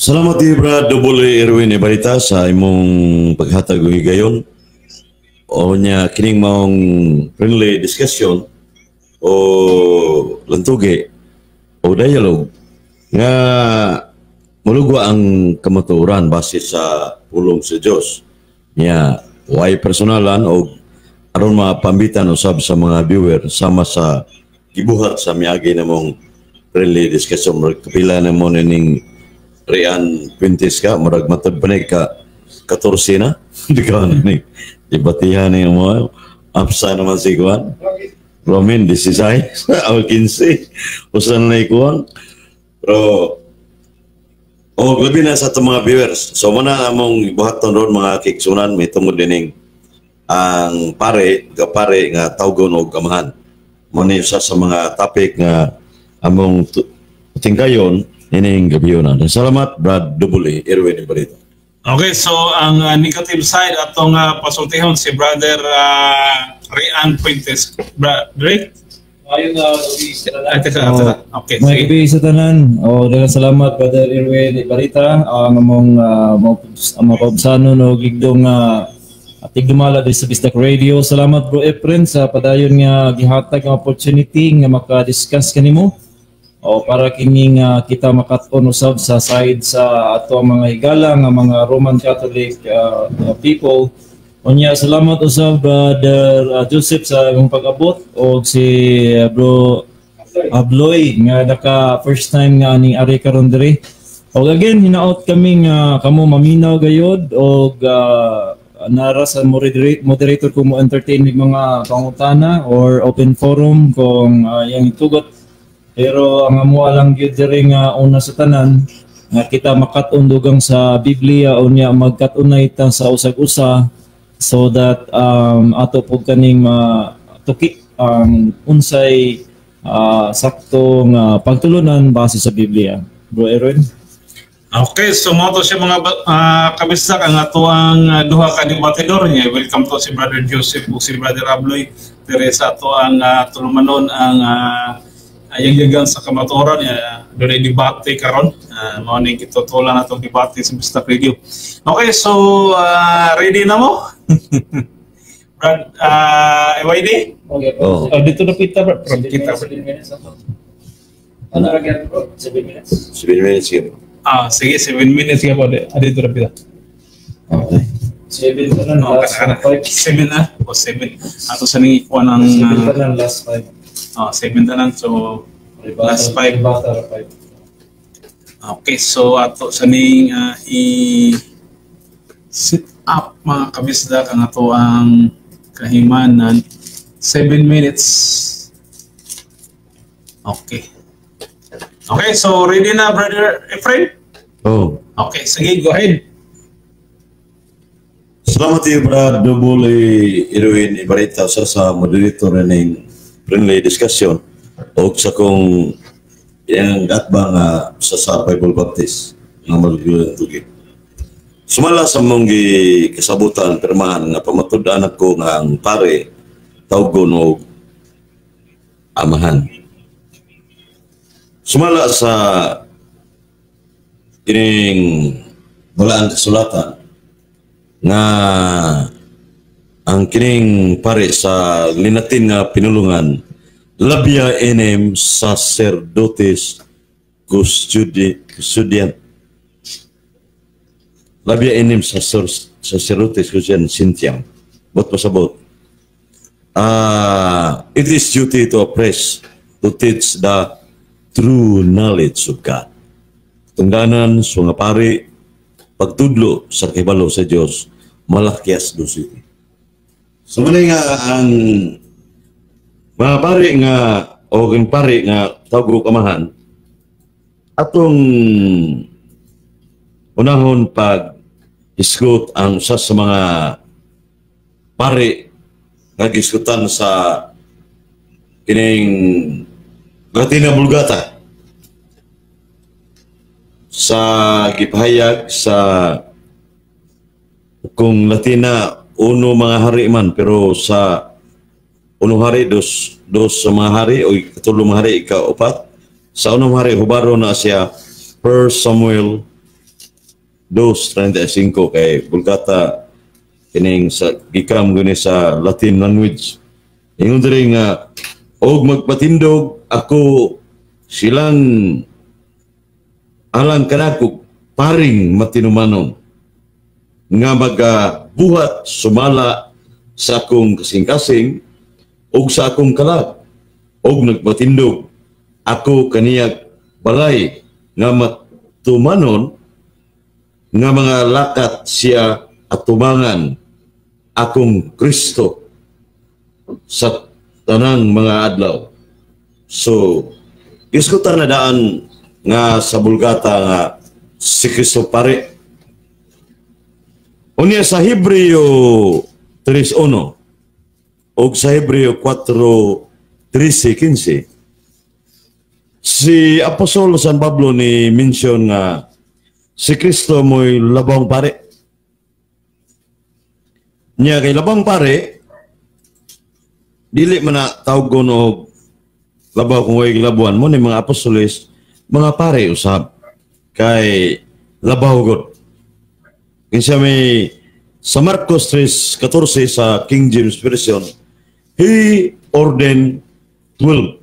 Salamat, Brad Double Erwin Ibarita, sa imong paghatag og higayon. O nya kining maong friendly discussion o lantugi o dialogue nga mulugwa ang kamatuoran base sa pulong sa Dios. Nya way personalan o aron mapambitan usab sa mga viewer sama sa gibuhat sa miagi namong friendly discussion. Murag kapila na mo ning Rian Puentes ka, murag matod pa ni ka 14 na. Di ka ni debatihan ni mo. Apsa naman si Juan. Romin, 16 o 15. Usa na ikuan. Pero oh, labi na sa itong mga viewers. So, muna among buhaton ron, mga kigsunan, may tungod dining ang pare, gapare nga tawgon og amahan. Mo ni usa sa mga topic nga among tingkayon ining gabi na. Salamat, Brad Double Erwin Ibarita. Okay, so ang negative side atong pasultihon si Brother Rian Puentes. Drake? Ayun nga, gabi sa tanan. Ay, teka, teka. Okay, May sige. Gabi sa tanan. O, daghang salamat, Brother Irwin Ibarita, ang among ang mga kaubsanon o gigdong tigdumala diri sa Bisdak Radio. Salamat, Bro Efren, sa padayon nga gihatag ang opportunity nga maka-discuss kanimo. O para kini nga kita makat-on usab sa side sa ato ang mga higala nga mga Roman Catholic people. Unya salamat usab, Brother Joseph, sa imong pag-abot og si Bro Abloy nga naka first time nga ni ari karon diri. Og again, hinaot kami nga kamo maminaw gayod og nara sa moderator kung mo entertain mig mga pangutana or open forum kung yang itugot. Pero ang amo lang gyud diri nga una sa tanan nga kita makat-on dugang sa Biblia, unya magkat-unay ta sa usag-usa so that ato pud kaning matuki ang unsay sakto nga pagtulunan base sa Biblia. Bro Erwin? Okay, so mo to siya, mga kabisdak, ang ato ang duha ka debatidor niya. Welcome to si Brother Joseph ug si Brother Abloy diri sa ato ang tulumanon ang ayang sa kamatuoran niya. Dunay debate karon. Mao ning gitutulan atong debate sa Bisdak Radio. Okay, so ready na mo? Brad EYD? Okay. Oh. Oh, dito na kita, bro. Kita, bro. 7 minutes ako. Ano ra gyud, bro? 7 minutes. 7 minutes sige. Ah, sige, 7 minutes ka po. Dito na pita. Okay. 7 tanan Oh, last kana. 5. 7 na o 7. Ato sa ning ikuha ng 7 tanan last 5. Oh, 7 tanan. So last 5. Bata 5. Okay, so ato sa ning i set up, mga kabisdak, ang ato ang kahimanan, 7 minutes. Okay. Okay, so ready na, Brother Ephraim? Oh. Okay, sige, go ahead. Salamat iyo, Brad Double Erwin Ibarita, sa moderator ning friendly discussion o sa kong iyang atbang sa Bible Baptist nga maglulang tugi. Sumala sa mong kasabutan pirmahan nga pamatud-an ako nga ang pare tawgon og amahan. Sumala sa kining balaan kasulatan nga ang kining pare sa Linatin nga pinulungan, labia enim sacerdotes custodian, labia enim sacerdotes custodian scientiam. Bot pasabot, it is duty to oppress to teach the true knowledge of God. Tungdanan sa mga pari pagtudlo sa kibalo sa Dios, Malakias 2:7. So muna nga ang mga pari nga o ang pari nga tawag og amahan, atong unahon pag isgot ang usa sa mga pari nga gisgutan sa kining Latina Vulgata sa gipahayag sa kung Latina Uno Mga Hari man, pero sa Uno Hari, dos, dos sa Mga Hari o ikatulo Mga Hari, ikaupat sa Unong Hari, hubaro na siya, First Samuel 2.35 kay Vulgata kining sa gikam guni sa Latin language. Ingon diri nga, "Og magpatindog ako silang alang kanako paring matinumanon nga magabuhat sumala sa akong kasing-kasing ug sa akong kalag, og nagpatindog ako kaniyag balay nga matumanon nga mga lakat siya atubangan akong Kristo sa tanang mga adlaw." So, iskutan na daan nga sa Vulgata nga si Kristo pare. Unya sa Hebreo 3.1 o sa Hebreo 4.13-15, si Apostol San Pablo ni mention nga si Kristo mo'y labong pare. Nya kay labong pare, dili man na tawgon og labaw kung way gilabuan mo ni mga apostoles, mga pare usab kay labaw god. Kinsa may sa Marcos 3:14 sa King James Version, "He ordained 12."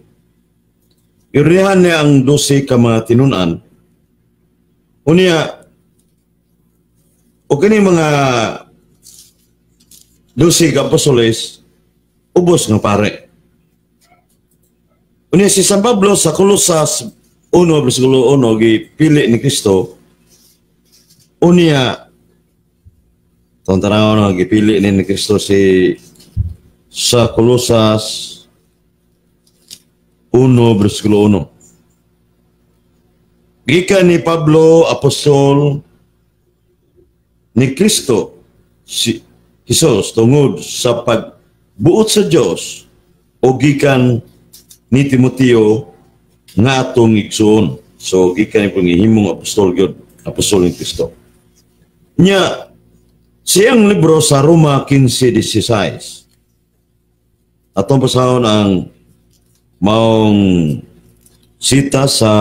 Irihan niya ang 12 ka mga tinunan. Unya, o kini mga 12 ka apostoles, ubos nga pare. Unya si San Pablo sa Colosas 1 versikulo 1, gipili ni Kristo. Unya tong tanaw na gipili ni Kristo si sa Colosas 1 versikulo 1. "Gikan ni Pablo, apostol ni Kristo si Jesus tungod sa pagbuot sa Dios, o gikan ni Timoteo nga atong igsoon." So gikan ni pangihimong apostol gyud, apostol ni Kristo. Nya siyang libro sa Roma 15:16. Atong pasahon ang maong sita sa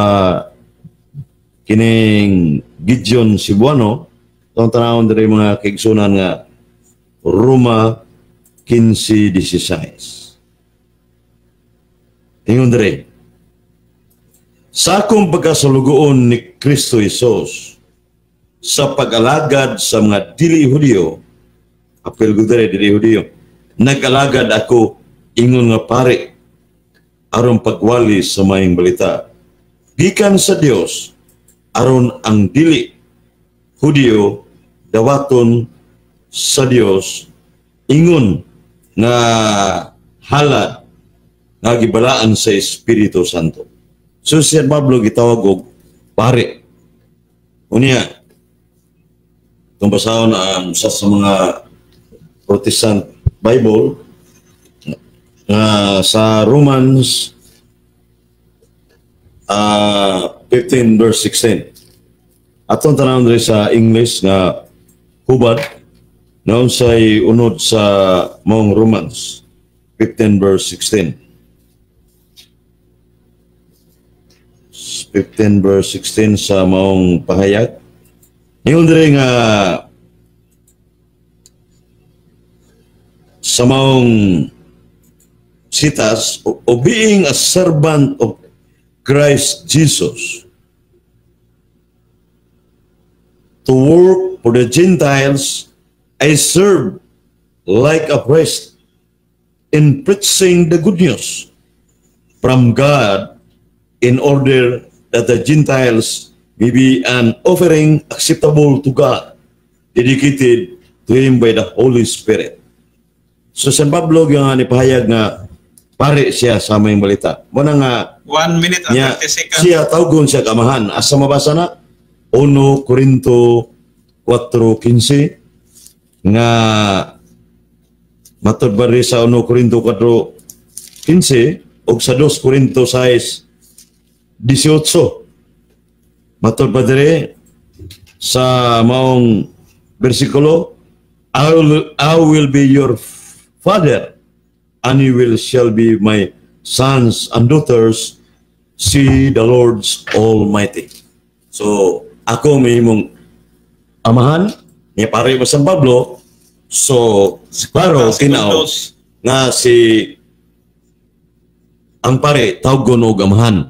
kining Gideon Cebuano. Atong tanawon diri, mga kaigsunan, nga Roma 15:16. Ingon diri, "Sa akong pagkasulugoon ni Kristo Jesus sa pag-alagad sa mga dili Hudiyo," apil ko diri dili Hudiyo, "nag-alagad ako ingon nga pare aron pagwali sa maayong balita gikan sa Dios, aron ang dili Hudiyo dawaton sa Dios ingon nga halad nga gibalaan sa Espiritu Santo." So si San Pablo gitawag og pare. Unya, kung basahon ang sa mga Protestant Bible nga sa Romans 15 verse 16. Atong tanawon diri sa English nga hubad na unsay unod sa maong Romans 15 verse 16. 15 verse 16 sa maong pahayag. Ingon diri nga sa maong sitas, "O being a servant of Christ Jesus to work for the Gentiles, I serve like a priest in preaching the good news from God in order that the Gentiles may be an offering acceptable to God, dedicated to Him by the Holy Spirit." So San Pablo nga nipahayag nga pare siya sa maayong balita. Muna nga 1 minute and niya, 30 seconds. Siya tawgon siya kamahan. Asa mabasa na? 1 Corinto 4:15 nga matod ba rin sa 1 Corinto 4:15 o sa 2 Corinto 6:18. Matod pa dire sa maong bersikulo, "I will be your father and you will shall be my sons and daughters, say the Lord's Almighty." So, ako mahimong amahan niya, pare ba San Pablo. So klaro kinaw nga si ang pare tawgon og amahan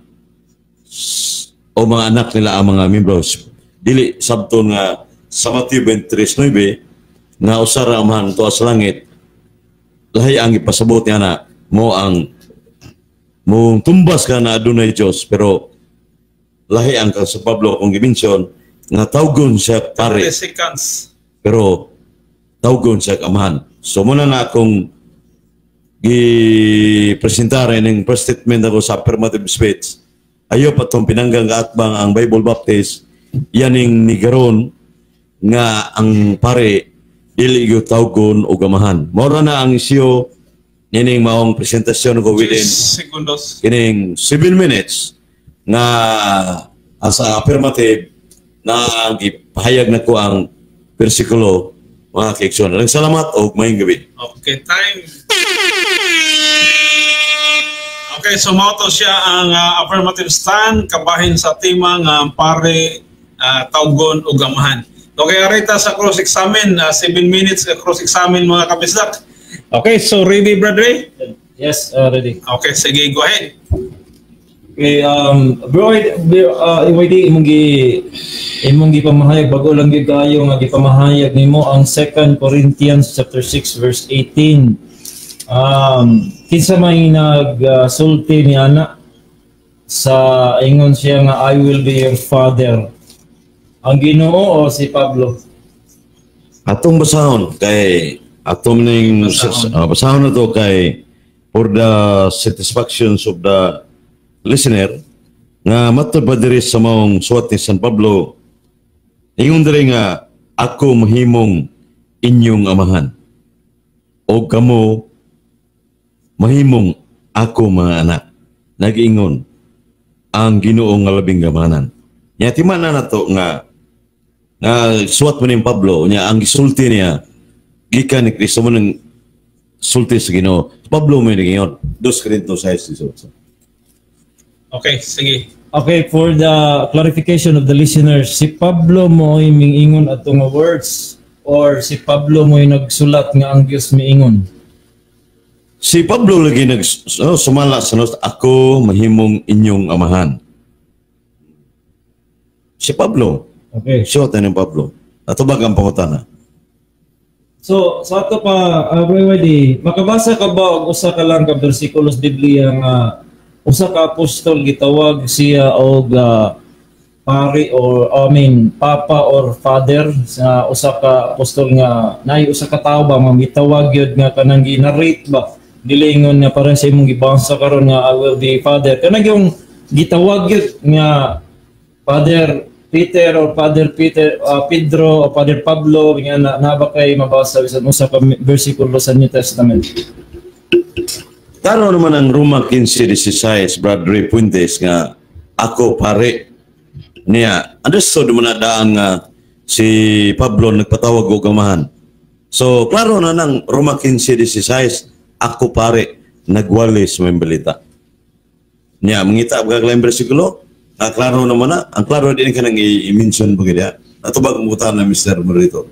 o mga anak nila ang mga members. Dili sabton nga sa Matthew 23:9 nga usa ra amahan tuwa sa langit, lahi ang ipasabot niya na mo ang mo tumbas ka na adunay Dios, pero lahi ang kang San Pablo kung gi-mention nga tawgon siya pare 30 seconds. Pero tawgon siya amahan. So muna na akong gi-presentar ning first statement ako sa affirmative speech. Ayo pa tong pinanggang kaatbang ang Bible Baptist yaning nigaron nga ang pare dili gyud tawgon og amahan. Mao ra na ang isyu nining maong presentasyon ko within Segundos. Kining 7 minutes nga as a affirmative na gipahayag na ko ang bersikulo, mga kaigsoon. Daghang salamat og maayong gabi. Okay, time. Okay, so mao to siya ang affirmative stand kabahin sa tema nga ang pare tawgon og amahan. Okay, arita sa cross-examine, 7 minutes ka cross-examine, mga kabisdak. Okay, so ready, Brother Ray? Yes, ready. Okay, sige, go ahead. Okay, bro, YD, imong gipamahayag, bago lang gyud kaayo nga gipamahayag nimo ang 2 Corinthians chapter 6 verse 18. Kinsa may nagsulti ni ana sa ingon siya nga "I will be your father"? Ang Ginoo o si Pablo? Atong basahon kay atong ning Basahon. Basahon na to kay for the satisfactions of the listener nga matod pa diri sa maong suwat ni San Pablo, ingon diri nga ako mahimong inyong amahan o kamo mahimong ako mga anak, nag-ingon ang Ginoo nga labing gamanan. Nya tima na nato nga nga suwat mo ni Pablo nya ang gisulti niya gikan ni Kristo mo nang sulti sa Ginoo. Pablo mo ni 2 Corinto 6:18. Okay, sige. Okay, for the clarification of the listeners, si Pablo mo ay mingingon ato nga words or si Pablo mo ay nagsulat nga ang Dios miingon? Si Pablo lagi nag oh, sumala sa nos, ako mahimong inyong amahan. Si Pablo. Okay. Suwat ni Pablo. Atubag ang pangutana. So, sa ato pa, BYD, makabasa ka ba og usa ka lang ka bersikulo sa Biblia nga usa ka apostol gitawag siya og pari or, I mean, papa or father sa usa ka apostol nga naay usa ka tawo ba nga gitawag gyud nga kanang gi-narrate ba, dili ingon nga parang sa imong gibasa karon nga "I will be father," kanang yung gitawag gyud nga Father Peter or Father Peter, Pedro o Father Pablo nga na ba kay mabasa bisan usa ka bersikulo sa New Testament? Klaro naman ang Roma 15:16, Brad Ray Puentes, nga ako pare niya. Understood mo na daan nga si Pablo nagpatawag og amahan. So, klaro na nang Roma 15:16, ako pare, nagwali sa maayong balita. Niya, mangita ba kag bersikulo? Ah, klaro naman na. Ang klaro din ka nang i-mention pa kaya. Ato ba kumutan na Mr. Morito?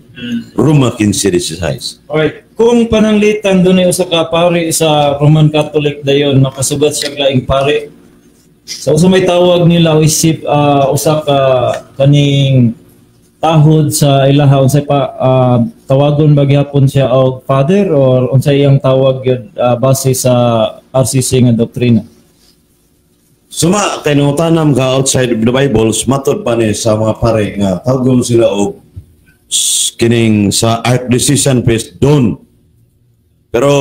Roma 15:16. Alright. Kung pananglitan doon ay usa ka pari sa Roman Catholic dayon makasugat siya og laing pari. Sa usa may tawag nila o isip usa ka kaning tahod sa ilaha, unsay pa tawagon ba gihapon siya og father or unsay iyang tawag gyud base sa RCC nga doktrina? Suma kay tanam ka outside of the Bible, matod pa ni sa mga pare nga tawgon sila og kining sa archdiocesan priest don. Pero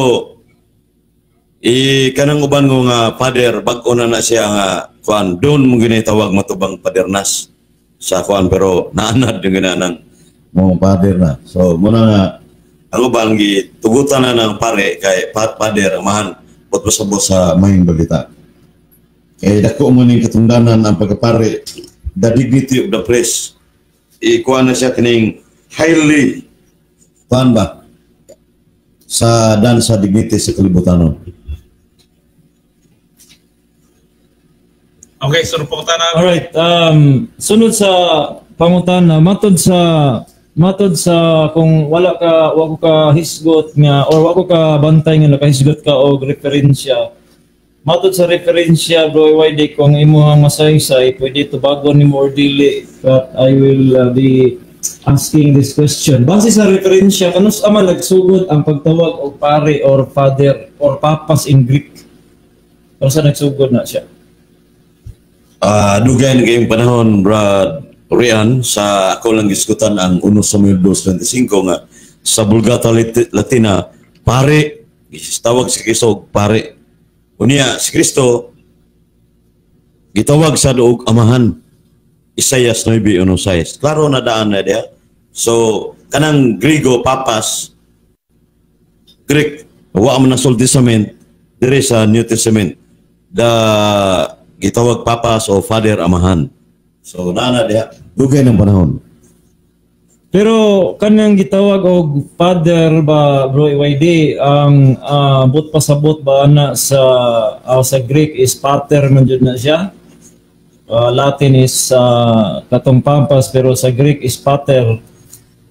i kanang uban ko nga father, bag-o na na siya nga kuan don mo ginitawag matubang padernas sa kuan, pero naanad yung ginanang mo father na. So muna nga ang uban gi tugutan na ng pare kay father amahan bot pasabot sa maayong balita. Kay dako mo ning katungdanan ang pagkapare, the dignity of the priest. Ikuha na siya kining highly kuan ba sa dan sa dignity sa kalibutanon. Okay, so pangutana. Alright, sunod sa pangutana, matod sa Matod sa kung wala ka, wa ko ka hisgot nga or wa ko ka bantay nga nakahisgot ka og referensya. Matod sa referensya, Bro YD, kung imuhang masaysay, pwede tubagon nimo or dili, but I will be asking this question. Base sa referensya, kanus ama nagsugod ang pagtawag og pare or father or papas in Greek? Kanus nagsugod na siya? Dugay na kayong panahon, Brad Rian, sa ako lang gisgutan ang 1 Samuel 2.25 nga sa Vulgata Latina, pare, tawag si Kristo og pare. Unya, si Kristo, gitawag sa og amahan. Isaias 9.16. Klaro na daan na diha. So, kanang Grigo, papas, Greek, wa man na sa Old Testament, dire sa New Testament, the gitawag papas o father, amahan. So, naa na diha. Dugay ng panahon. Pero kanang gitawag og father ba, Bro YD, ang but pasabot ba na sa Greek is pater man jud na siya. Latin is katong pampas, pero sa Greek is pater.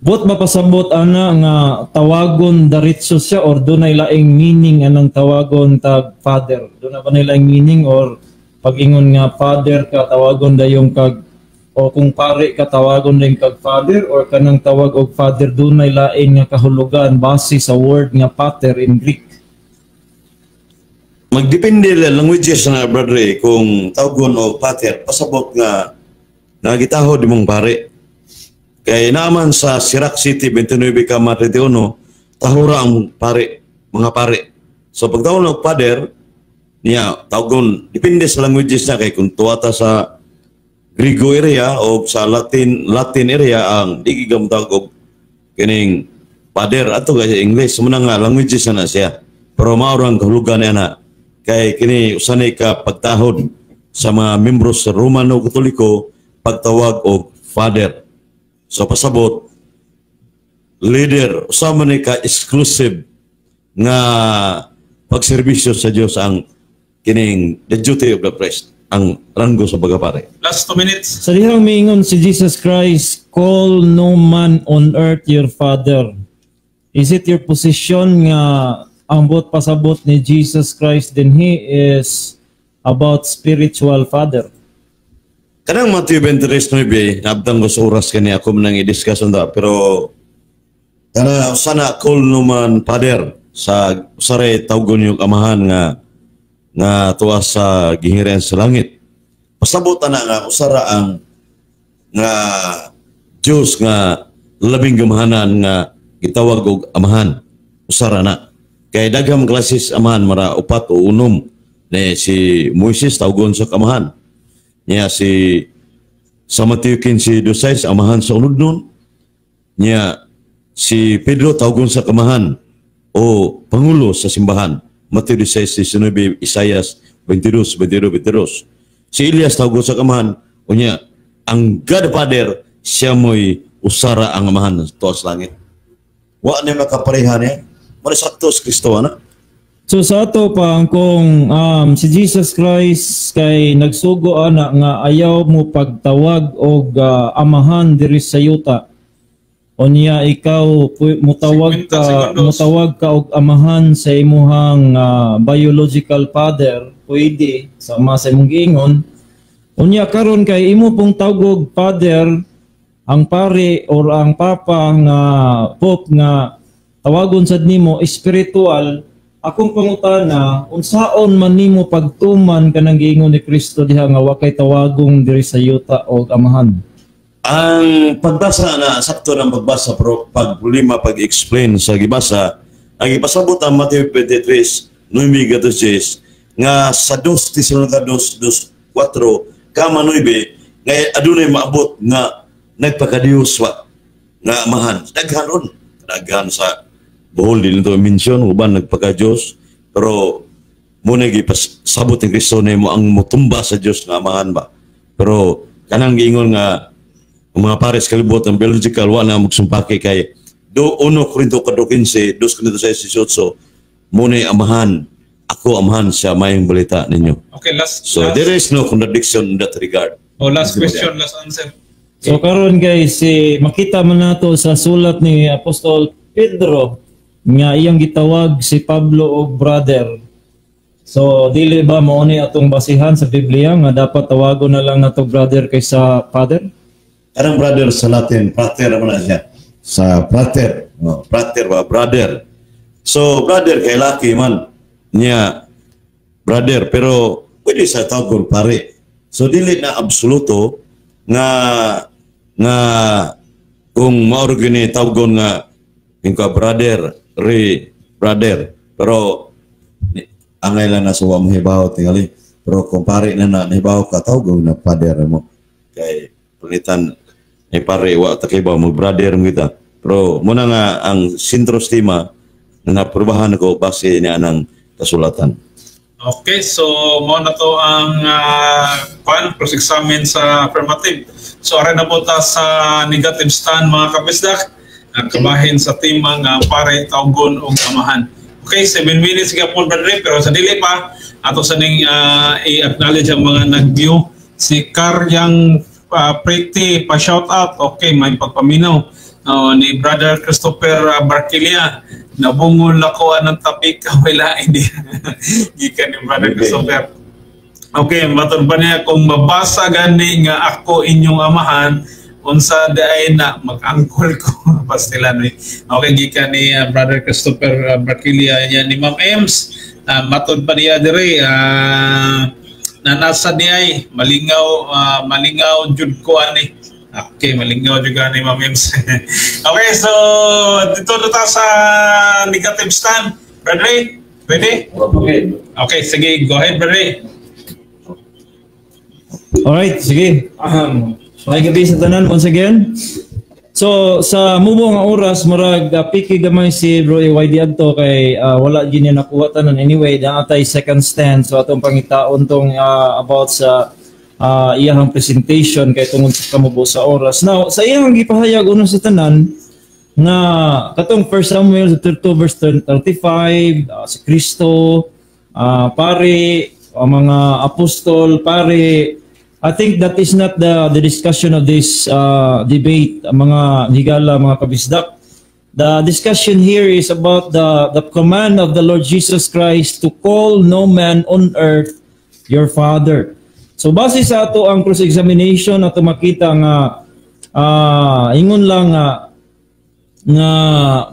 But mapasabot ana nga tawagon diretso siya or dunay laing meaning anang tawagon tag father? Dunay ba laing meaning or pag-ingon nga father ka, tawagon dayong kag o kung pare ka, tawagon din kag father, or kanang tawag og father dunay lain nga kahulugan base sa word nga pater in Greek? Magdepende lang languages na, brother, eh, kung tawagon og pater, pasabot nga nagitahod imong pare. Kay naaman sa Sirac City 29,31, tahura ang pare, mga pare. So pag tawag og father, niya tawagon depende sa languages na, kay kung tuwata sa Grigo area o sa Latin Latin area, ang di gigam tawag og kining father ato kay English mo na nga languages na na siya. Pero mao ang kahulugan niya na kay kini usanay ka pagtahod sa mga membro sa Romano Katoliko pagtawag og father. So pasabot leader, usa man ni ka exclusive nga pagserbisyo sa Dios ang kining the duty of the priest, ang ranggo sa pagkapare. Last 2 minutes. Sa dihang miingon si Jesus Christ, "Call no man on earth your father." Is it your position nga ang buot pasabot ni Jesus Christ then he is about spiritual father? Kanang Matthew 23:9, naabtang ko sa oras kani ako man nang i-discuss unta, pero kana sana call no man father sa usare tawgon yung amahan nga nga tuwa sa gihirian sa langit. Pasabot na nga usara ang nga Dios nga labing gamahanan nga gitawag og amahan. Usara na. Kay daghang klases amahan, mara upat o unom. Ne si Moises tawgon sa amahan. Niya si sa Mateo 15:26, amahan sa unod. Niya si Pedro tawgon sa kamahan o pangulo sa simbahan. Mateo 16:19, Isaias 22, 22, 22. Si Elias tawgon sa kamahan, unya ang God Father siya mo'y usara ang amahan tuwa sa langit. Wa ni makapareha niya. Mao sakto sa Kristo ana. So sa ato pa, kung si Jesus Christ kay nagsugo ana nga ayaw mo pagtawag og amahan diri sa yuta. Unya ikaw mutawag 50 ka segundos. Mutawag ka og amahan sa imuhang biological father, pwede sama sa imong giingon. Unya karon kay imo pong tawag father ang pare or ang papa nga pope nga tawagon sad nimo spiritual, akong pangutana, unsaon man nimo pagtuman kanang giingon ni Kristo diha nga wa kay tawagong diri sa yuta og amahan? Ang pagbasa na sakto ng pagbasa, pero pag problema pag-explain sa gibasa, ang ipasabot ang Matthew 23, 9 10 nga sa 2 Tesalonica 2, 2, 4, kama 9 nga adunay maabot nga nagpakadiyos wa nga amahan. Daghan ron. Daghan sa Bohol, din ito mention, uban nagpakadiyos, pero muna gipasabot ni Kristo nimo ang mutumba sa Dios nga amahan ba. Pero kanang giingon nga ang mga pares kalibot ang biological, wa na magsumpaki kay do 1 Korinto 4:15, 2 Korinto 6:18, muna amahan ako, amahan siya mayong balita ninyo. Okay, last So last, there is no contradiction in that regard. Oh, last question, last answer. So karon guys, si makita man nato sa sulat ni Apostol Pedro nga iyang gitawag si Pablo og brother. So dili ba mao ni atong basihan sa Biblia nga dapat tawagon na lang nato brother kaysa father? Kanang brother sa Latin, frater man na siya. Sa frater, no, frater ba, brother. So brother kay laki man niya brother, pero pwede sa tawgon pare. So dili na absoluto nga nga kung mao ra gini tawgon nga ka brother, re brother. Pero angay lang na sa wa mo hibaw tingali. Pero kung pare na na nahibaw ka, tawgon na father mo. Kay panitan ni pare wa ta kibaw, mag brother mo kita. Pero muna nga ang sentro tema na naprobahan ko base niya ng kasulatan. Okay, so mao na to ang kwan, cross-examine sa affirmative. So aray na po ta sa negative stand, mga kabisdak, ang kabahin sa tema nga pare tawgon og amahan. Okay, 7 minutes gyapon, brother, pero sa dili pa ato sa ning i-acknowledge ang mga nag-view. Si Karyang Pretty pa shout out. Okay, may pagpaminaw. Ni Brother Christopher Barquilia, nabungol ako anang topic, wala hindi gikan ni Brother Christopher. Okay, matod pa niya, kung mabasa gani nga ako inyong amahan, unsa diay na, mag-angkol ko pastilan ni. Okay, gikan ni Brother Christopher Barquilia niya. Ni Ma'am Ems, matod pa niya dire, na nasa di ay malingaw, malingaw jud ko ani. Okay, malingaw jud ni Ma'am Ems. Okay, so dito na ta sa negative stand. Brother Ray, ready? Okay. Okay, sige, go ahead, Brother Ray. Alright, sige. May gabi sa tanan once again. So sa mubo nga oras, murag piki gamay si Bro YD adto kay wala gyud niya nakuha tanan. Anyway, naa tay second stand, so atong pangitaon tong about sa iyahang presentation kay tungod sa kamubo sa oras. Now, sa iyahang gipahayag, una sa tanan nga katong 1 Samuel 32 verse 35, si Kristo pare, ang mga apostol pare. I think that is not the discussion of this debate, mga higala, mga kabisdak. The discussion here is about the command of the Lord Jesus Christ to call no man on earth your father. So base sa ato ang cross-examination, ato makita nga ingon lang nga nga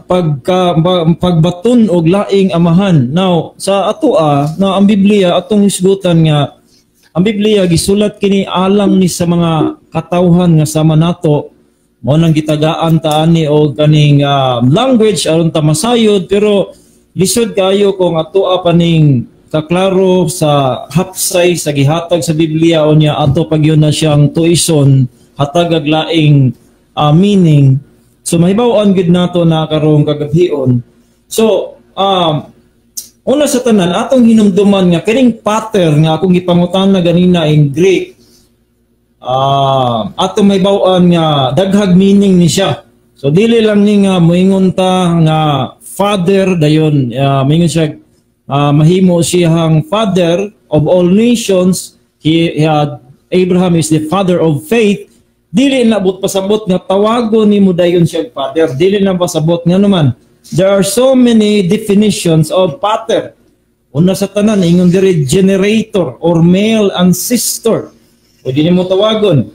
pagka pagbaton og laing amahan. Now, sa ato na ang Biblia, atong hisgutan nga ang Biblia gisulat kini alang ni sa mga katawhan nga sama nato, mao nang gitagaan ta ani og kaning language aron ta masayod, pero lisod kayo kung ato pa ning kaklaro sa hapsay sa gihatag sa Biblia, unya ato pag na siyang tuison, hatag og laing meaning. So mahibaw-an gid nato na karong kagabhion. So una sa tanan, atong hinumduman nga kining pater nga akong gipangutana ganina in Greek, atong mahibaw-an nga daghag meaning ni siya. So dili lang ni nga moingon ta nga father dayon, moingon siya mahimo siyang father of all nations. He had Abraham is the father of faith. Dili na but pasabot nga tawagon nimo dayon siya father. Dili na pasabot nga naman. There are so many definitions of pater. Una sa tanan, ingon diri, generator or male ancestor. Pwede nimo tawagon.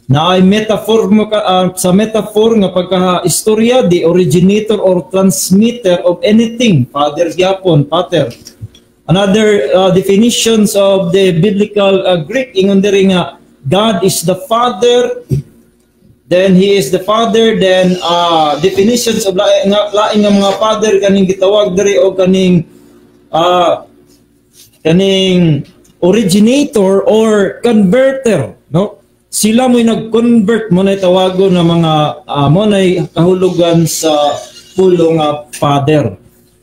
Na ay metaphor mo ka, sa metaphor nga pagka-istorya, the originator or transmitter of anything. Father gyapon, pater. Another definitions of the biblical Greek, ingon diri nga God is the Father, then He is the Father, then definitions of laing nga, laing nga mga father kaning gitawag diri o kaning kaning originator or converter, no? Sila mo'y nag-convert mo na tawagon ng mga mo na kahulugan sa pulong nga father.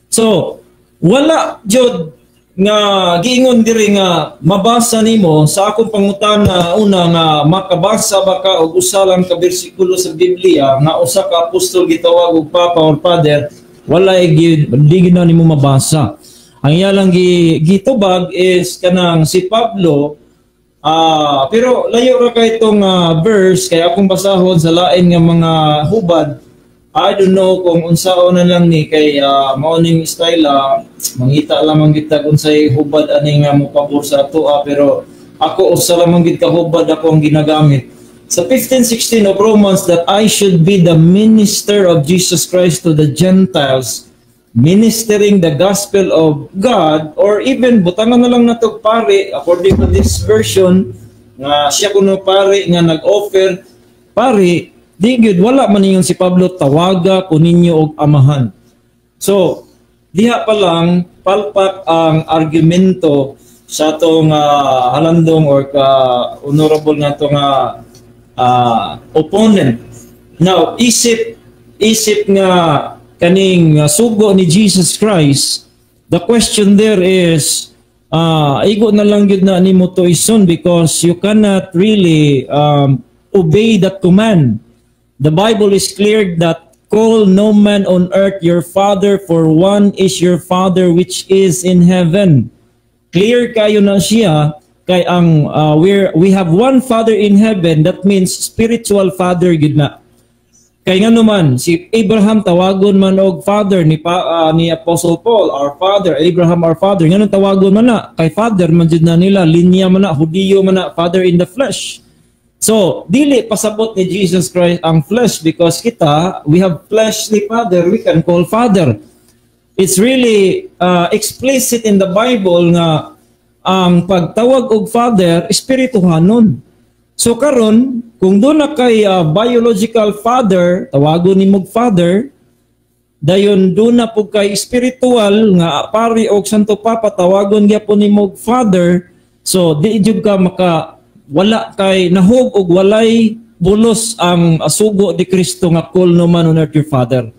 So, wala jud nga giingon diri nga mabasa nimo sa akong pangutana una nga makabasa ba ka og usa lang ka bersikulo sa Biblia nga usa ka apostol gitawag og papa or father, wala gyud, di gyud na nimo mabasa. Ang iya lang gitubag is kanang si Pablo. Pero layo ra kay itong verse kay akong basahon sa lain nga mga hubad. I don't know kung unsaon na lang ni kay mao ning style, mangita lamang kita kung unsay hubad ani nga mopabor sa atoa, pero ako, usa lamang gid ka hubad ako ang ginagamit. Sa 15:16 of Romans, that I should be the minister of Jesus Christ to the Gentiles, ministering the gospel of God, or even butangan na lang nato pare, according to this version nga siya kuno pare nga nag-offer pare, di gyud, wala man ingon si Pablo, "Tawaga ko ninyo og amahan." So diha pa lang palpak ang argumento sa atong halandong or ka honorable nga atong opponent. Now, isip isip nga kaning sugo ni Jesus Christ, the question there is, igo na lang gyud na nimo tuison because you cannot really obey that command. The Bible is clear that call no man on earth your father, for one is your father which is in heaven. Clear kayo na siya kay ang we have one father in heaven. That means spiritual father gyud na. Kay nga naman si Abraham tawagon man og father ni Apostle Paul, "Our father Abraham, our father." Nganong tawagon man na? Kay father man jud na nila, linya man na, Hudiyo man na, father in the flesh. So dili pasabot ni Jesus Christ ang flesh because kita, we have fleshly father we can call father. It's really explicit in the Bible nga ang pagtawag og father, espirituhanon. So karon, kung doon na kay biological father, tawagon nimo og father, dayon doon na pud kay spiritual nga pari og Santo Papa, tawagon gyapon nimo og father. So di jud ka maka wala kay nahog og walay bulos ang sugo ni Kristo nga "Call no man on earth your father."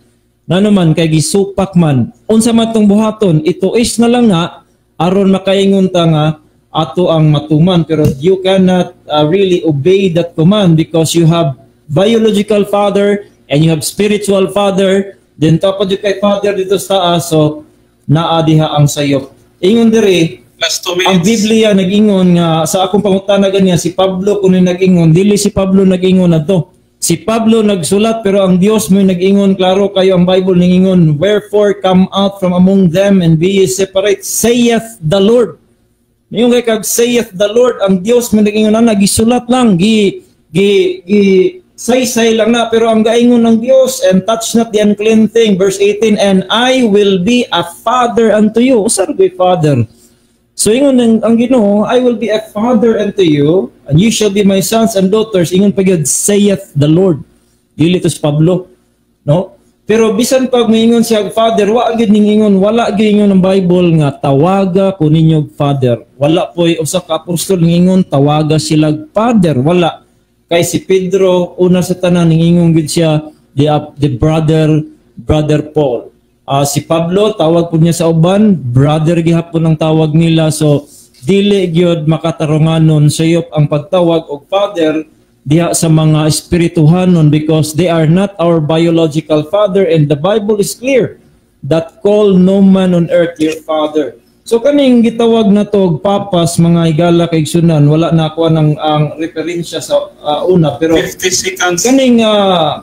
Na naman kay gisupak man. Unsa man tong buhaton, ito is na lang nga aron makaingon ta nga ato ang matuman, pero you cannot really obey that command because you have biological father and you have spiritual father, then tapos yung kay father dito sa taas. So naa diha ang sayop. Ingon diri Last 2 ang minutes. Biblia nag-ingon nga sa akong pangutana ganyan, si Pablo kuno nag-ingon, dili si Pablo nag-ingon adto. Si Pablo nagsulat, pero ang Dios mo nag-ingon. Klaro kayo ang Bible ningingon, "Wherefore come out from among them and be ye separate, saith the Lord." Yung kay kag "saith the Lord", ang Dios mo nag-ingon na, gisulat lang, gi gi gi saysay lang na, pero ang gaingon ng Dios, "And touch not the unclean thing," verse 18, "and I will be a father unto you." Usa ra father. So ingon ang Ginoo, "I will be a father unto you and you shall be my sons and daughters." Ingon pa gyud, "saith the Lord." Dili to si Pablo, no? Pero bisan pag maingon siya father, wa gyud ning ingon, wala gyud ingon ng Bible nga "Tawaga ko ninyo father." Wala poy usa ka apostol ningingon tawaga sila father, wala. Kay si Pedro una sa tanan ningingon gyud siya the brother, Brother Paul. Si Pablo, tawag po niya sa uban, brother gihapon ang tawag nila. So dili gyud makatarunganon, sayop ang pagtawag og father diha sa mga espirituhanon because they are not our biological father, and the Bible is clear that call no man on earth your father. So kaning gitawag na to og papas, mga higala kaigsunan, wala na ako ang referensya sa una, pero 50 seconds. Kaning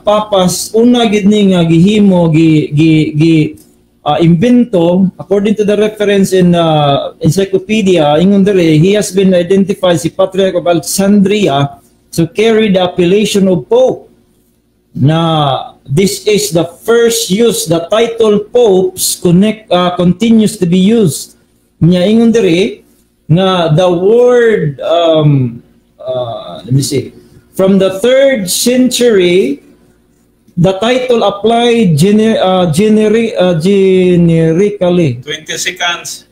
papas, una gid ni nga gihimo, gi gi gi imbento, according to the reference in encyclopedia. Ingon diri, he has been identified, si Patriarch of Alexandria, to carry the appellation of pope na this is the first use the title popes connect continues to be used. Nya ingon diri nga the word, let me see, from the third century the title applied generically 20 seconds.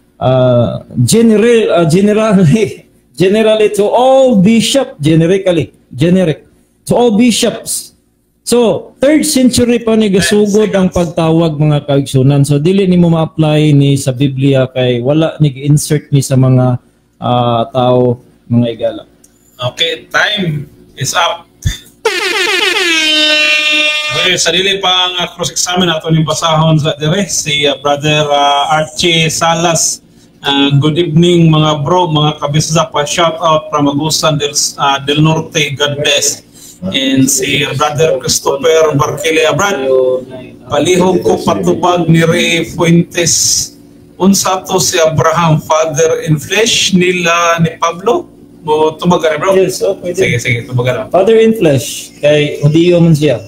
Generally to all bishop, generically, generic to all bishops. So third century pa ni gasugod ang pagtawag, mga kaigsunan. So dili nimo ma-apply ni sa Biblia kay wala ni insert ni sa mga tao, mga igala. Okay, time is up. Okay, sa dili pa ang cross-examine ato ning basahon sa dire si Brother Archie Salas. Good evening, mga bro, mga kabisdak pa. Shout out from Agusan del Norte. God bless. And si Brother Christopher Barquile. Brad, palihog ko patubag ni Ray Fuentes. Unsa to si Abraham, father in flesh nila ni Pablo? Mo tubag ka rin, bro? Yes, oh, pwede. Sige, sige, tubag ka na. Father in flesh, kay Hudiyo man siya.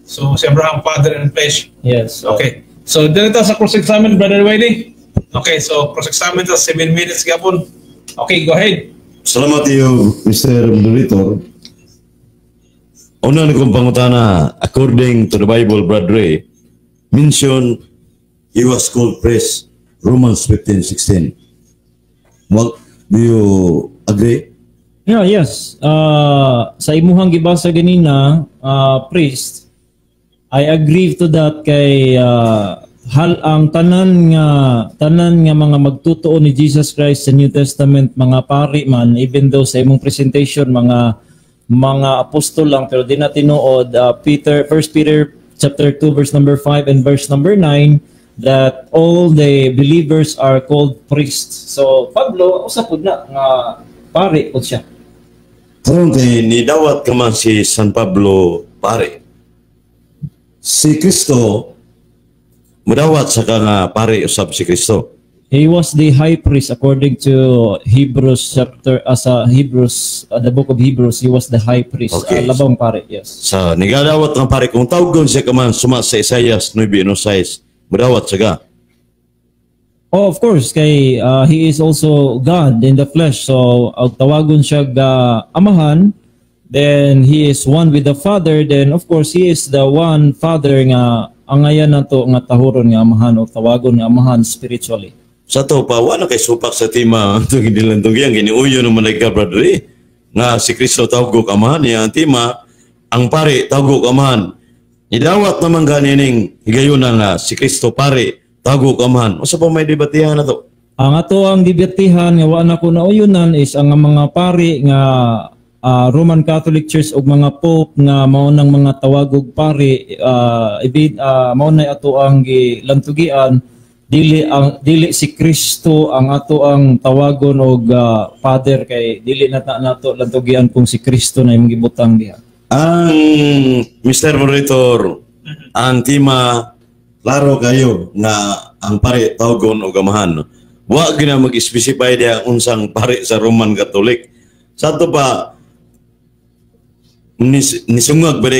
So si Abraham, father in flesh. Yes. So, Okay. So dito sa cross-examine, Brother Wiley. Okay, so cross-examine ta 7 minutes gapon. Okay, go ahead. Salamat iyo, Mr. Moderator. Una na kong pangutana, according to the Bible, Brad Ray, mention he was called priest, Romans 15:16. Well, do you agree? Yeah, yes. Sa imuhang gibasa ganina, priest, I agree to that kay hal ang tanan nga mga magtutuo ni Jesus Christ sa New Testament, mga pari man, even though sa imong presentation mga apostol lang, pero di na tinuod. Peter, 1 Peter chapter 2 verse number 5 and verse number 9, that all the believers are called priests. So Pablo usa pud na nga pari pud siya. Karon kay nidawat ka man si San Pablo pare. Si Kristo mudawat sa ka nga pare usab si Kristo. He was the high priest according to Hebrews chapter as a Hebrews, the book of Hebrews, he was the high priest. Labang pare, yes. Sa nigadawat nga pare, kung tawgon siya ka man suma sa Isaias 9:6, mudawat siya ka. Oh, of course, kay he is also God in the flesh. So, ang tawagon siya ga amahan, then he is one with the Father, then of course he is the one Father nga angayan nato nga tahuron nga amahan o tawagon nga amahan spiritually. Sa to pa, wala kay supak sa tema itong ginilantong giniuyo naman ka, brother eh. Nga si Kristo tawag amahan niya ang tema, ang pare tawag amahan. Idawat naman ganining higayon nga si Kristo pare tawag amahan. Usa pa may debatihan na to? Ang ato ang debatihan nga wa na ko nauyunan is ang mga pari nga Roman Catholic Church ug mga pope nga mao nang mga tawagog pari, ibig mao na ato ang gilantugian, dili ang dili si Kristo ang ato ang tawagon og father, kay dili na ta nato lantugian kung si Kristo na imong gibutang diha. Ang Mr. Moderator, ang tema klaro kayo nga ang pare tawgon og amahan. Wa gina mag-specify diha unsang pare sa Roman Catholic. Sa ato pa nisungag ba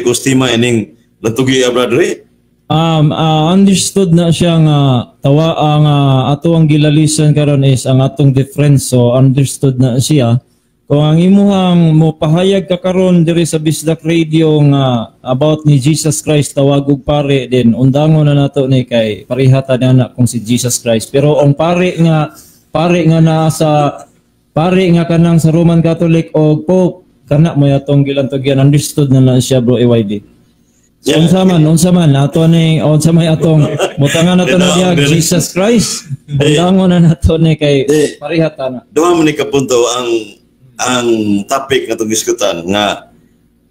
ko sa tema ining lantugi, brother eh? Understood na siya nga tawa ang ato ang gilalisan karon is ang atong difference, so understood na siya. Kung ang imuhang mo pahayag ka karon diri sa Bisdak Radio nga about ni Jesus Christ tawagog pare, din undangon na nato ni kay parehata na na kung si Jesus Christ. Pero ang pare nga naa sa pare nga kanang sa Roman Catholic o Pope, kana mo atong gilantugyan, understood na na siya, bro AYD. So, unsa man ato ni unsa may atong mutangan nato na diha Jesus Christ. Undangon na nato ni kay Eh. parehata na. Duha man ni kapunto ang topic nga itong diskutan nga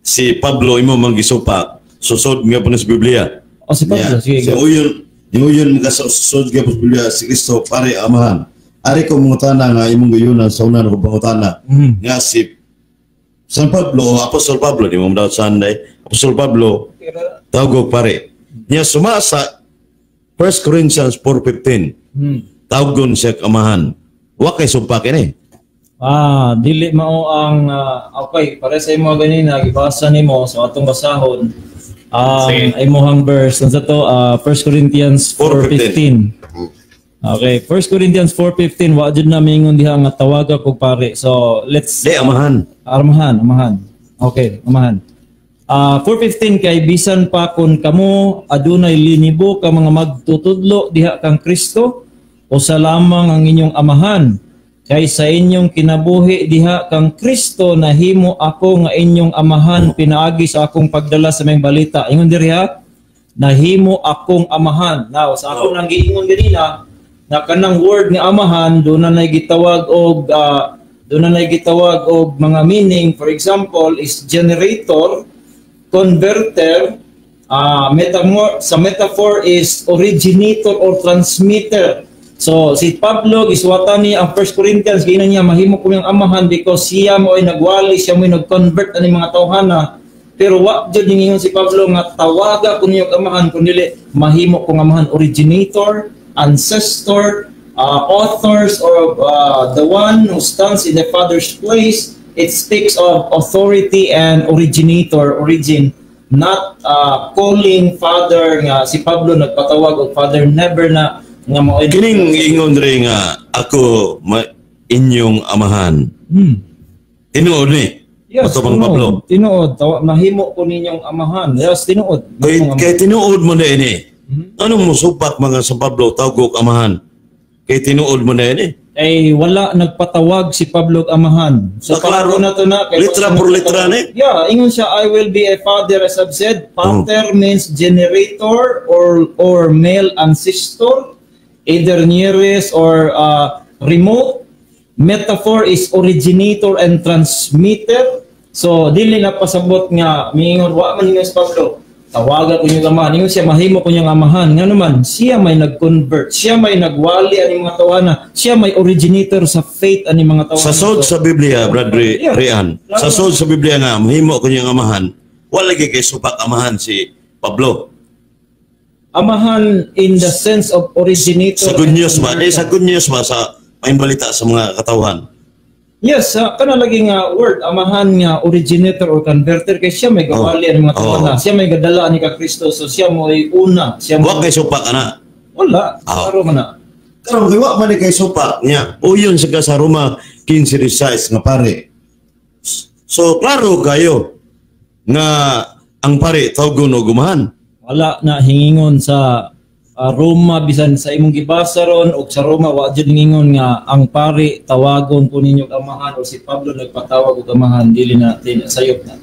si Pablo imo mang gisupak susod nga po na sa Biblia. O si Pablo, sige. Si Go. uyon, uyon mga sa susod nga po sa Biblia si Kristo pare amahan. Ari ko mangutana nga imong gayunan sa una ko pangutana nga si San Pablo o Apostol Pablo, di mo daw Sunday, Apostol Pablo tawag pare. Niya suma sa 1 Corinthians 4:15. Tawgon siya amahan. Wa kay supak ini. Ah, dili mao ang okay, pare sa imo ganina gibasa nimo, so atong basahon ang Sige. Imuhang verse. Unsa to? 1 Corinthians 4:15. Okay, 1 Corinthians 4:15, wa jud na mingon diha nga tawaga kog pare. So, let's Di amahan. Amahan, amahan. Okay, amahan. 4:15, kay bisan pa kon kamo adunay linibo ka mga magtutudlo diha kang Kristo, usa lamang ang inyong amahan. Kay sa inyong kinabuhi diha kang Kristo nahimo ako nga inyong amahan pinaagi sa akong pagdala sa maayong balita. Ingon diri ha, nahimo akong amahan. Now, sa ako nang giingon ganina na kanang word nga amahan doon na gitawag og mga meaning, for example, is generator, converter, metaphor, sa metaphor is originator or transmitter. So si Pablo, gisuwatan niya ang 1 Corinthians, giingnan niya mahimo ko niyang amahan because siya mo ay nagwali, siya mo ay nag-convert ani mga tawhana. Pero wa jud ningon si Pablo nga tawaga ko niyo amahan, kun dili mahimo kong amahan, originator, ancestor, authors, or the one who stands in the Father's place. It speaks of authority and originator, origin, not calling father nga si Pablo nagpatawag og father, never na nga mao. Kining ingon diri nga ako inyong amahan. Tinuod ni. Yes, Ato bang Pablo? Tinuod, mahimo ko ninyong amahan. Yes, tinuod. Kay tinuod mo na ini. Anong musupak mga sa Pablo tawag og amahan? Kay tinuod mo na ini. Ay wala nagpatawag si Pablo og amahan. So Ah, klaro. klaro na to na kay Litra por litra ni. Yeah, ingon siya, "I will be a father as I've said." Pater means generator or male ancestor, either nearest or remote. Metaphor is originator and transmitter. So dili na pasabot nga miingon, wa man ingon si Pablo, "Tawagan ko niyong amahan." Ingon siya, "Mahimo ko niyang amahan." Nga naman, siya may nag-convert. Siya may nagwali ani mga tawhana. Siya may originator sa faith ani mga tawhana. Sa sod sa Biblia, Brad Rian, sa sod sa Biblia nga mahimo ko niyang amahan, wala lagi kay supak amahan si Pablo. Amahan in the sense of originator. Sa good news ba? Di, sa good news ba, sa may balita sa mga katawhan? Yes, kana lagi nga word amahan nga originator or converter kay siya may gawali ani mga tawhana. Siya may gadala ani ka Kristo, so siya mo ay una. Siya mo Wa kay supak ana. Wala. Ah. Klaro man na. Karon kay wa man ni kay supak niya. Uyon sa ka sa Roma 15:16 nga pare. So klaro kayo nga ang pare tawgon og amahan. Wala na hingingon sa Roma, bisan sa imong gibasa ron og sa Roma, wa jud hingingon nga ang pari tawagon ko ninyo amahan o si Pablo nagpatawag og amahan. Dili na, dili na sayop na.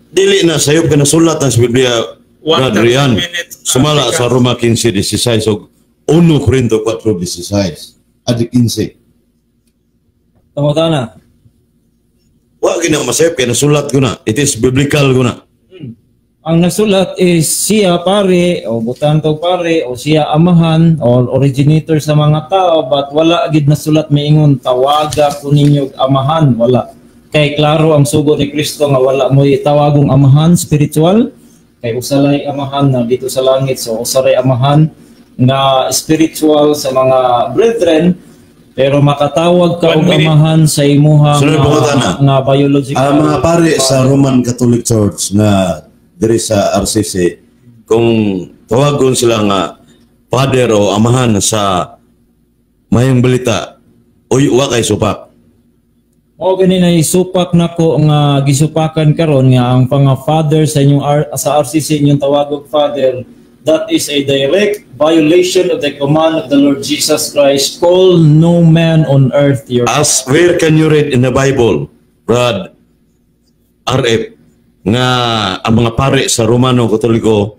Dili na sayop ka nasulat ang sa Biblia, One Brad Rian. minute, Sumala sa Roma 15:16 ug 1 Corinto 4:16. Adi 15. Tama na. Wa gina masayop kay nasulat ko na. It is biblical ko na. Ang nasulat is siya pare o butanto pare o siya amahan o originator sa mga tao, but wala gid nasulat maingon tawaga ko ninyo og amahan. Wala, kay klaro ang sugo ni Kristo nga wala mo tawagong amahan spiritual kay usa lay amahan na dito sa langit. So usa ray amahan nga spiritual sa mga brethren, pero makatawag ka One og minute. amahan sa imuha Sunod, pangutana. Nga biological Ang mga pare sa Roman Catholic Church na diri sa RCC, kung tawagon sila nga father o amahan sa mayong balita, uy, wa kay supak? O gani na isupak nako nga gisupakan karon nga ang mga father sa inyong sa RCC inyong tawagog father, that is a direct violation of the command of the Lord Jesus Christ: "Call no man on earth your" As where can you read in the Bible, Brad RF, nga ang mga pare sa Romano Katoliko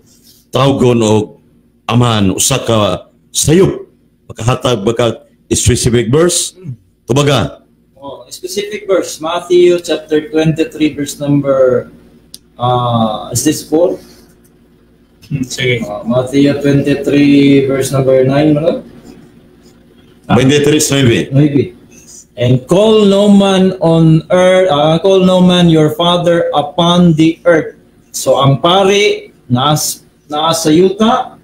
tawgon og amahan, usa ka sayop? Makahatag ba ka specific verse? Tubaga. Oh, specific verse, Matthew chapter 23 verse number is this 4? Sige. Matthew 23 verse number 9 ba? 23:9. Maybe. "And call no man on earth, call no man your father upon the earth." So ang pari naa sa yuta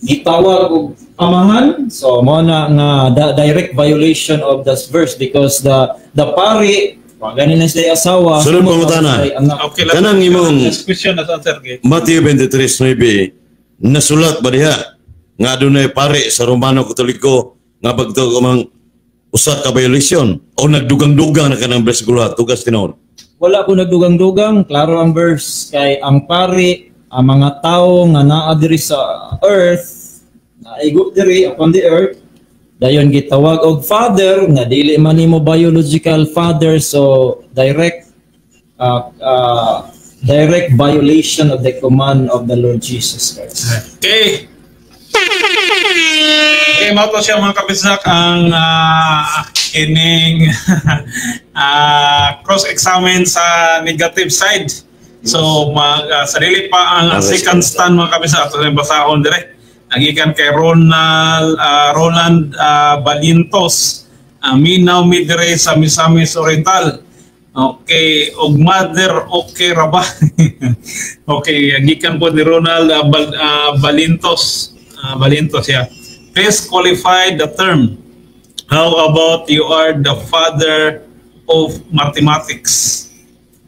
gitawag og amahan. So mo na nga direct violation of this verse because the pari wa gani na sila asawa. Sunod sumod pangutana. sila anak. Okay lang. Kanang imong Last question na answer kay. Matthew 23:9, nasulat ba diha nga adunay pare sa Romano Katoliko nga pagtawag amang usa ka violation o nagdugang-dugang na kanang bersikulo tugas tinuod? Wala ko nagdugang-dugang, klaro ang verse kay ang pari, ang mga tao nga naa diri sa earth, naigo diri upon the earth, dayon gitawag og father nga dili man nimo biological father, so direct violation of the command of the Lord Jesus Christ. Okay. Okay, mao to siya mga kabisak ang kining cross-examine sa negative side. So mag sarili pa ang Okay. second stand, mga kabisak, ato ning basahon dire. Gikan kay Ronald Roland Balintos. Minaw mi dire sa Misamis Oriental. Okay, og mother okay ra ba? Okay, gikan po ni Ronald Balintos. Balintos, yeah. Please qualify the term. How about "you are the father of mathematics"?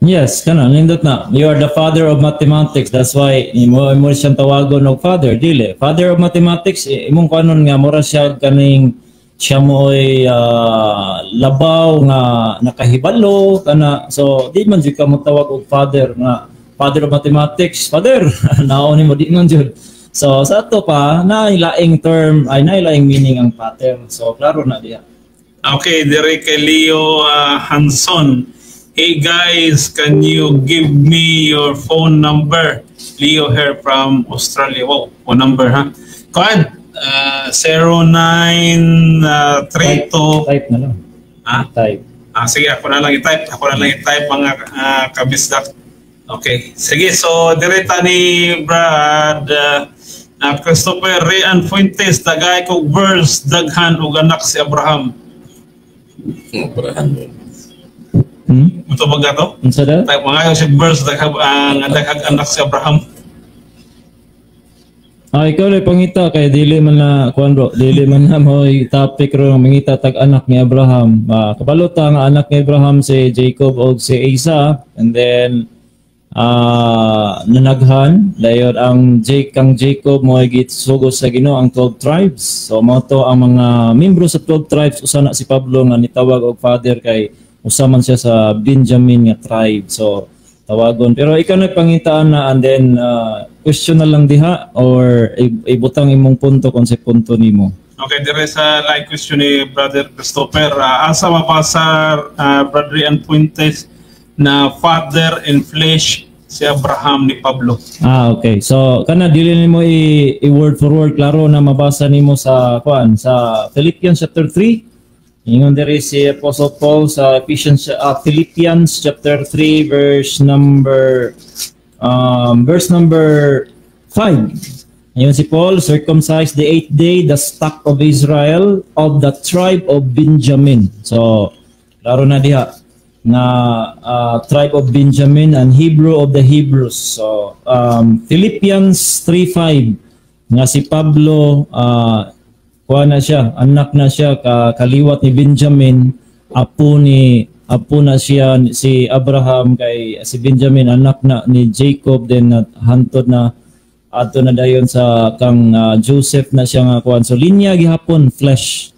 Yes, kana nindot na. You are the father of mathematics. That's why imo siyang tawagon og father, dili. Father of mathematics, imong kanon nga mura siya kaning siya mo'y labaw nga nakahibalo kana, so di man jud ka mo tawag og father nga father of mathematics, father naon nimo, di man jud. So sa ato pa na laing term ay na laing meaning ang pater, so klaro na diha. Okay, dire kay Leo Hanson. "Hey guys, can you give me your phone number? Leo here from Australia." Wow, phone number ha. Kuan, 0932. Type na lang. Ha? Type. Ah, sige, ako na lang i-type. Ako na lang i-type, mga kabisdak. Okay. Sige, so direta ni Brad Christopher Rayan Fuentes, tagay kog verse, daghan og anak si Abraham. Abraham. Hmm? Ito ba gato? Unsa daw? Type mga siya verse, daghang daghang anak si Abraham. Ah, ikaw lang pangita kay dili man na kuan bro, dili man na mo topic ro mangita tag anak ni Abraham. Ah, kabalo ta nga anak ni Abraham si Jacob og si Esau, and then nanaghan dayon ang Jake kang Jacob mo gisugo sa Ginoo ang 12 tribes. So mao to ang mga membro sa 12 tribes, usa na si Pablo nga nitawag og father kay usa man siya sa Benjamin nga tribe. So tawagon, pero ikaw nagpangitaan na, and then question na lang diha or ibutang imong punto kung sa punto nimo. Okay, dire sa like question ni Brother Christopher, asa mabasa, Brother Ian Fuentes, na father in flesh si Abraham ni Pablo? Ah, okay. So kana dili nimo i word for word, klaro na mabasa nimo sa kuan, sa Philippians chapter 3. Ingon diri si Apostle Paul sa Ephesians, Philippians chapter 3 verse number 5. Ayun si Paul, "Circumcised the eighth day, the stock of Israel, of the tribe of Benjamin." So, klaro na diha na tribe of Benjamin and Hebrew of the Hebrews. So, Philippians 3:5 nga si Pablo, kuha na siya, anak na siya ka, kaliwat ni Benjamin, apo na siya si Abraham kay si Benjamin anak na ni Jacob, then hantod na adto na dayon sa kang Joseph na siya nga kuan. So linya gihapon flesh.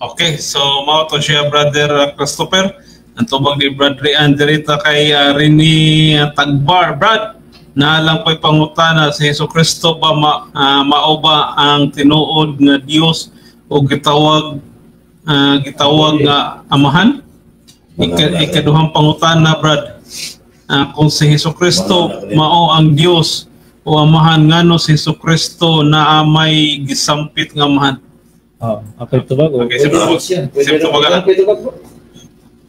Okay, so mao to siya, Brother Christopher. Ang tubag ni Brad Rian dirita kay Rene Tagbar. Brad, naa lang ko'y pangutana, si Hesus Kristo ba mao ba ang tinuod nga Dios o gitawag nga amahan? Ikaduhang pangutana, Brad. Kung si Hesus Kristo mao ang Dios o amahan, ngano si Hesus Kristo naa may gisampit nga amahan? Ah, okay tubag. Okay, sige po. Sige tubag na. Pwede tubag bro.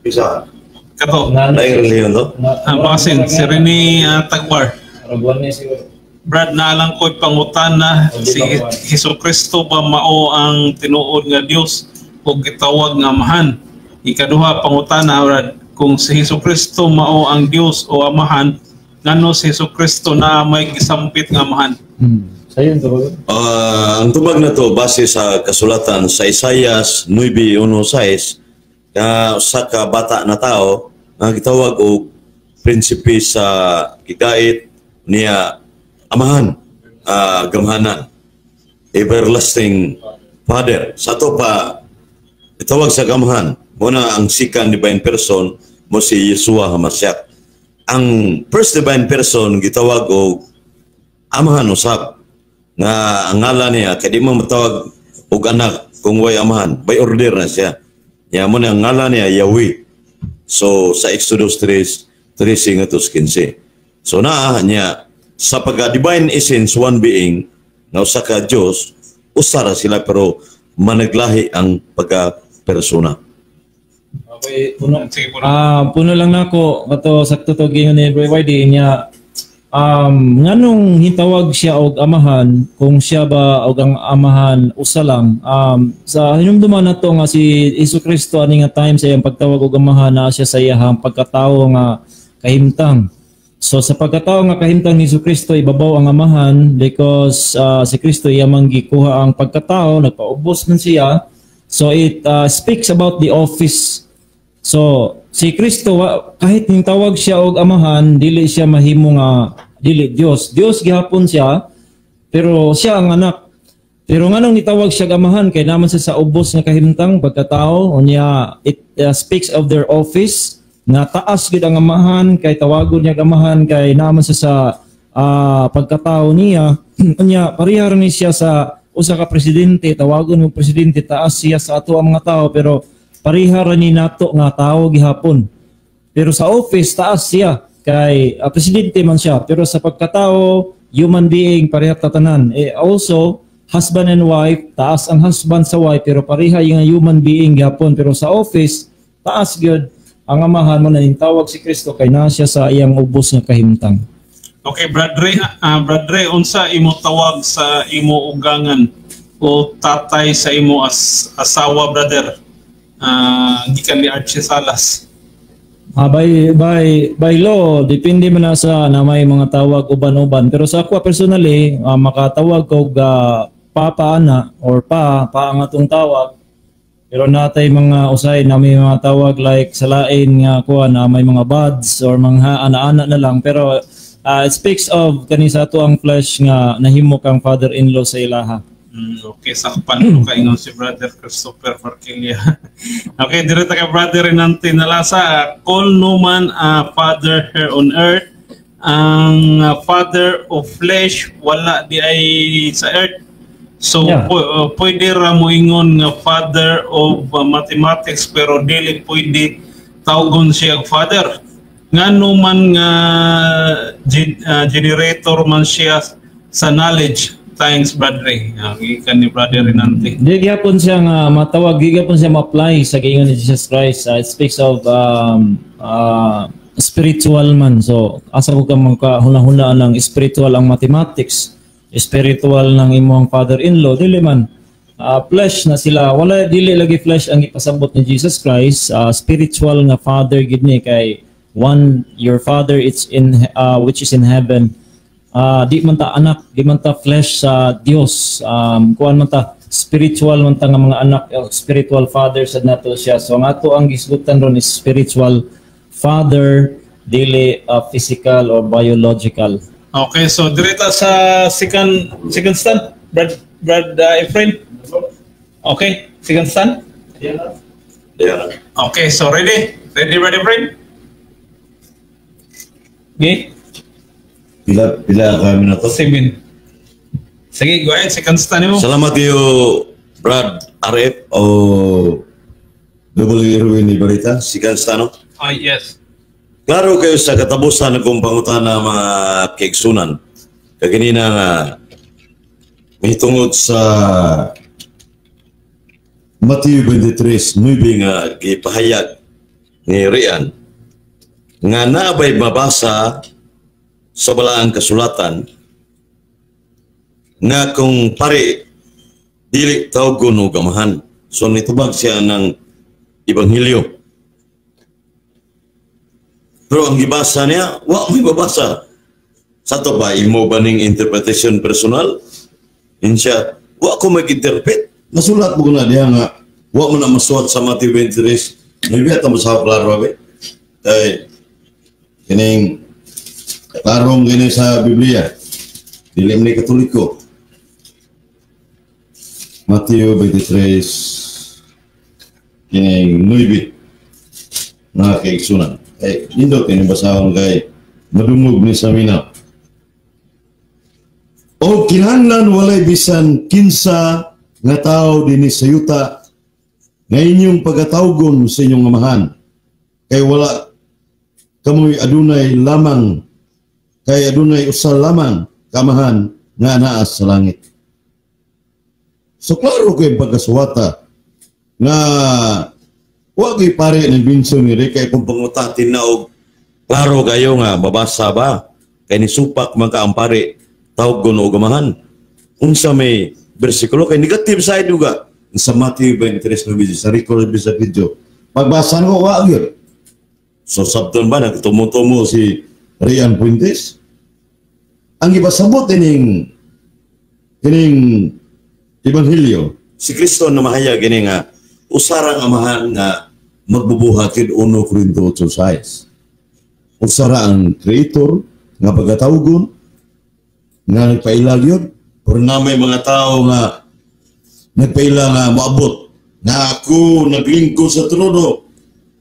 Isa. Kato. Laing relihiyon to? Ang basin, si Rene Tagbar. Arabuan niya siguro. Brad, naa lang ko'y pangutana, si Hesus Kristo ba mao ang tinuod nga Dios o gitawag nga amahan? Ikaduha pangutana, Brad, kung si Hesus Kristo mao ang Dios o amahan, ngano si Hesus Kristo na may gisampit nga amahan? Sayon tubag. Ah, ang tubag na to base sa kasulatan sa Isaias 9:16 ka usa ka bata na tao nga gitawag og prinsipe sa gigait niya amahan, gamhanan, everlasting father. Sa ato pa gitawag sa gamhan mo na ang second divine person mo si Yeshua Hamashiach. Ang first divine person gitawag og amahan usab nga ang ngalan niya kay di mo matawag og anak kung way amahan, by order na siya. Ya mo na ang ngalan niya Yahweh. So sa Exodus 3 13 ngadto 15, so naa niya sa pagka divine essence, one being nga usa ka Dios, usa ra sila pero managlahi ang pagka persona. Okay, puno. Sige po. Ah, puno lang nako kato, sakto to gingon ni Bro YD niya. Nganong hitawag siya og Amahan kung siya ba og ang Amahan usa lang? Sa hinumduman nato nga si Hesus Kristo ani nga time sa iyang pagtawag og Amahan, naa siya sa iyang pagkatawo nga kahimtang. So sa pagkatao nga kahimtang ni Hesus Kristo, ibabaw ang Amahan because si Kristo iya man gikuha ang pagkatao, nagpaubos man siya. So it speaks about the office. So si Kristo, kahit ning tawag siya og Amahan, dili siya mahimo nga dili Dios. Dios gihapon siya, pero siya ang anak. Pero nganong nitawag siya og Amahan kay naman siya sa ubos nga kahimtang pagkatao? Unya it speaks of their office nga taas gid ang Amahan kay tawagon niya Amahan kay naman siya sa pagkatao niya. Unya pareha ni siya sa usa ka presidente, tawagon mo presidente, taas siya sa ato ang mga tao, pero pareha ra ni nato nga tao gihapon. Pero sa office taas siya kay presidente man siya, pero sa pagkatao, human being, pareha tatanan. Eh, also husband and wife, taas ang husband sa wife, pero pareha yung human being gihapon, pero sa office taas gyud ang Amahan mo na tawag si Kristo kay naa siya sa iyang ubos nga kahimtang. Okay, Brad Ray, Brad Ray, unsa imo tawag sa imo ugangan o tatay sa imo asawa, brother? Gikan ni Archie Salas. By law, depende man na sa na may mga tawag uban-uban. Pero sa ako personally, makatawag ko papa ana or pa, pa ang atong tawag. Pero natay mga usay na may mga tawag like sa lain nga kuha na may mga buds or mga ana-ana na lang. Pero it speaks of kani sa ato ang flesh nga nahimo kang father-in-law sa ilaha. Okay, sakpan ko kaingon si Brother Christopher Farquilia. Okay, direta kay Brother Renante Nalasa. Call no man a father here on earth. Ang father of flesh wala di ay sa earth. So pwede ra mo ingon nga father of mathematics, pero dili pwede tawgon siya og father. Ngano man nga generator man siya sa knowledge? Thanks, Brother Ray. Gikan ni Brother Renante. Di gyapon siya nga matawag, di gyapon siya ma-apply sa giingon ni Jesus Christ. It speaks of spiritual man. So asa ko ka makahuna-huna ng spiritual ang mathematics, spiritual ng imong father-in-law? Dili man. Flesh na sila. Wala, dili lagi flesh ang ipasabot ni Jesus Christ. Spiritual nga father gid ni kay one your father it's in which is in heaven. Di man ta anak, di man ta flesh sa Dios. Kuan man ta, spiritual man ta nga mga anak, spiritual father sad nato siya. So ang ato ang gisgutan ron is spiritual father, dili physical or biological. Okay, so direta sa second stand, Brad Efrain. Okay, second stand. Yeah. Okay, so ready? Ready, Brad Efrain? Okay, Pila kami na to? 7. Sige, go ahead, second stand mo. Salamat kayo, Brad RF o W. Erwin Ibarita, second stand, no? Ah, yes. Klaro kayo sa katapusan ng pangutana, mga kaigsunan. Kaganina nga may tungod sa Matthew 23:9 nga gipahayag ni Rian nga naabay mabasa sa balaang kasulatan nga kung pare dili tawgon og Amahan. So nitubag siya ng Ebanghelyo. Pero ang gibasa niya, wa may babasa. Sa to ba, imo ba ning interpretation personal? Insya, wa ko mag-interpret. Nasulat mo na diha nga, wa mo na masuwat sa Matthew 23. Maybe ito mo sa klaro, be. Kay, kining, klarong gini sa Biblia. Dili man ni Katoliko. Matthew 23, kining 9 na kaigsunan. Eh, nindot ini basahon kay madungog ni sa minaw. O kinahanglan walay bisan kinsa nga tao dinhi sa yuta nga inyong pagatawgon sa inyong amahan. Kay wala kamoy adunay lamang, kay adunay usa lamang kamahan nga naa sa langit. So klaro ko yung pagkasuwata nga wa gyud pare ng Binson ni kay kung panguta tinaog, klaro kayo nga babasa ba. Kay ni supak man ka ang pare, tawag og amahan. Unsa may bersikulo kay negative side juga sa Matthew 23:9 sa record sa video. Pagbasa ko, wa gyud. So sabton ba nagtumo-tumo si Rian Puentes? Ang gipasabot ining kining ebanghelyo, si Kristo na mahayag ini nga usarang amahan nga magbubuhat kin 1 Corinto 8:6. Usara ang creator nga pagkatawgon nga nagpaila gyud, pero na may mga tao nga nagpaila nga moabot nga ako naglingkod sa trono,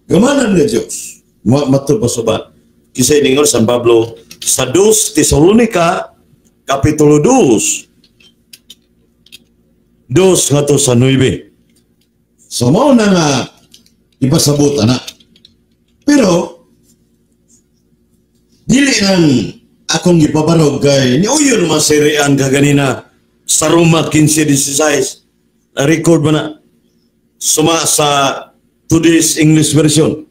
gamanan nga Dios matod pa subat kisay ningon San Pablo sa 2 Tesalonica kapitulo 2 2 ngadto sa 9. So mao na nga ipasabot ana. Pero dili nang akong gipabarog kay niuyon man si Rian kaganina sa Roma 15:16. Na record ba na suma sa today's English version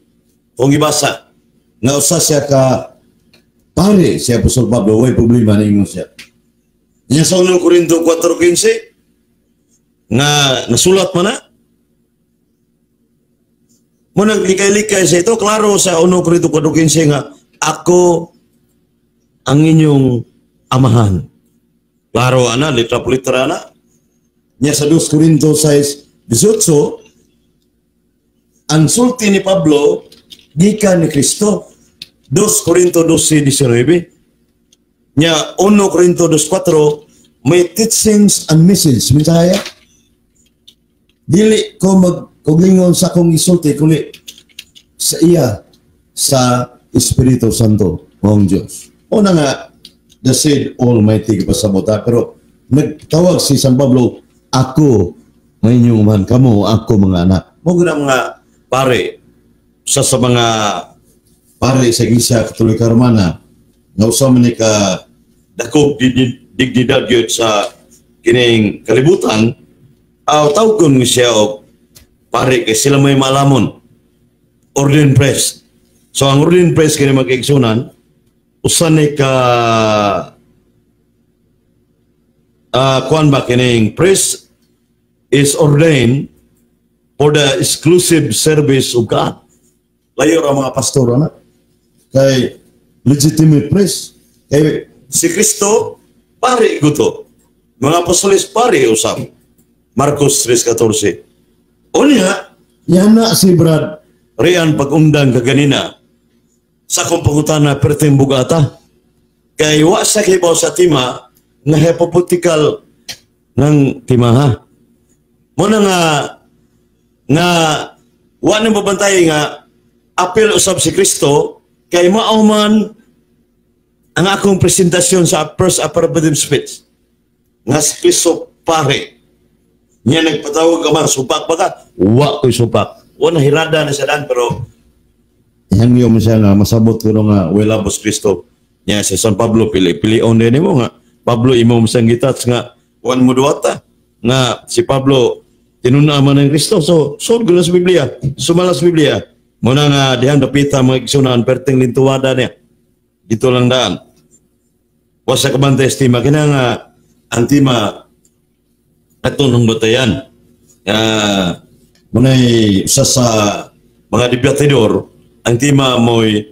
kung ibasa nga usa siya ka pare si Apostol Pablo, way problema ningon siya. Nya sa 1 Corinto 4:15 nga nasulat man na mo naglikay-likay sa ito, klaro sa 1 Corinto 4:15 nga ako ang inyong amahan. Klaro ana, litra po litra ana. Nya sa 2 Corinto 6:18, ang sulti ni Pablo gikan ni Kristo. 2 Corinto 12:19. Nya 1 Corinto 2:4, may teachings and message misaya. Dili ko magkuglingon sa akong isulti kundi sa iya sa Espiritu Santo mong Diyos. Una nga, the said Almighty pasabot ha, pero nagtawag si San Pablo, ako ng inyong amahan, kamo ako mga anak. Mo gud ang mga pare sa mga pare sa Iglesia Katolika Romana nga usa man ni ka dakog dignidad gyud sa kining kalibutan, aw tawgon siya og pare kay sila may maalamon. Ordained priest. So ang ordained priest kini magigsunan usa ni ka kuan ba kining priest is ordained for the exclusive service of God. Layo ra mga pastor ana. Kay legitimate priest. Kay si Kristo pare guto. Mga apostoles pare usab. Marcos 3:14. Unya, yana si Brad Rian pag-undang kaganina sa akong pangutana perteng bugata. Kay wa sa kibaw sa tima nga hypothetical ng timaha. Muna nga nga wa nang babantay nga apil usab si Kristo kay mao man ang akong presentasyon sa first affirmative speech nga si Kristo pare. Niya nagpatawag ka man, supak ba ka? Wa ko'y supak. Wa na hirada na siya daan, pero hangyo mo siya nga masabot ko nga wala bos Kristo. Niya si San Pablo pili pilion din mo nga Pablo imo mo siyang gitats nga wan mo duwata nga si Pablo tinuna man ng Kristo. So sod ko na sa Biblia, sumala sa Biblia. Muna nga dihang dapita mga igsunan perting lintuwada niya. Dito lang daan. Wa sa kabantay estima kina nga ang tima ato nang batayan. Munay usa sa mga debatidor ang tima mo'y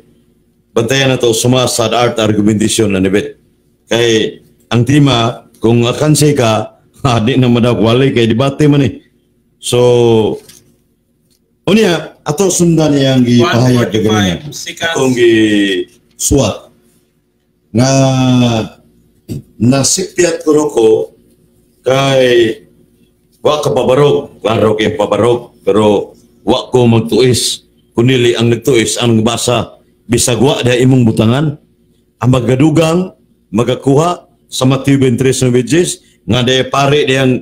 bantayan na to suma sa art argumentation na nibit. Kay ang tima kung akanse ka di na madakwali kay debate man eh. So unya ato sundan niyang gipahayag kaganina. 145 seconds. Akong gisuwat nga nasipyat ko ko kay wa ka pabarog, klaro kay pabarog, pero wa ko magtuis kunili ang nagtuis ang nagbasa bisag wa diha imong butangan ang magadugang magakuha sa Matthew 23:9 nga diha pare diyang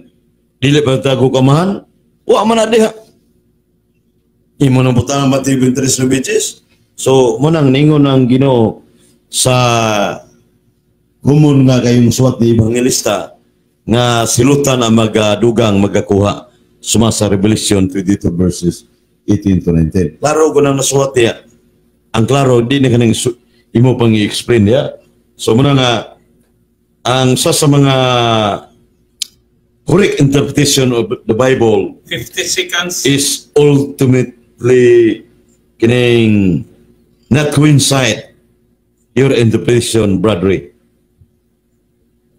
dili pa tago kamahan wa man na diha imo nang butangan Matthew 23:9. So mo nang ningon ang Ginoo sa gumon nga kayong suwat ni Evangelista nga silutan ang magadugang magakuha suma sa Revelation 22 verses 18 to 19. Klaro ko nang nasuwat niya. Ang klaro, di na kaning imo pang i-explain niya. So muna nga ang sa mga correct interpretation of the Bible 50 seconds. Is ultimately kining not coincide your interpretation, brother.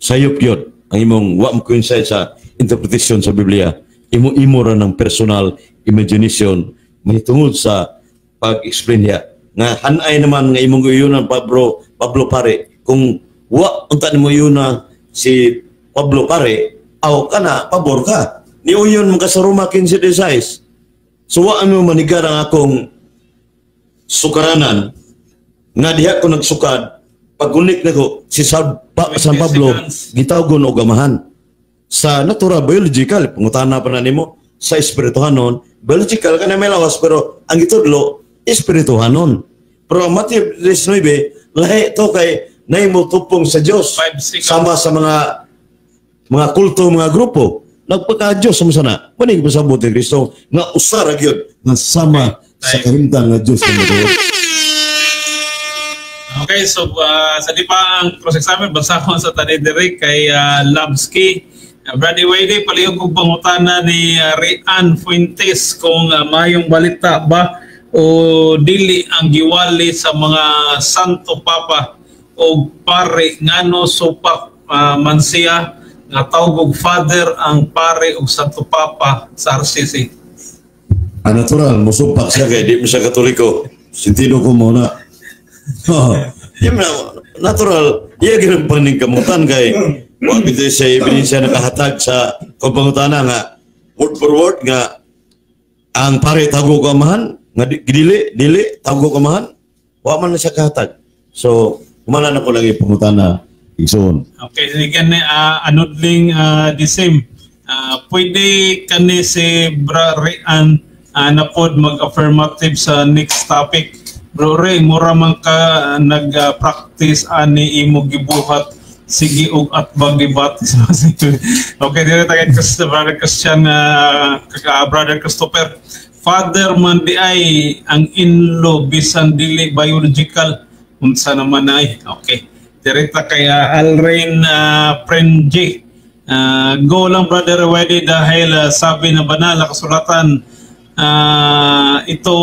Sayop yun ang imong wa mo coincide sa interpretation sa Biblia. Imo-imo ra ng personal imagination mahitungod sa pag-explain niya. Nga hanay naman nga imong guyunan Pablo Pablo pare, kung wa unta nimo yuna si Pablo pare, aw kana pabor ka. Niuyon mo ka sa Roma 15:16. So wa mo manigar ang akong sukaranan nga diha ko nagsukad paggunik nako si San 20 Pablo seconds. Gitawgon og amahan sa natural, biological. Pangutana pa na nimo sa espirituhanon. Biological kana may lawas, pero ang gitudlo espirituhanon. Pero ang Matthew 19 lahi to kay naimo tupong sa Dios. 5 seconds. Sama sa mga kulto, mga grupo nagpaka Dios sa sana maning pasabot ni Kristo nga usa ra gyud nga sama sa kahimtang nga Dios nga matuod. Okay, so sa di pa ang cross-examine, basahon sa tani diri kay Labski. Brady Wade, palihog kong pangutana ni Rian Fuentes kung mayong balita ba o dili ang giwali sa mga Santo Papa o pare, ngano supak man siya nga tawag og father ang pare og Santo Papa sa RCC? Ah, natural, musupak siya kay di mo siya Katoliko. Sentido ko muna. Oh, yun na, natural, iya ganun paningkamutan kay wa bitaw sa ebidensya nakahatag sa kung pangutana nga word for word nga ang pare tago ko amahan nga dili dili tago ko amahan, wa man na siya kahatag. So, kumana na ko lang ipangutana, igsoon. Okay, sige ni anudling the same. Pwede kani si Bra Rian na pod mag-affirmative sa next topic. Bro Ray, mura man ka nag-practice ani imo gibuhat, sige og atbang debate. Okay, dire tayo kay Brother Christian, Brother Christopher. Father man di ay ang in-law bisan dili biological, unsa naman ay. Okay. Direkta kay Alrain Prenji. Go lang, Brother Weddy, dahil sabi na banal na kasulatan, ito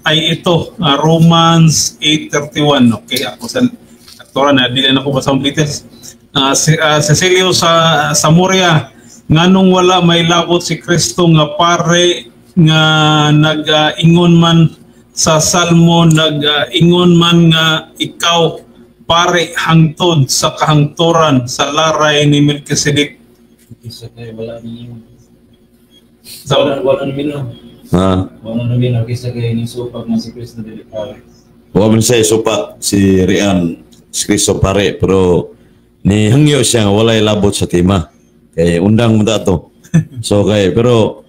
ay ito, Romans 8:31. Okay, ako sa aktora na dili na ko basa ang details. Si Cecilio sa Samuria, nganong wala may labot si Kristo nga pare nga nag-ingon man sa Salmo, nag-ingon man nga ikaw pare hangtod sa kahangturan sa laray ni Melchizedek? Isa kay wala ninyo. So, Wala wala namin. Ha? Wala namin kaysa kay ni supak na si Kristo dili pare. Wa man siya supak si Rian si Kristo pare, pero ni hangyo siya nga walay labot sa tema. Kay undang mo to. So kay pero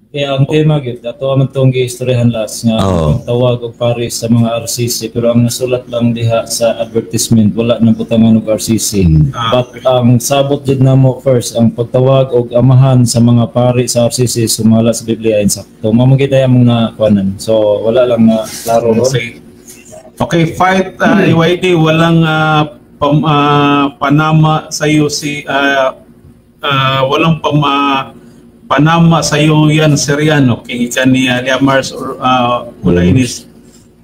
Kaya ang tema gyud ato man tong giistoryahan last nga tawag og pare sa mga RCC, pero ang nasulat lang diha sa advertisement wala nang butangan og RCC. But ang sabot jud namo first, ang pagtawag og amahan sa mga pare sa RCC sumala sa Biblia insakto. Mao man gyud ay among nakuanan. So wala lang na klaro ron. Sige. Okay, fight EYD, walang panama sa iyo si walang panama sa iyo yan si Rian. Okay, ikan ni Mars or Ulainis.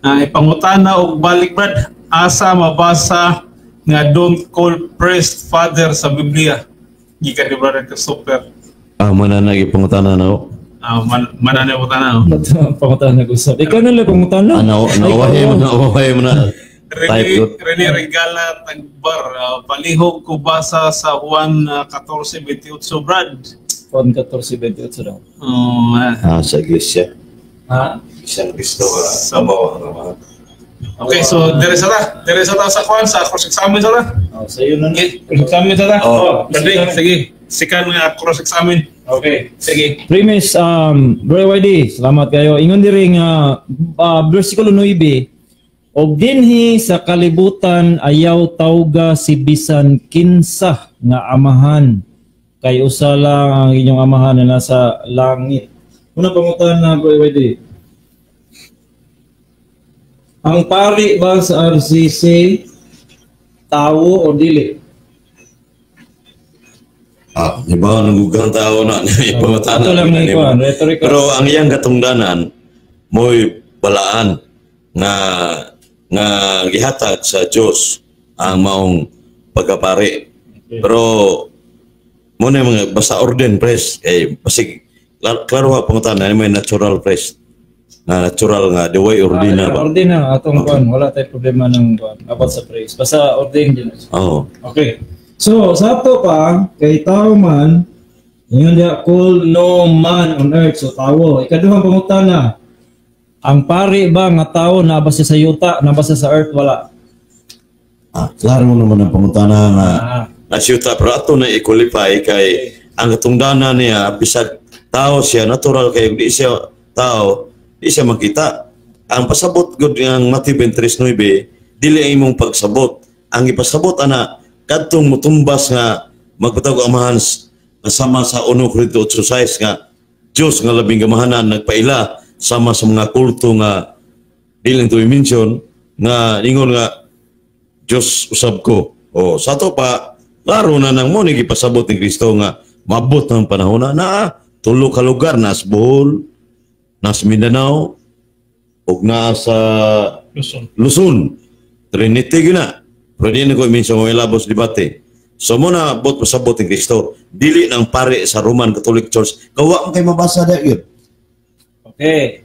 Ipangutana og balik, Brad, asa mabasa nga don't call priest father sa Biblia? Gikan ni Brother Christopher. Ah, mana na gipangutana na ako. Manana pangutana. Oh. Pangutana usab. Ikaw na lang pangutana. Ah, nawahi mo na, nawahi mo na. Type Rene, good. Rene Regala Tagbar, palihog ko basa sa Juan 14:28, Brad. Juan 14:28 daw. Oh, Ah, sa iglesia. Ha? Isang Kristo amaw. Okay, so dire sa ta. Dire sa ta sa Juan sa cross examine sa ta. Oh, sa iyo na. Okay, cross examine sa ta. Oh. Pwede, sige. Sikan nga cross examine. Okay. Sige. Premise, Bro YD, salamat kayo. Ingon diri nga versikulo 9, "Og dinhi sa kalibutan ayaw tawga si bisan kinsa nga amahan kay usa lang ang inyong amahan na nasa langit." Una pangutan na, Bro YD. Ang pari ba sa RCC Tawo o dili? Ah, iba nang tao na ipangutana. Ato lang ni kuan, rhetorical. Pero ang iyang katungdanan mo'y balaan nga nga gihatag sa Dios ang maong pagkapari. Pero mo na yung mga basta ordained priest kay basig klaro ha pangutana may natural priest na natural nga the way ordina ba. Ordain na atong kuan, wala tay problema ng kuan about sa priest. Basta ordain gyud. Oo. Okay. So, sa ato pa, kay tao man, yun diya, call no man on earth. So, tao. Ikaduhang pangutana, ang pari ba nga tao naa ba siya sa yuta, naa ba siya sa earth, wala? Ah, klaro mo naman ang pangutana nga nasyuta, pero ato na i-qualify kay ang katungdanan niya bisag tao siya natural, kay di siya tao, di siya makita. Ang pasabot gud ang Matthew 23:9, dili ang imong pagsabot. Ang ipasabot ana kadtong mutumbas nga magpatawag amahan sama sa 1 Corinto 8:6 nga Dios nga labing gamahanan nagpaila sama sa mga kulto nga dili to i-mention nga ingon nga Dios usab ko. O sa to pa, klaro na nang mo ni gipasabot ni Kristo nga mabot ng panahon na naa tulo ka lugar, nas Bohol, nas Mindanao ug naa sa Luzon. Luzon. Trinity gyud na. Pero di na ko i-mention mo ilabos debate. So mo na bot pasabot ni Kristo. Dili ng pare sa Roman Catholic Church. Kawa mo kay mabasa da yun. Okay.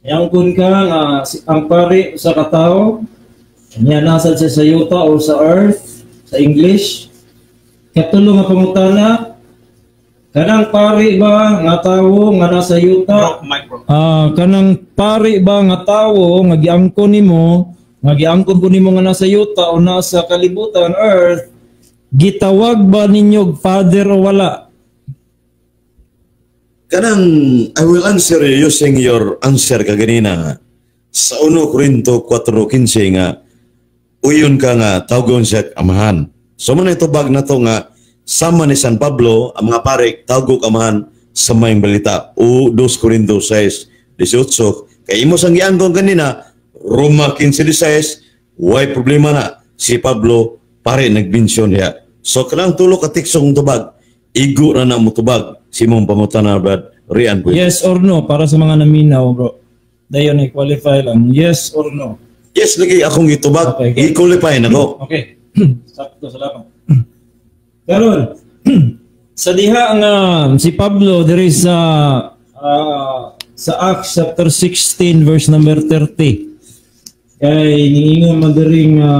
Yang kun ka nga ang pari sa katao niya nasa siya sa yuta o sa earth sa English. Katulo nga pangutana, kanang pari ba nga tawo nga nasa yuta Bro, mic, bro. Ah, kanang pari ba nga tawo nga giangkon nimo, nga giangkon ko nimo nga nasa yuta o nasa kalibutan, earth, gitawag ba ninyo og father o wala? Kanang I will answer you using your answer kaganina nga sa 1 Corinto 4:15 nga uyon ka nga tawgon siya amahan. So mo na itubag na to nga sama ni San Pablo ang mga pare tawgog amahan sa mayong balita o 2 Corinto 6:18, kay imo sang giangkon kanina Roma 15:16, way problema na si Pablo pare nagmensyon niya. So kanang tulo ka teksong tubag, igo na na mo tubag si imong pangutana, Brad Rian po. Yes or no para sa mga naminaw, bro. Dayon i-qualify lang. Yes or no? Yes lagi akong gitubag. Okay, good. I-qualify nako. Okay. Sakto, salamat. Karon, sa diha nga si Pablo diri sa Acts chapter 16 verse number 30. Kay niingon man diri nga,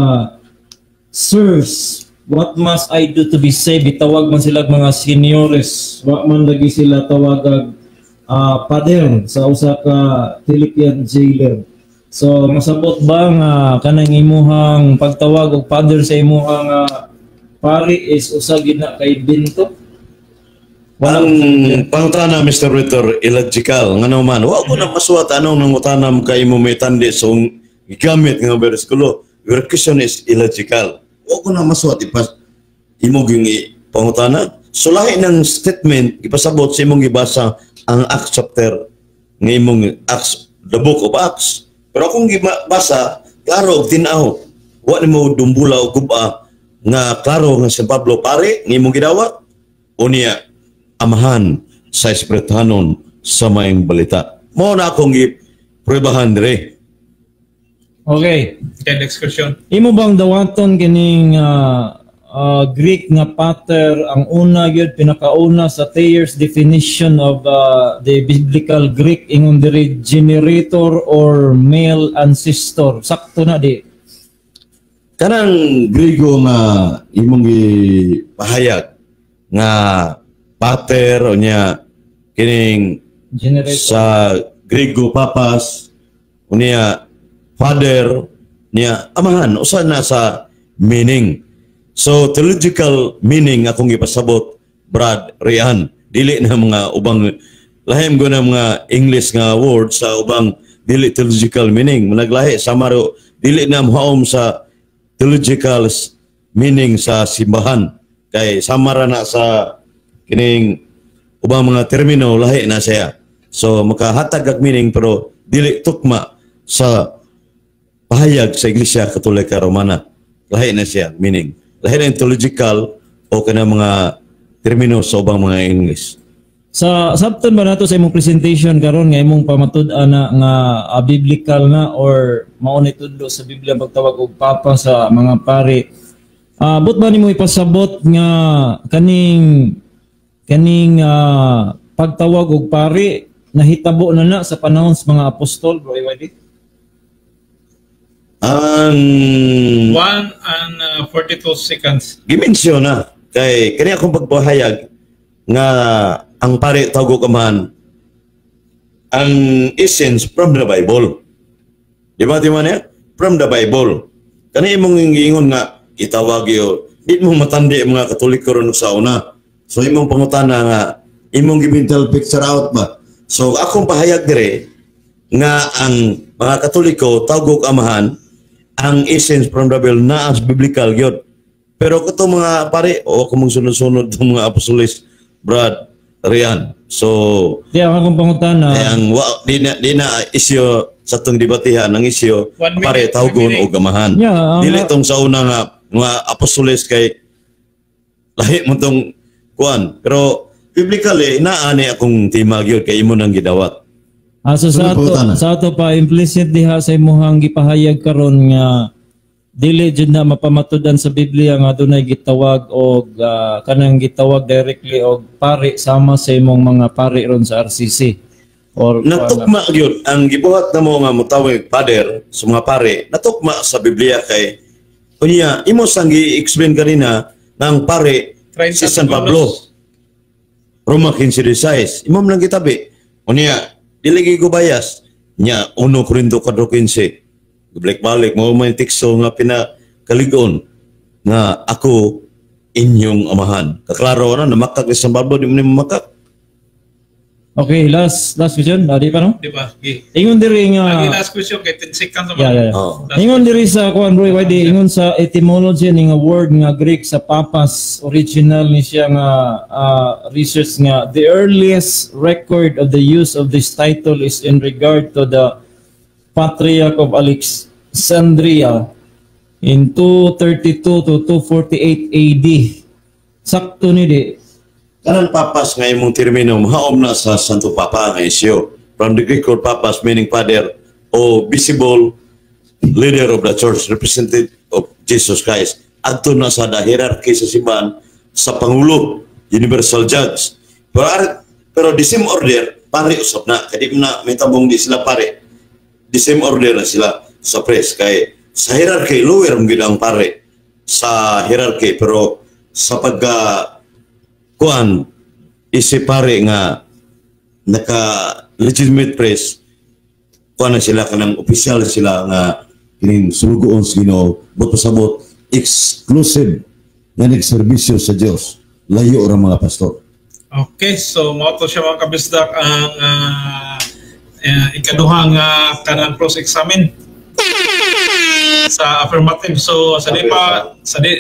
"Sirs, what must I do to be saved?" Itawag man sila mga seniores. Wa man lagi sila tawagag pader sa usa ka Philippian jailer. So masabot ba nga kanang imuhang pagtawag og father sa imuhang pari is usa gid na kay binto? Ang pangutana, Mr. Ritter, illogical. Ngano man, wa ko na masuwat anong nangutana mo kay imo may tandi so gigamit nga bersikulo. Your question is illogical. Wa ko na masuwat ipas imo gyung pangutana. So lahi ng statement ipasabot sa imong gibasa ang Acts chapter nga imong Acts, the book of Acts. Pero akong gibasa, klaro og tin-aw. Wa nimo dumbula og guba nga klaro nga si Pablo pare nga imong gidawat unya amahan sa espirituhanon sa maayong balita. Mo na akong gipruebahan dire. Okay. Okay, next question. Imo bang dawaton kining Greek nga pater, ang una gyud, pinakauna sa Thayer's definition of the biblical Greek, ingon diri generator or male ancestor? Sakto na di? Kanang Grigo nga imong gipahayag nga pater unya kining generator sa Grigo papas unya father niya amahan, usa na sa meaning. So theological meaning akong gipasabot, Brad Rian, dili na mga ubang lahim ko na mga English nga words sa ubang dili theological meaning. Managlahi sa maro dili na mohaom sa theological meaning sa simbahan kay sama ra na sa kining ubang mga termino, lahi na siya. So makahatag og meaning pero dili tukma sa pahayag sa Iglesia Katolika Romana. Lahi na siya meaning. Lahi na theological o kana mga termino sa ubang mga English. Sa sabton ba nato sa imong presentation karon nga imong pamatud-an na nga biblical na or mao ni tudlo sa Biblia ang pagtawag og papa sa mga pari? But ba nimo ipasabot nga kaning kaning pagtawag og pari nahitabo na na sa panahon sa mga apostol, Bro AYD? Ang 1 and 42 seconds. Gimensyon na kay kani akong pagpahayag nga ang pare tawag og amahan, ang essence from the Bible. Di ba, di ba niya? From the Bible. Kani imong giingon nga itawag yo, di mo matandi ang mga Katoliko ron sa una. So imong pangutana nga imong gimental picture out ba? So akong pahayag dire nga ang mga Katoliko tawag og amahan, ang essence from the Bible na as biblical gyud. Pero kato mga pare o ako mong sunod-sunod itong mga apostolis, Brad Rian. So Di ang akong pangutana. Ay, ang wa, di na isyo sa atong debatihan, ang isyo 1 minute, pare tawgon 1 minute. og amahan. Yeah, Dili tong sa una nga mga apostoles kay lahi mo tong kuan. Pero biblically naa ni akong tema gyud kay imo nang gidawat. Ah, so sa Sunod ato, pangutana. Sa ato pa implicit diha sa imuhang gipahayag karon nga dili jud na mapamatud-an sa Biblia nga dunay gitawag og kanang gitawag directly og pari sama sa imong mga pari ron sa RCC or Natukma gyud ang gibuhat namo nga motawag father sa mga pare, natukma sa Biblia kay unya imo sang gi-explain kanina nga ang pare 30 si San Pablo. Roma 15:16. Imo man lang gitabi. Unya dili gyud ko bias. Nya 1 Corinto 4:15. Balik-balik mo may teksto nga pinakaligon nga ako inyong amahan. Kaklaro na namakak ni San Pablo, di mo ni mamakak. Okay, last last question. Di pa, no? Di ba? Okay. Ingon diri nga Ang last question kay 10 seconds. Yeah. Oh. Last. Ingon diri sa kuan, bro, YD, ingon sa etymology ni nga word nga Greek sa papas, original ni siya nga research nga the earliest record of the use of this title is in regard to the Patriarch of Alexandria in 232 to 248 AD. Sakto ni di? Kanang papas nga imong termino mahaom na sa Santo Papa nga isyo. From the Greek word papas, meaning father o visible leader of the church, representative of Jesus Christ. Adto na sa the hierarchy sa simbahan sa pangulo, universal judge. Pero the same order, pare usab na. Kaya di na may tabong di sila pare. The same order na sila sa priest. Kay sa hierarchy, lower ang gyud ang pare sa hierarchy. Pero sa pagka kuan isi pare nga naka legitimate priest, kuan na sila, kanang opisyal sila nga kining sulugoon sa Ginoo, but pasabot exclusive nga nagserbisyo sa Dios, layo ra mga pastor. Okay, so mao to siya, mga kabisdak, ang ikaduhang kanang cross-examine sa affirmative. So sa di pa sa di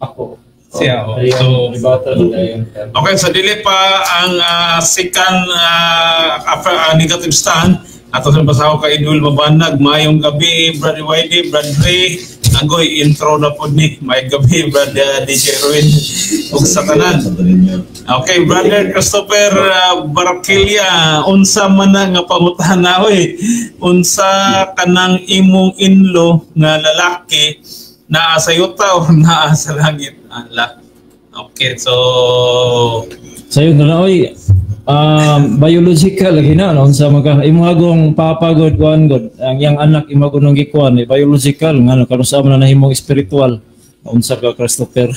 Ako. Siya. Oh. Ayun, So rebuttal ayun. Okay, sa dili pa ang second negative stand ato sa basahon kay Idul Mabanag. Maayong gabi, Brother YD, Brad Ray. Agoy, intro na pod ni. Maayong gabi, Brad DJ Erwin ug sa tanan. Okay, Brother Christopher Barquilla, unsa man na nga pangutana, oy? Unsa kanang imong in-law nga lalaki, naa sa yuta o naa sa langit? Ala. Okay, so Sayo na, oy. Biological lagi na, no? Unsa man ka imo agong papa god, kuan god, ang iyang anak imo gud nang gikuan eh, biological nga no, karon sa man na nahimong spiritual. Unsa ka, Christopher?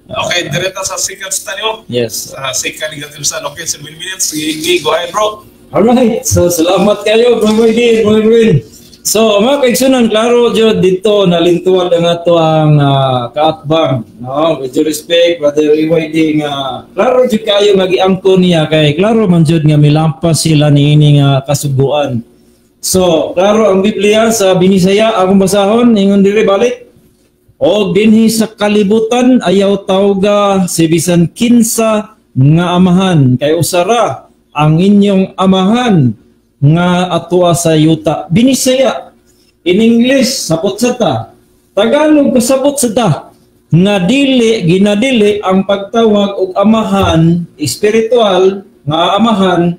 Okay, direta sa second stand mo. Yes. Sa second negative stand. Okay, 7 minutes. Sige, go ahead, bro. Alright, so salamat kayo, Bro Boydi, Bro Erwin. So, mga kaigsunan, klaro jud dito nalintuan ang ato ang kaatbang. No, with due respect, Brother EYD, nga klaro jud kayo nga giangko niya kay klaro man jud nga milampas sila niini nga kasuguan. So, klaro ang Biblia sa Binisaya, akong basahon, ingon diri balik. Og dinhi sa kalibutan ayaw tawga si bisan kinsa nga amahan kay usara ang inyong amahan nga atoa sa yuta. Binisaya. In English, sabot sa ta. Tagalog, kasabot sa ta. Nga dili, ginadili ang pagtawag og amahan, spiritual, nga amahan,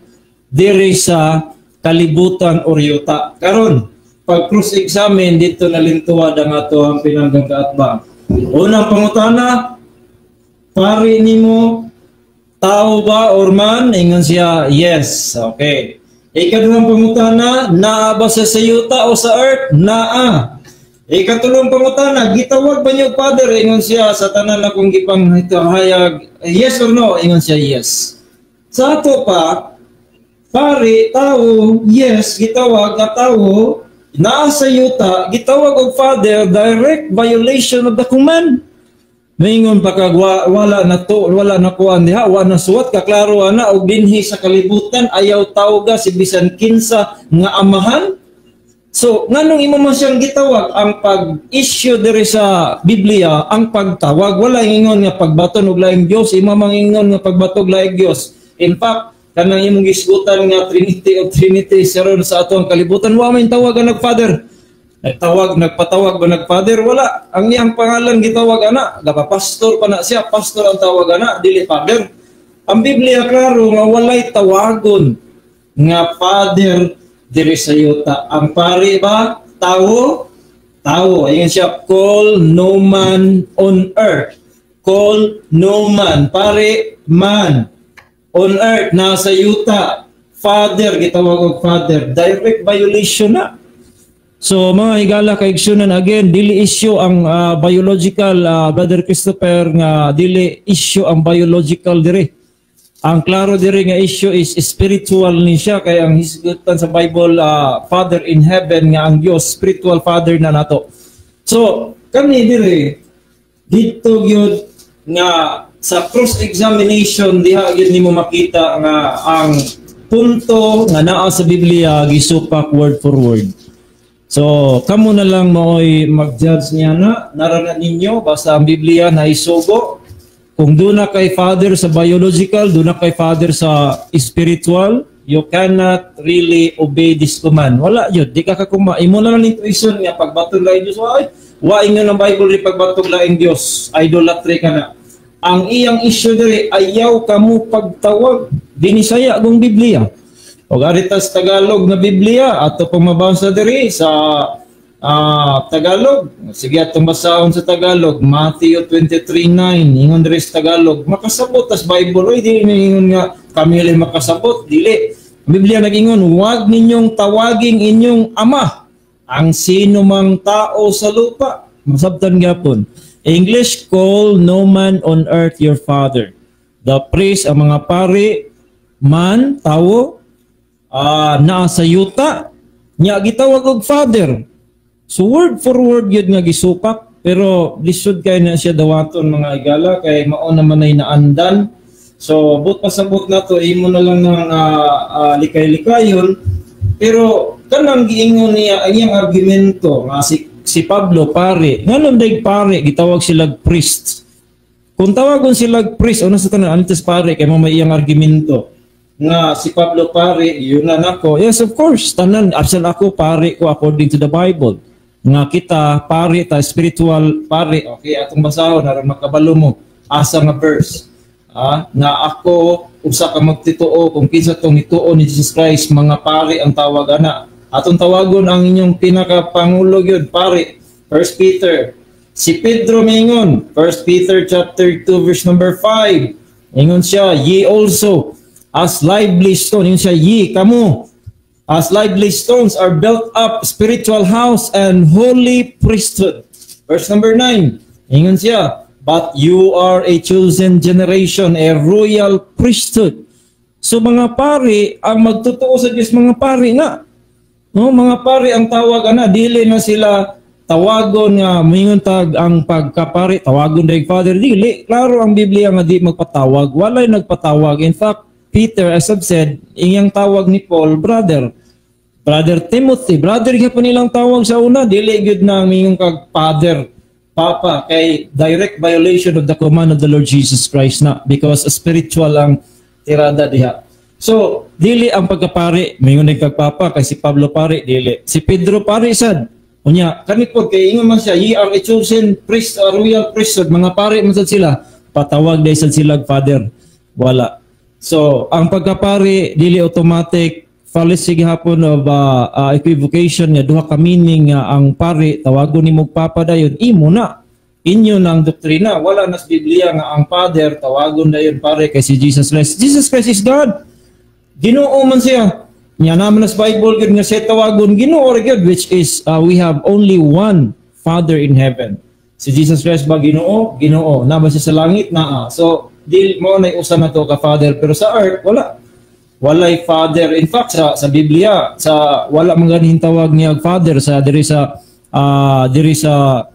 diri sa kalibutan or yuta. Karon, pag cross-examine, dito nalintuwad ang ato ang pinanggang kaatbang. Unang pangutana, pari nimo tao ba or man? Ingon siya, "Yes." Okay. Ikaduhang pangutana, naa ba siya sa yuta o sa earth? Naa. Ikatulong pangutana, gitawag ba niyo father? Ingon siya, sa tanan akong gipang hayag, yes or no? Ingon siya, "Yes." Sa ato pa, pari, tao, yes, gitawag nga tao, naa sa yuta, gitawag og father, direct violation of the command. Maingon pa kag wala na to, wala na kuan diha, wala na suwat, kaklaro ana og dinhi sa kalibutan ayaw tawga si bisan kinsa nga amahan. So, nganong imo man siyang gitawag? Ang pag-issue diri sa Biblia, ang pagtawag, wala ingon nga pagbaton og laing Dios, imo mang ingon nga pagbato og laing Dios. In fact, kanang imong gisgutan nga Trinity of Trinity saron sa atong kalibutan, wa man tawag ang nag-father. Nagtawag, nagpatawag ba nag-father? Wala. Ang iyang pangalan gitawag ana, gapapastor pa na siya, pastor ang tawag ana, dili father. Ang Biblia klaro nga walay tawagon nga father diri sa yuta. Ang pari ba? Tao? Tao. Ayun siya, "Call no man on earth." Call no man. Pari, man. On earth, nasa yuta. Father, gitawag og father. Direct violation na. So mga higala kaigsunan, again, dili issue ang biological, Brother Christopher, nga dili issue ang biological diri. Ang klaro diri nga issue is spiritual ni siya kay ang hisgutan sa Bible, Father in heaven nga ang Dios spiritual father na nato. So kani diri dito gyud nga sa cross examination diha gyud nimo makita nga ang punto nga naa sa Biblia gisupak word for word. So, kamo na lang maoy mag-judge niya na, narana ninyo, basta ang Biblia na isugo. Kung duna kay father sa biological, duna kay father sa spiritual, you cannot really obey this command. Wala yun, di ka kakuma. Imo na lang intuition nga pagbatong laing Diyos, ay, wa ingon ang Bible ri pagbatong laing Diyos, idolatry ka na. Ang iyang issue diri, ayaw kamo pagtawag. Binisaya gong Biblia. O arita sa Tagalog na Biblia, ato pong mabasa diri sa Tagalog. Sige, atong basahon sa Tagalog, Matthew 23:9, ingon diri sa Tagalog. Makasabot tas Bible, oy, dili ingon nga kami lang makasabot, dili. Ang Biblia nag-ingon, "Huwag ninyong tawaging inyong ama ang sino mang tao sa lupa." Masabtan gyapon. English, "Call no man on earth your father." The priest, ang mga pari, man, tao, naa sa yuta, nya gitawag og father. So word for word yun nga gisupak, pero lisod kay na siya dawaton, mga igala, kay mao naman ay naandan. So but pasabot na to, imo na lang ng likay-likayon. Pero kanang giingon niya ang iyang argumento nga si Pablo pare, nganong daig pare gitawag sila priest? Kung tawagon sila priest, una sa tanan antes pare kay mo may iyang argumento nga si Pablo pare, yun na nako. Yes, of course, tanan absan ako pare ko according to the Bible. Nga kita pare ta, spiritual pare. Okay, atong basahon aron makabalo mo asa nga verse. Nga ako usa ka magtituo, kung kinsa tong nituo ni Jesus Christ, mga pare ang tawag ana. Atong tawagon ang inyong pinakapangulo yun, pare. First Peter. Si Pedro mingon, First Peter chapter 2 verse number 5. Ingon siya, "Ye also as lively stone," ingon siya, "ye," kamo, "as lively stones are built up spiritual house and holy priesthood." Verse number 9, ingon siya, "But you are a chosen generation, a royal priesthood." So mga pari, ang magtotoo sa Diyos, mga pari na. No, mga pari ang tawag ana, dili na sila tawagon nga moingon tag ang pagkapari tawagon dayeg father, dili. Klaro ang Biblia nga di magpatawag, walay nagpatawag. In fact, Peter, as I've said, iyang tawag ni Paul brother, Brother Timothy, brother gyapon nilang tawag sa una, dili gyud na mingon kag father, papa, kay direct violation of the command of the Lord Jesus Christ na because spiritual ang tirada diha. So, dili ang pagkapari, mingon kag papa kay si Pablo pare, dili. Si Pedro pare sad. Unya kani pod kay ingon man siya, "Ye are a chosen priest, a royal priesthood," mga pare man sad sila, patawag day sad sila og father. Wala. So, ang pagkapari dili automatic, fallacy gihapon of equivocation nga duha ka meaning nga ang pare tawagon nimo og papa dayon, imo na. Inyo na ang doktrina. Wala na sa Biblia nga ang father tawagon dayon pare kay si Jesus Christ. Jesus Christ is God. Ginoo man siya. Nya naman na sa Bible gyud nga siya tawagon Ginoo ra gyud, which is we have only one Father in heaven. Si Jesus Christ ba Ginoo? Ginoo. Naa ba siya sa langit? Naa. So di mo na usa na to ka Father, pero sa earth wala. Walay father. In fact, sa Biblia, sa wala man ganin tawag niya og father sa diri sa diri sa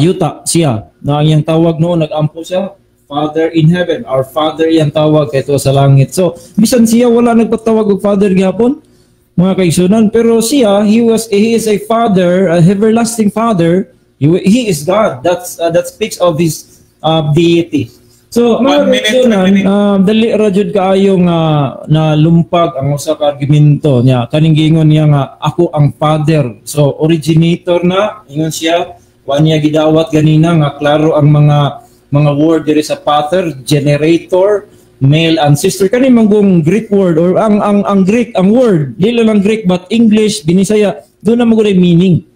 yuta siya. Na ang iyang tawag noon, nag-ampo siya, Father in heaven. Our Father iyang tawag kay sa langit. So, bisan siya wala nagpatawag og father gihapon, mga kaigsunan, pero siya, he is a father, a everlasting father. He is God. That speaks of his deity. So, mga One minute, kaigsunan, 1 minute. Dali ra jud kaayo nga na lumpag ang usa ka argumento niya. Kaning giingon niya nga ako ang father. So, originator na ingon siya, wa niya gidawat ganina nga klaro ang mga word diri sa father, generator, male ancestor, kani manggong Greek word or ang Greek ang word, dili lang Greek but English, Binisaya, doon na magulay meaning.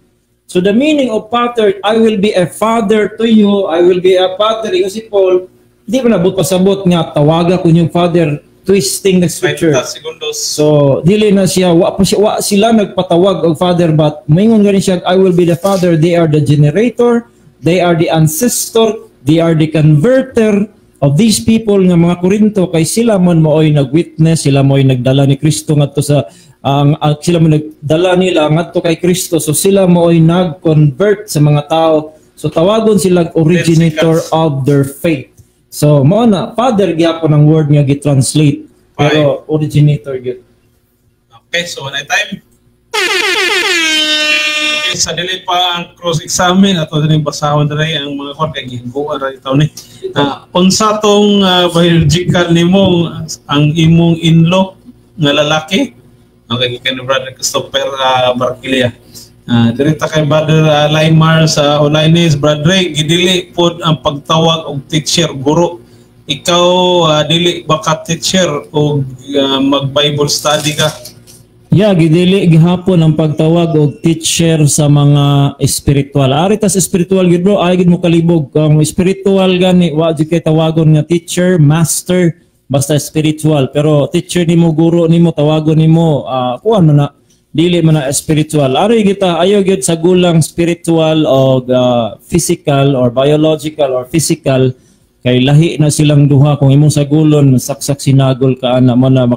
So the meaning of father, "I will be a father to you, I will be a father," ingon si Paul, di ba nabot pasabot nga tawaga ko yung father, twisting the scripture. 30 segundos. So dili na siya, wa pa siya, wa sila nagpatawag og father, but moingon gani siya, "I will be the father." They are the generator, they are the ancestor, they are the converter of these people nga mga Korinto kay sila man maoy nagwitness, sila mo'y nagdala ni Kristo ngadto sa ang sila mo nagdala nila ngadto kay Kristo, so sila mo'y nag-convert sa mga tao, so tawagon sila originator seconds. Of their faith. So mao na, father gyapon ang word nga gi-translate, pero originator gyud. Okay, so na time. Okay, sa dili pa ang cross-examine, ato din basahon diri ang mga kwan kay gihuguan ra itaw ni. Unsa tong biological nimo ang imong in-law nga lalaki? Okay, gikan ni Brother Christopher Barquilia. Diri ta kay Brother Laimar sa Olaines, Brother Ray, gidili pod ang pagtawag og teacher, guro. Ikaw dili ba ka teacher og mag Bible study ka? Yeah, gidili gihapon ang pagtawag og teacher sa mga espiritual. Ari tas espiritual gyud, bro, ay gid mo kalibog. Kung spiritual gani, wa jud kay tawagon nga teacher, master, basta spiritual. Pero teacher nimo, guro nimo, tawagon nimo, kuan man na, dili man na spiritual. Ari kita ayo gyud sa gulang spiritual og physical or biological or physical kay lahi na silang duha. Kung imong sagulon, saksak sinagol ka ana mo na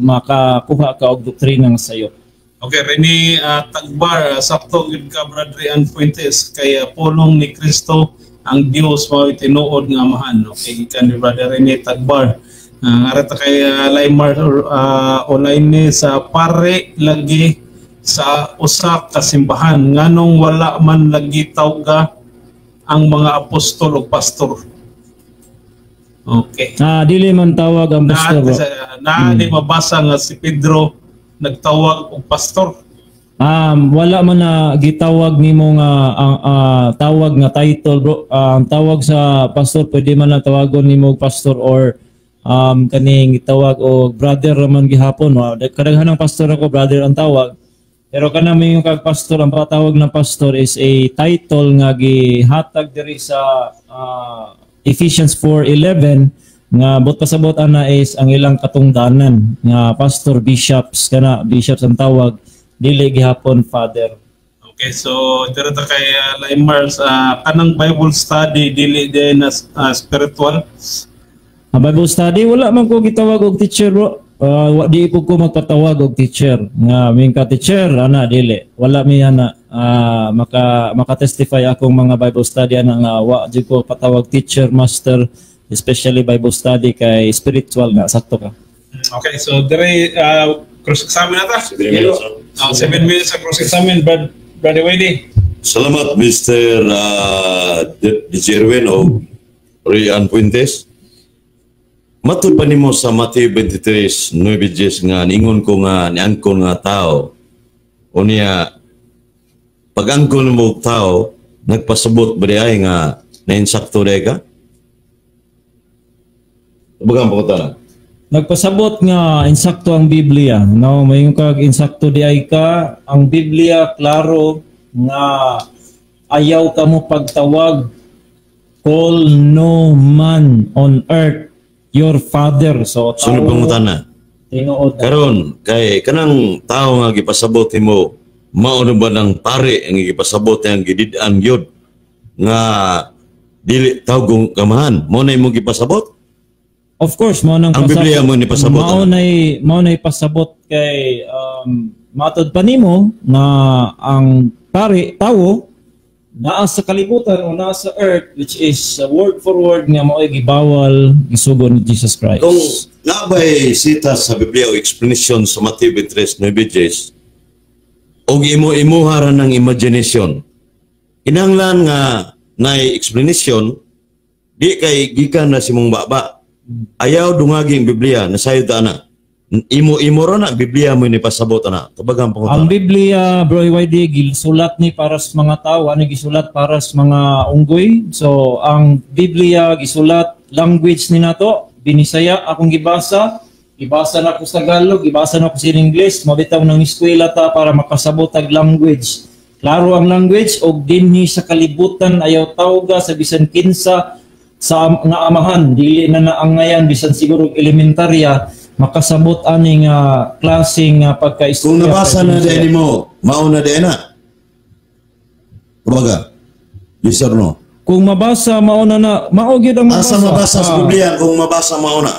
makakuha ka og doktrina nga sayo. Okay, Rene Tagbar, sakto gyud ka, Brother Ann Fuentes, kay pulong ni Kristo ang Dios mao tinuod nga amahan. Okay, gikan ni Brother Rene Tagbar. Arata kay Laimar Olaine sa pare lagi sa usa ka simbahan, nganong wala man lagi tawga ang mga apostol o pastor? Okay. Ah, dili man tawag ang Na, pastor, bro. Sa, na di mabasa nga si Pedro nagtawag og pastor. Wala man na gitawag nimo nga ang tawag nga title, bro. Ang tawag sa pastor, pwede man na tawagon nimo og pastor or kaning gitawag og brother raman gihapon. No? Kadaghan ng pastor ako, brother ang tawag. Pero kanang may kag pastor, ang patawag ng pastor is a title nga gihatag diri sa Ephesians 4:11 nga bot pasabot ana is ang ilang katungdanan nga pastor, bishops, kana bishops ang tawag, dili gihapon father. Okay, so dira ta kay Laimar sa kanang Bible study, dili din na spiritual. Ang Bible study, wala man ko gitawag og teacher, bro. Di po ko magpatawag og teacher. Nga min ka teacher ana, dili. Wala mi ana, maka testify akong mga Bible study ana nga wa jud ko patawag teacher, master, especially Bible study kay spiritual na, sakto ka. Okay, so dire cross examine na ta. 7 minutes, no? 7 minutes sa cross examine, Brother Wade. Salamat, Mr. DJ Erwin o Rian Puentes. Matud pa nimo sa Mateo 23, 9 nga ningon ko nga niangkon nga tao. Unya, Pag-angkon mo og tao, nagpasabot ba diay nga nainsakto diay ka? Bagang pangutana. Nagpasabot nga insakto ang Biblia, no? Mayon kag insakto di ay ka, ang Biblia klaro nga ayaw ka mo pagtawag, "Call no man on earth your father." So Sunod pangutana. Tinuod na. Karon kay kanang tao nga gipasabot nimo, mao na ba ng pare ang gipasabot ang gidid-an gyud nga dili tawgong kamahan, mao na imong gipasabot? Of course, mao nang Ang Biblia mo ni pasabot, Mao ano? Nay pasabot kay matod pa nimo nga ang pare tawo naa sa kalibutan o naa sa earth, which is word for word nga mao'y gibawal, gisugo ni Jesus Christ. Kung nabay sita sa Biblia o explanation sa Matthew 23:9 og imo imuha ra ng imagination, kinahanglan nga nay explanation, di kay gikan na si mong baba. Ayaw dungagi ang Biblia, nasayod ta na. Imo imo ra na Biblia mo ni pasabot ana. Tubagang Ang pangutana. Biblia, Bro YD, gisulat ni para sa mga tao, ano gisulat para sa mga unggoy. So, ang Biblia gisulat language ni nato, Binisaya akong gibasa, gibasa na ko sa Tagalog, gibasa na ko sa English, mabitaw ng eskwela ta para makasabot og language. Klaro ang language og dinhi sa kalibutan ayaw tawga sa bisan kinsa sa nga amahan, dili na naangayan bisan siguro elementarya makasabot ani nga klaseng nga pagka-istorya. Kung nabasa na din mo, mao na din na. Kumbaga, yes or no? Kung mabasa, mao na na, mao gyud ang mabasa. Asa mabasa sa Biblia kung mabasa, mao na?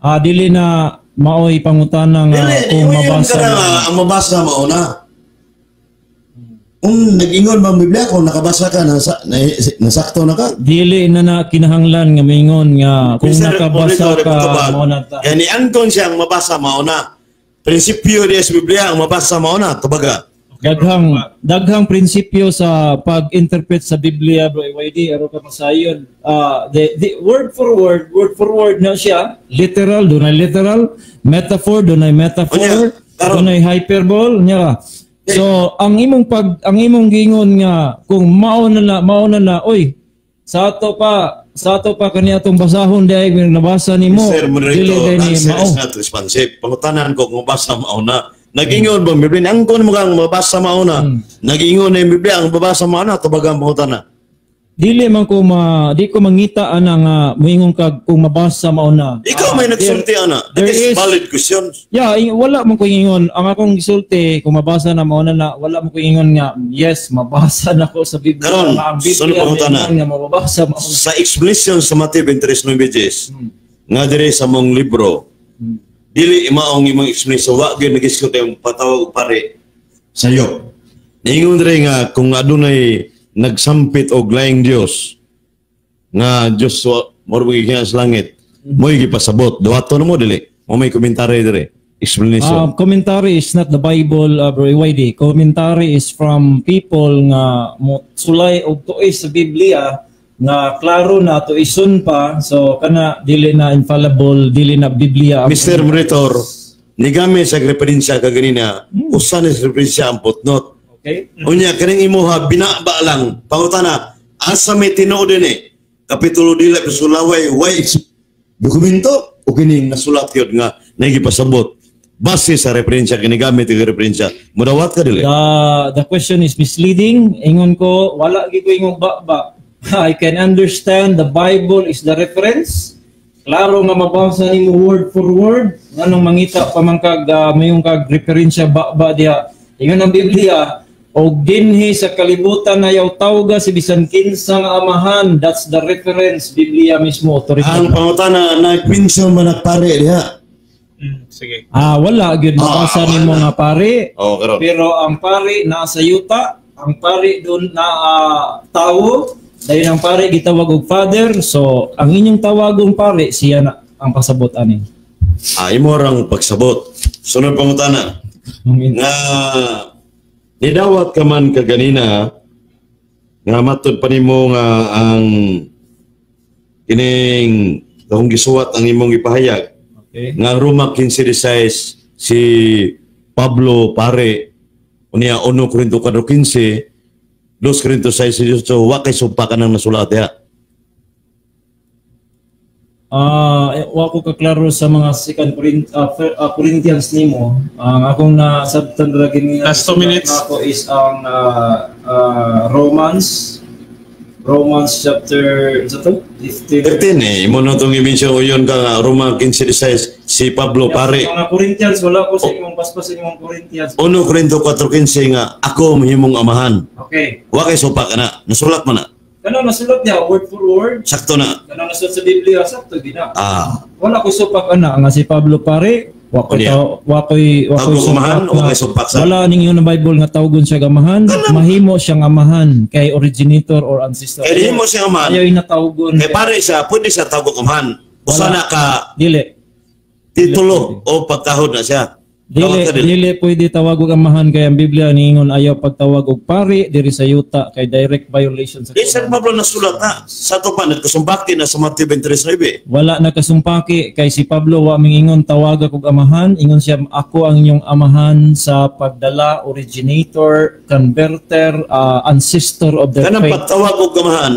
Ah, dili na maoy pangutana nga Dili, kung yun mabasa ka na, na. Ang mabasa, mao na. Kung nag-ingon ba ang Biblia, kung nakabasa ka, nasakto na ka. Dili na na kinahanglan nga maingon nga kung Mr. nakabasa Pablito, ka, Tubag, mao na ta. Kaya ni Anton siya ang mabasa, mao na. Prinsipyo diya sa Biblia, ang mabasa, mao na. Tubaga. Daghang daghang prinsipyo sa pag-interpret sa Biblia, Bro YD, aron ka masayon. Ah, the word for word, word for word na siya. Literal, dunay literal, metaphor, dunay metaphor, Unya, karon. Dunay hyperbole, nya. So, ang imong giingon nga kung mao na na, oy, sa ato pa kani atong basahon diay nabasa nimo. Mr. Dili Moderator, day ni answer mao. is not responsive. Pangutanan ko kung mabasa, mao na. Nag-ingon ba ang Biblia? Ang kung mo kang mabasa, mao na. Nag-ingon na yung Biblia, ang mabasa, mao na. Tubaga ang pangutana. Dili man ko ma di ko mangita ana nga moingon kag kung mabasa, mao na. Ikaw Ah, may nagsulti ana. That there is valid question. Yeah, wala man ko ingon. Ang akong gisulti, kung mabasa na, mao na na, wala man ko ingon nga yes, mabasa na ko sa Biblia. Karon, Nga ang Biblia sunod pangutana. ingon nga mabasa, mao na. Sa explanation sa Matthew 23:9 nga dire sa mong libro, dili maong imong explanation, wa gyud nag-isgot yung patawag og pare sayo. Niingon dire nga kung adunay nagsampit og laing Dios nga Dios wa mao gikan sa langit, mo'y gipasabot, dawato na mo dili mo may komentaryo dire, explanation. Commentary is not the Bible, Bro YD. Commentary is from people nga mo sulay og tuis sa Biblia nga klaro na tuison pa. So kana dili na infallible, dili na Biblia. Mr. Monitor, nigamit sa referensya kaganina, usa ni referensya ang footnote. Unya kaning imuha binaba lang. Pangutana, asa may tinuod dinhi? Kapitulo dila sulaway way dokumento o kining nasulat yun nga nagipasabot base sa referensya kini gamit ng referensya, mudawat ka dili? The question is misleading. Ingon ko, wala gyud ko ingong ba ba. I can understand the Bible is the reference. Klaro nga mabasa nimo word for word. Nganong mangita pa man kag mayong kag referensya ba ba diha. Ingon ang Biblia, og dinhi sa kalibutan ayaw tawga si bisan kinsa nga amahan. That's the reference, Biblia mismo authority. Ang pangutana, nag-mention ba nagpare diha? Sige. Ah, wala gyud mabasa Ah, nimo wala. nga pare. Oh, karon. Pero ang pare nasa yuta, ang pare doon na tawo, dahil ang pare gitawag og father, so ang inyong tawagong pare siya na ang pasabot ani. Ah, imo rang pagsabot. Sunod pangutana nga nidawat ka man kaganina nga matud pa nimo nga ang kining akong gisuwat ang imong gipahayag nga ang Roma 15:16, si Pablo pare. Unya 1 Korinto 4:15, 2 Korinto 6:18, wa kay sumpa kanang nasulat diha. Wa ko kaklaro sa mga second Corinthians nimo. Ang akong nasabtan ra gini Last 2 minutes. Ako is ang Romans Romans chapter sa to? 15. 13 eh, imo na itong i-mention uyon ka nga Roma 15:16, si Pablo pare. Mga Corinthians, wala ko sa imong paspas sa imong Corinthians. 1 Korinto 4:15 nga ako mahimong amahan. Okay. Wa kay sumpa ka na, nasulat man na. Kano nasulat niya word for word? Sakto na. Kano nasulat sa Biblia, sakto gina. Ah, Wala ko supak ana nga si Pablo pare, wa ko Unya. taw, wa ko'y Tawag ko amahan, supak wa nga kay sumpak sa wala ning yun ang Bible nga tawgon siya amahan, mahimo siyang amahan kay originator or ancestor. Kay dihimo siya amahan. Ayaw inatawgon. Kay pare siya, pwede siya tawag amahan. Usa Wala. na ka Dili. titulo o pagtahod na siya. Dili, Tawag ka dili. dili pwede tawag og amahan kay ang Biblia niingon ayaw pagtawag og pari diri sa yuta kay direct violation sa Di San Pablo nasulat na sa ato pa nagkasumbaki na sa Mateo 23:9. Wala na kasumpaki kay si Pablo wa mingingon tawaga kog amahan, ingon siya ako ang inyong amahan sa pagdala, originator, converter, ancestor of the Kanang faith. pagtawag og amahan,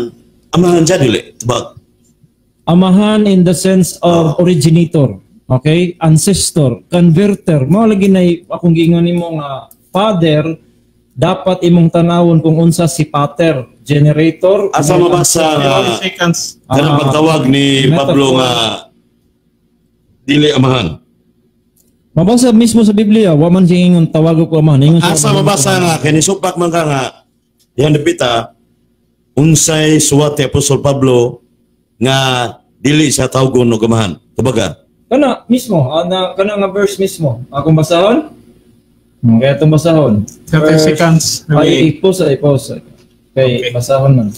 amahan siya dili. Tubag. Amahan in the sense of originator, okay? Ancestor, converter. Mao lagi nay akong giingon nimo nga father, dapat imong tanawon kung unsa si pater, generator. Asa mabasa nga 30 seconds. kanang pagtawag ni metaphor. Pablo nga dili amahan? Mabasa mismo sa Biblia, wa man siya ingon tawag ko amahan. Ingon siya, Asa mabasa nga kay nisupak man ka nga dihan dapita unsay suwat ni Apostol Pablo nga dili siya tawgon og amahan? Tubaga. Kana mismo, ana kana nga verse mismo. Akong basahon? Kaya itong basahon. 30 seconds. Ay, i-pause, i-pause. Kay basahon man.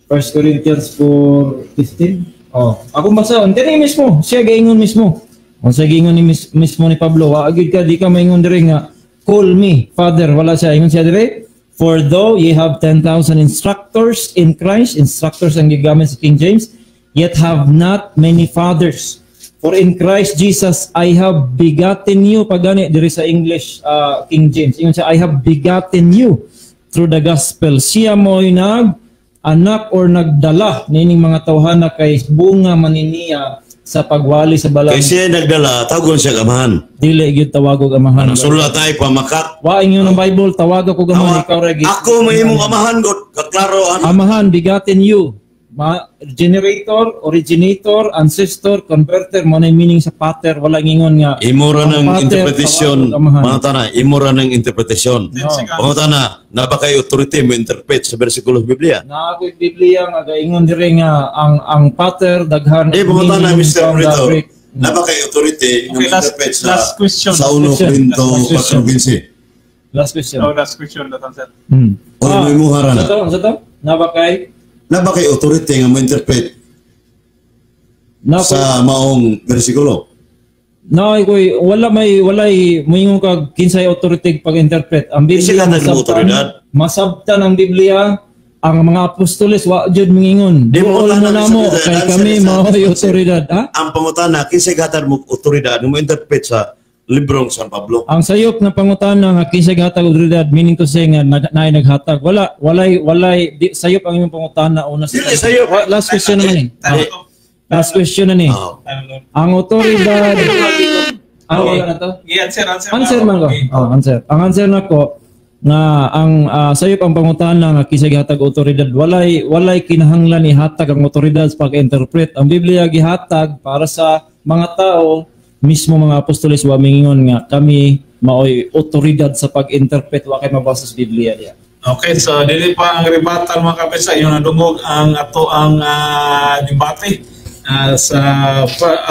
1 Corinthians 4:15. Oh, akong basahon. Kani mismo, siya gaingon mismo. Unsa giingon ni mismo ni Pablo, wa agid ka di ka maingon diri nga call me father, wala siya ingon siya diri. For though ye have 10,000 instructors in Christ, instructors ang gigamit sa King James, yet have not many fathers. For in Christ Jesus I have begotten you, pagani diri sa English King James. Ingon siya, I have begotten you through the gospel. Siya mo'y nag anak or nagdala nining mga tawhana kay bunga maniniya sa pagwali sa balang. Kay siya nagdala, tawgon siya amahan. Dili gyud tawagog amahan. Nasulat ay pamakak. Wa ingon ang Bible, tawag ko amahan, ikaw ra gyud. Ako mahimong amahan god, kaklaro ano. Amahan, begotten you. Generator, originator, ancestor, converter, mo na yung meaning sa pater, wala ingon nga Imo ra ang ng pater, interpretasyon, tawagog amahan. Mga tana, imo ra ng interpretasyon. 10 seconds. Mga tana, na ba kay authority mo interpret sa bersikulo sa Biblia? Na ako'y Biblia nga gaingon diri nga ang pater daghan Eh, mga tana, meaning Mr. from the Rito, Greek. na ba kay authority nga Okay, interpret sa last question. sa 1 Question. Korinto Last question. 4:15? Last question. Oh, last question na sir. O ah, mo hara na. Sa to, sa to? Na ba kay Na ba kay authority nga mo interpret na sa maong bersikulo? Na koy wala may walay moingon kag kinsay authority pag-interpret. Ang Di Biblia sila masabtan, nag-autoridad. masabtan ang Biblia, ang mga apostoles wa jud mingingon. Di mo Duol mo tanan na mo sa kay answer kami mao'y otoridad, ha? Ang pangutana, kinsay gatad mo otoridad nga mo interpret sa librong San Pablo? Ang sayop nga pangutana nga kinsay gatag otoridad, meaning to say nga naay naghatag. Wala, walay walay di, sayop ang imong pangutana una sa Dili sayop. Last question naman eh. Time Ah, last question na ni. Oh. Ang otoridad ang na to? Answer, answer. Answer man ko. Okay. Oh, answer. Ang answer nako nga ang sayop ang pangutana nga kinsay gihatag otoridad, walay walay kinahanglan ihatag ang otoridad sa pag-interpret. Ang Biblia gihatag para sa mga tao mismo, mga apostoles wa mingingon nga kami maoy otoridad sa pag-interpret, wa kay mabasa sa Biblia diya. Okay, so dili pa ang rebuttal, mga kabisa, yung nadungog ang ato ang debate sa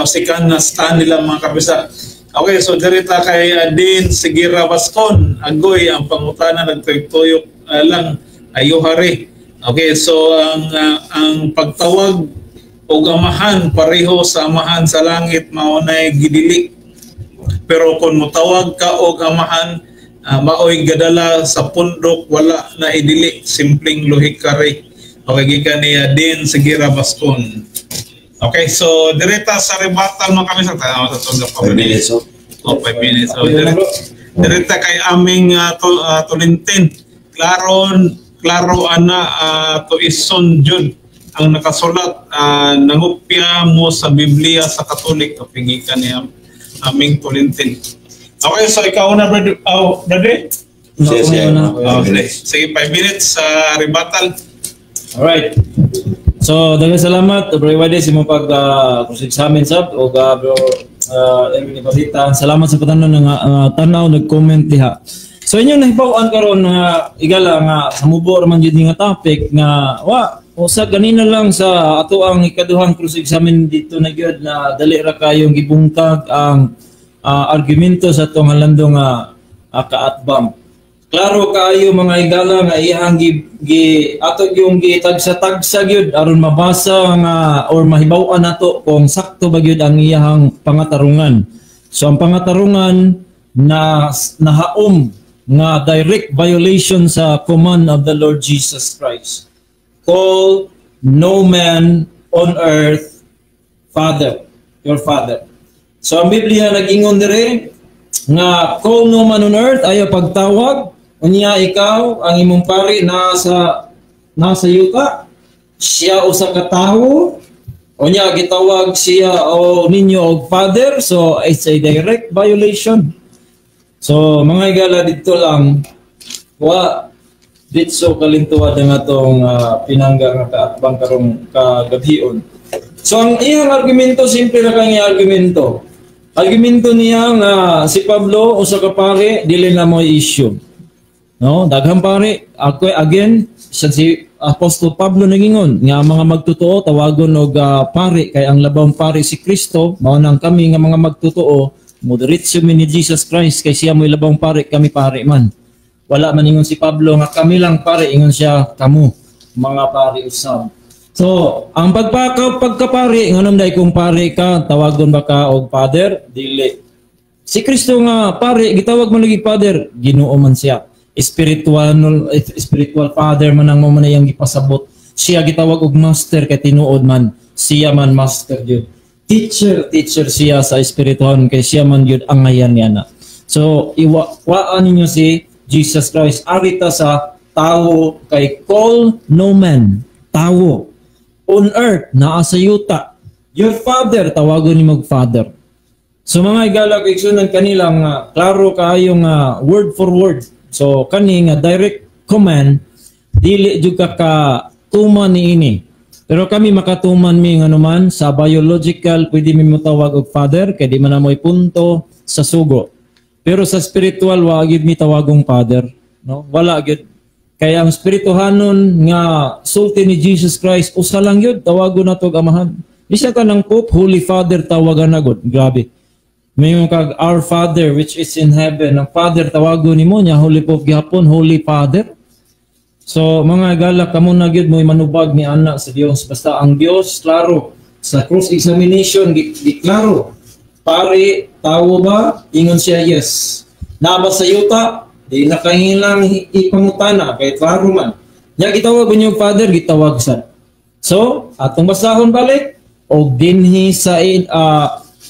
second na stand nila, mga kabisa. Okay, so dirita kay Dean Sigira Bascon, agoy ang pangutana, nagtuyok lang ayuhari. Okay, so ang pagtawag og amahan pareho sa amahan sa langit mao nay gidili. Pero kung motawag ka og amahan maoy gadala sa pundok, wala na idili, simpleng lohika re. Okay, gikan ni Dean Sigira Bascon. Okay, so direta sa rebuttal, mga kami sa tanaw sa tungga pa. 5 minutes. Oh. Oh, 5 minutes. So, Okay, dire, bro. Direta kay aming tulintin. Klaro klaro ana tuison jud ang nakasulat, nangupya mo sa Biblia sa Katolik, kapigikan niya aming tulintin. Okay, so ikaw na, brother. Oh, brother. Sige, sige. Una. 5 minutes. Sige, 5 minutes sa rebuttal. Alright. So, daghang salamat, Bro Iwade, sa imong pag cross-examine sab o bro Erwin Ibarita. Salamat sa patanon nga tanaw nag-comment diha. So inyong nahibaw-an karon nga igala nga sa mubo ra man jud ni nga topic nga wa usa ganina lang sa ato ang ikaduhang cross-examine dito na gyud na dali ra kayong gibungkag ang argumento sa atong halando nga kaatbang. Klaro kaayo, mga higala, nga iyang gi ato yung gitagsa-tagsa gyud aron mabasa nga or mahibaw-an nato kung sakto ba gyud ang iyang pangatarungan. So ang pangatarungan na nahaom nga direct violation sa command of the Lord Jesus Christ. "Call no man on earth father, your father." So ang Biblia nag-ingon dire nga "call no man on earth", ayaw pagtawag. Unya ikaw, ang imong pari nasa yuta, siya usa ka tawo, unya gitawag siya o ninyo og father, so it's a direct violation. So mga higala, dito lang wa ditso kalintuad ang atong pinangga nga kaatbang karong kagabhion. So ang iyang argumento, simple na kang iyang argumento. Argumento niya nga si Pablo usa ka pare, dili na mo issue. No, daghang pare. Ako again siya si Apostol Pablo nagingon nga ang mga magtotoo tawagon og pare kay ang labawng pare si Kristo, mao nang kami nga mga magtotoo modiretso mi ni Jesus Christ kay siya mo'y labawng pare, kami pare man. Wala man ingon si Pablo nga kami lang pare, ingon siya kamo mga pare usab. So, ang pagkapari, nganom dai kung pare ka, tawagon ba ka og father? Dili. Si Kristo nga pare, gitawag man lagi father, Ginoo man siya. Spiritual father man ang mo man iyang gipasabot. Siya gitawag og master kay tinuod man siya man master gyud. Teacher, teacher siya sa espirituhan kay siya man gyud angayan niya na. So iwa waan ninyo si Jesus Christ arita sa tawo kay "call no man", tawo, "on earth", naa sa yuta, "your father", tawagon ni mag father. So mga higala, igsunan kanila nga klaro kaayo nga word for word. So kani nga direct command, dili jud ka tuman niini. Pero kami makatuman mi nga naman sa biological pwede mi motawag og father kay di man namoy punto sa sugo. Pero sa spiritual wa gyud mi tawagong father, no? Wala gyud. Kaya ang spirituhanon nga sulti ni Jesus Christ usa lang gyud tawagon nato og amahan. Bisa ka ng Pope, Holy Father tawagan na gud. Grabe. May kag "Our Father which is in heaven." Ang Father tawagon nimo niya, Holy Pope gihapon Holy Father. So mga gala, kamo na gyud mo'y manubag ni ana sa Dios. Basta ang Dios klaro sa cross examination gi klaro. Pare, tawo ba? Ingon siya, "Yes." Naa ba sa yuta? Di na kahilang ipangutana kay klaro man. Nya gitawag niyo father, gitawag sad. So, atong basahon balik og dinhi sa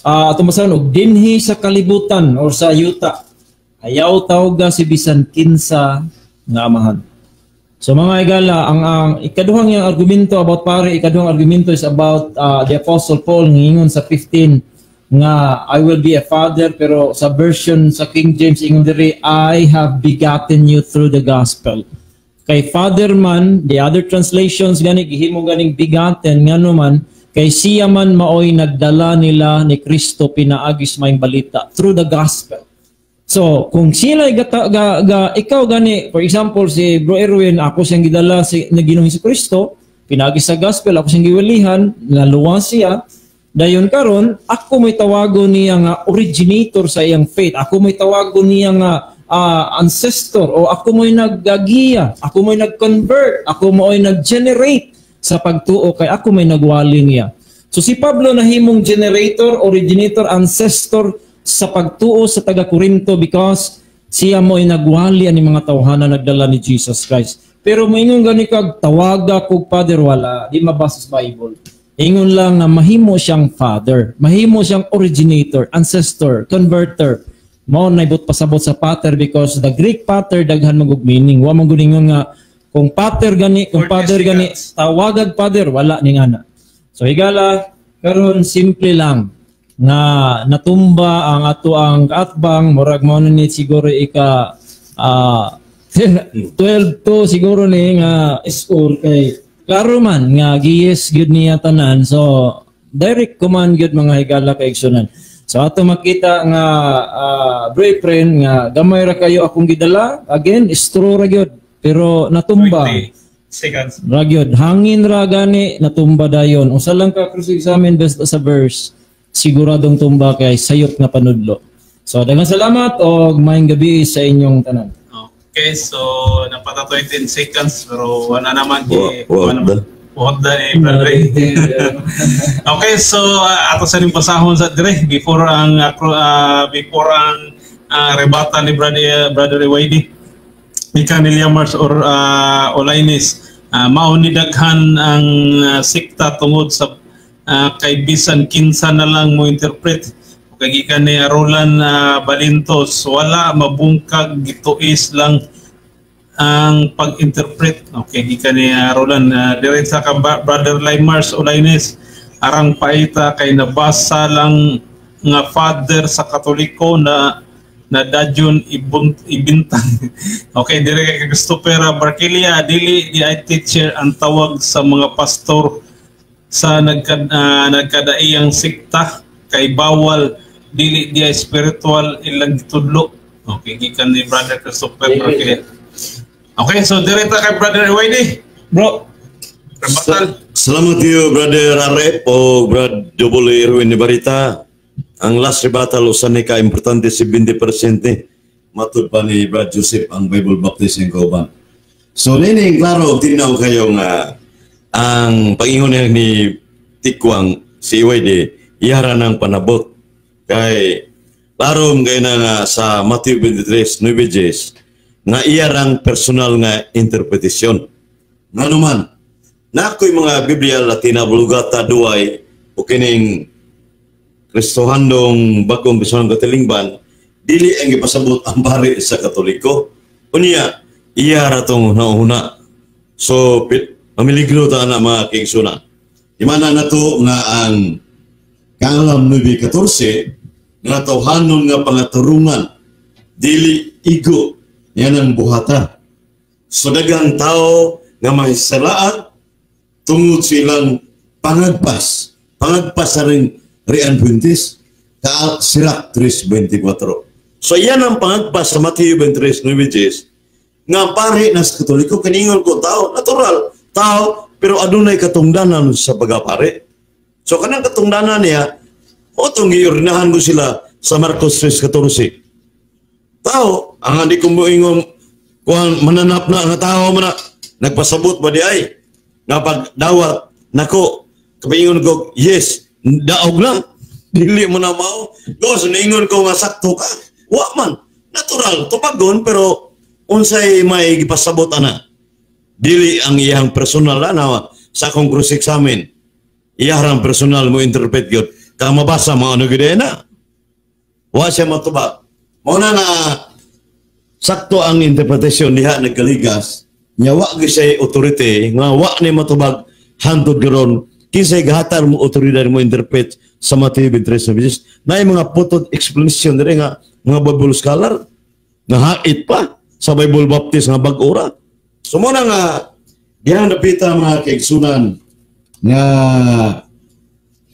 atong basahon og dinhi sa kalibutan or sa yuta. Ayaw tawga si bisan kinsa nga amahan. So mga higala, ang ikaduhang yung argumento about pare, ikaduhang argumento is about the Apostle Paul ngingon sa 15 nga "I will be a father", pero sa version sa King James ingon diri, "I have begotten you through the gospel." Kay father man, the other translations gani gihimo ganing begotten, ngano man kay siya man maoy nagdala nila ni Kristo pinaagi sa maayong balita through the gospel. So, kung sila gata, ga, ikaw gani, for example, si Bro Erwin, ako siyang gidala si na Ginoong Kristo, pinaagi sa gospel, ako siyang giwalihan, naluwas siya. Dayon karon, ako may tawagon niya nga originator sa iyang faith. Ako may tawagon niya nga ancestor o ako mo'y naggagiya, ako mo'y nag-convert, ako mo'y nag-generate sa pagtuo kay ako may nagwali niya. So si Pablo nahimong generator, originator, ancestor sa pagtuo sa taga Corinto because siya mo'y nagwali ani mga tawhana nagdala ni Jesus Christ. Pero moingon gani kag tawaga kog father, wala, di mabasa sa Bible. Ingon lang nga mahimo siyang father, mahimo siyang originator, ancestor, converter. Mao na ibot pasabot sa pater because the Greek pater daghan man og meaning. Wa man gud ingon nga kung pater gani, kung 40 father gani, seconds. Tawagag father, wala ning ana. So higala, karon simple lang nga natumba ang ato ang kaatbang, murag mao na ni siguro ika 12 to siguro ni nga score kay klaro man nga giyes gyud niya tanan. So direct command gyud, mga higala kaigsunan. So ato makita nga bro friend nga gamay ra kayo akong gidala, again straw ra gyud pero natumba. 20 seconds. Ra gyud, hangin ra gani, natumba dayon. Usa lang ka cross examine basta sa verse, siguradong tumba kay sayop nga panudlo. So daghang salamat og maayong gabi sa inyong tanan. Okay, so napatatoy 10 seconds pero wala naman Wa wala naman. Wa da ni Brother Ray. Okay, so ato sa ning basahon sa dire before ang rebata ni Brother Iwaidi. Ika ni Mars or Olainis, mao ni daghan ang sikta tungod sa kay bisan kinsa na lang mo interpret. Kay gikan ni Roland Balintos, wala mabungkag, gituis lang ang pag-interpret. Okay, gikan ni Roland. Dire sa ka Brother Limars Olaines, arang paita kay nabasa lang nga father sa Katoliko na na dadyon ibintang. Okay, dire kay Christopher Barquilia, dili di ay teacher ang tawag sa mga pastor sa nagkadaiyang sikta kay bawal, dili di ay spiritual ilang gitudlo. Okay, gikan ni Brother Christopher Barquilia. Okay, so direkta kay Brother Iwaidi. Bro, rebuttal. Salamat you, Brother Arep o Brad Double Irwin Ibarita. Ang last rebuttal usa ni ka importante, 70%, matud pa ni Brad Joseph ang Bible Baptist ng kauban. So nining klaro tinaw kayo nga ang pangingon niya ni Tikwang si EYD iyara ng panabot kay klaro kay na nga sa Matthew 23:9 nga iyarang personal nga interpretasyon. Ngano man, na ako'y mga Biblia Latina Vulgata duay o kining Kristohandong Bagong Kristohandong Katilingban, dili ang gipasabot ang pari sa Katoliko. Unya, iya ra tong nauna. So, mamiligro ta na, mga kaigsunan. Di man na to nga ang Kaalam 9:14 nga tawhanon nga pangaturungan dili igo yan ang buhata. So daghang tao nga mahisalaag tungod silang pangagpas. Pangagpas sa rin Rian Fuentes, ka Sirach 3:24. So yan ang pangagpas sa Matthew 23:9 nga ang pare na sa Katoliko kaningon ko tao, natural, tao, pero adunay katungdanan sa pagapare. So kanang katungdanan niya, otong giordinahan ko sila sa Marcos 3:14. Tao, ang hindi ko moingon, kuan mananap na nga tao man na, nagpasabot ba di ay? Nga pagdawat, nako, kapingon ko, yes, daog na. Dili mo na mao. Go, so naingon ko nga sakto ka. Wa man. Natural, tupagon, pero unsay may gipasabot ana. Dili ang iyang personal ana sa akong cross-examine. Iyang personal mo interpret yun. Ka mabasa mo ano gid na. Wa siya matubag. Mao na nga sakto ang interpretasyon diha nagkaligas. Nya wa gyud siya authority nga wa ni matubag hantod karon kinsay gahatar mo otoridad mo interpret sa Matthew 23. Na mga putod explanation dire nga mga Bible scholar nga hait pa sa Bible Baptist nga bag-o ra. So mo na nga diha napita, mga kaigsunan, nga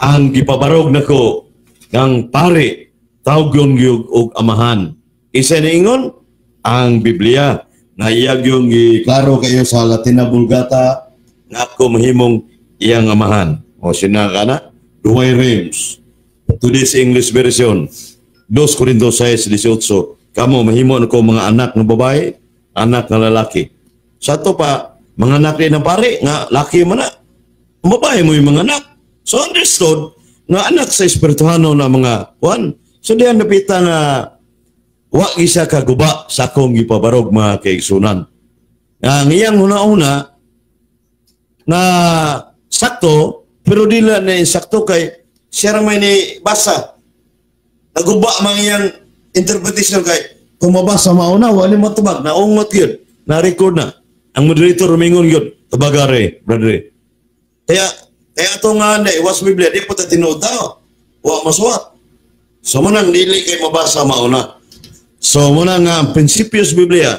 ang gipabarog nako ng pare tawgon gyud og amahan. Isa niingon ang Biblia na iyag yung giklaro kayo sa Latina Vulgata nga ako mahimong iyang amahan. O sinaka na, Douay Rheims. Today's English Version. 2 Corinto 6:18. Kamo mahimo ko mga anak ng babae, anak ng lalaki. Sa ato pa, mga anak din ng pare, nga laki man na. Ang babae mo yung mga anak. So understood, nga anak sa espirituhano na mga kuan. So diyan napita nga wa isa kaguba sa akong gipabarog, mga kaigsunan. Ang iyang una-una na sakto, pero dila na sakto kay siya ra may ni basa. Naguba man iyang Interpretation kay kung mabasa mauna, wala mo tubag, naungot yun, na-record na. Ang moderator rumingon yun, tubagare, brother. Kaya kaya ito nga na, iwas Biblia, di po ta tinuod tao. Wa masuwat. So mo nang dili kay mabasa mauna. So mo na nga ang prinsipyo sa Biblia,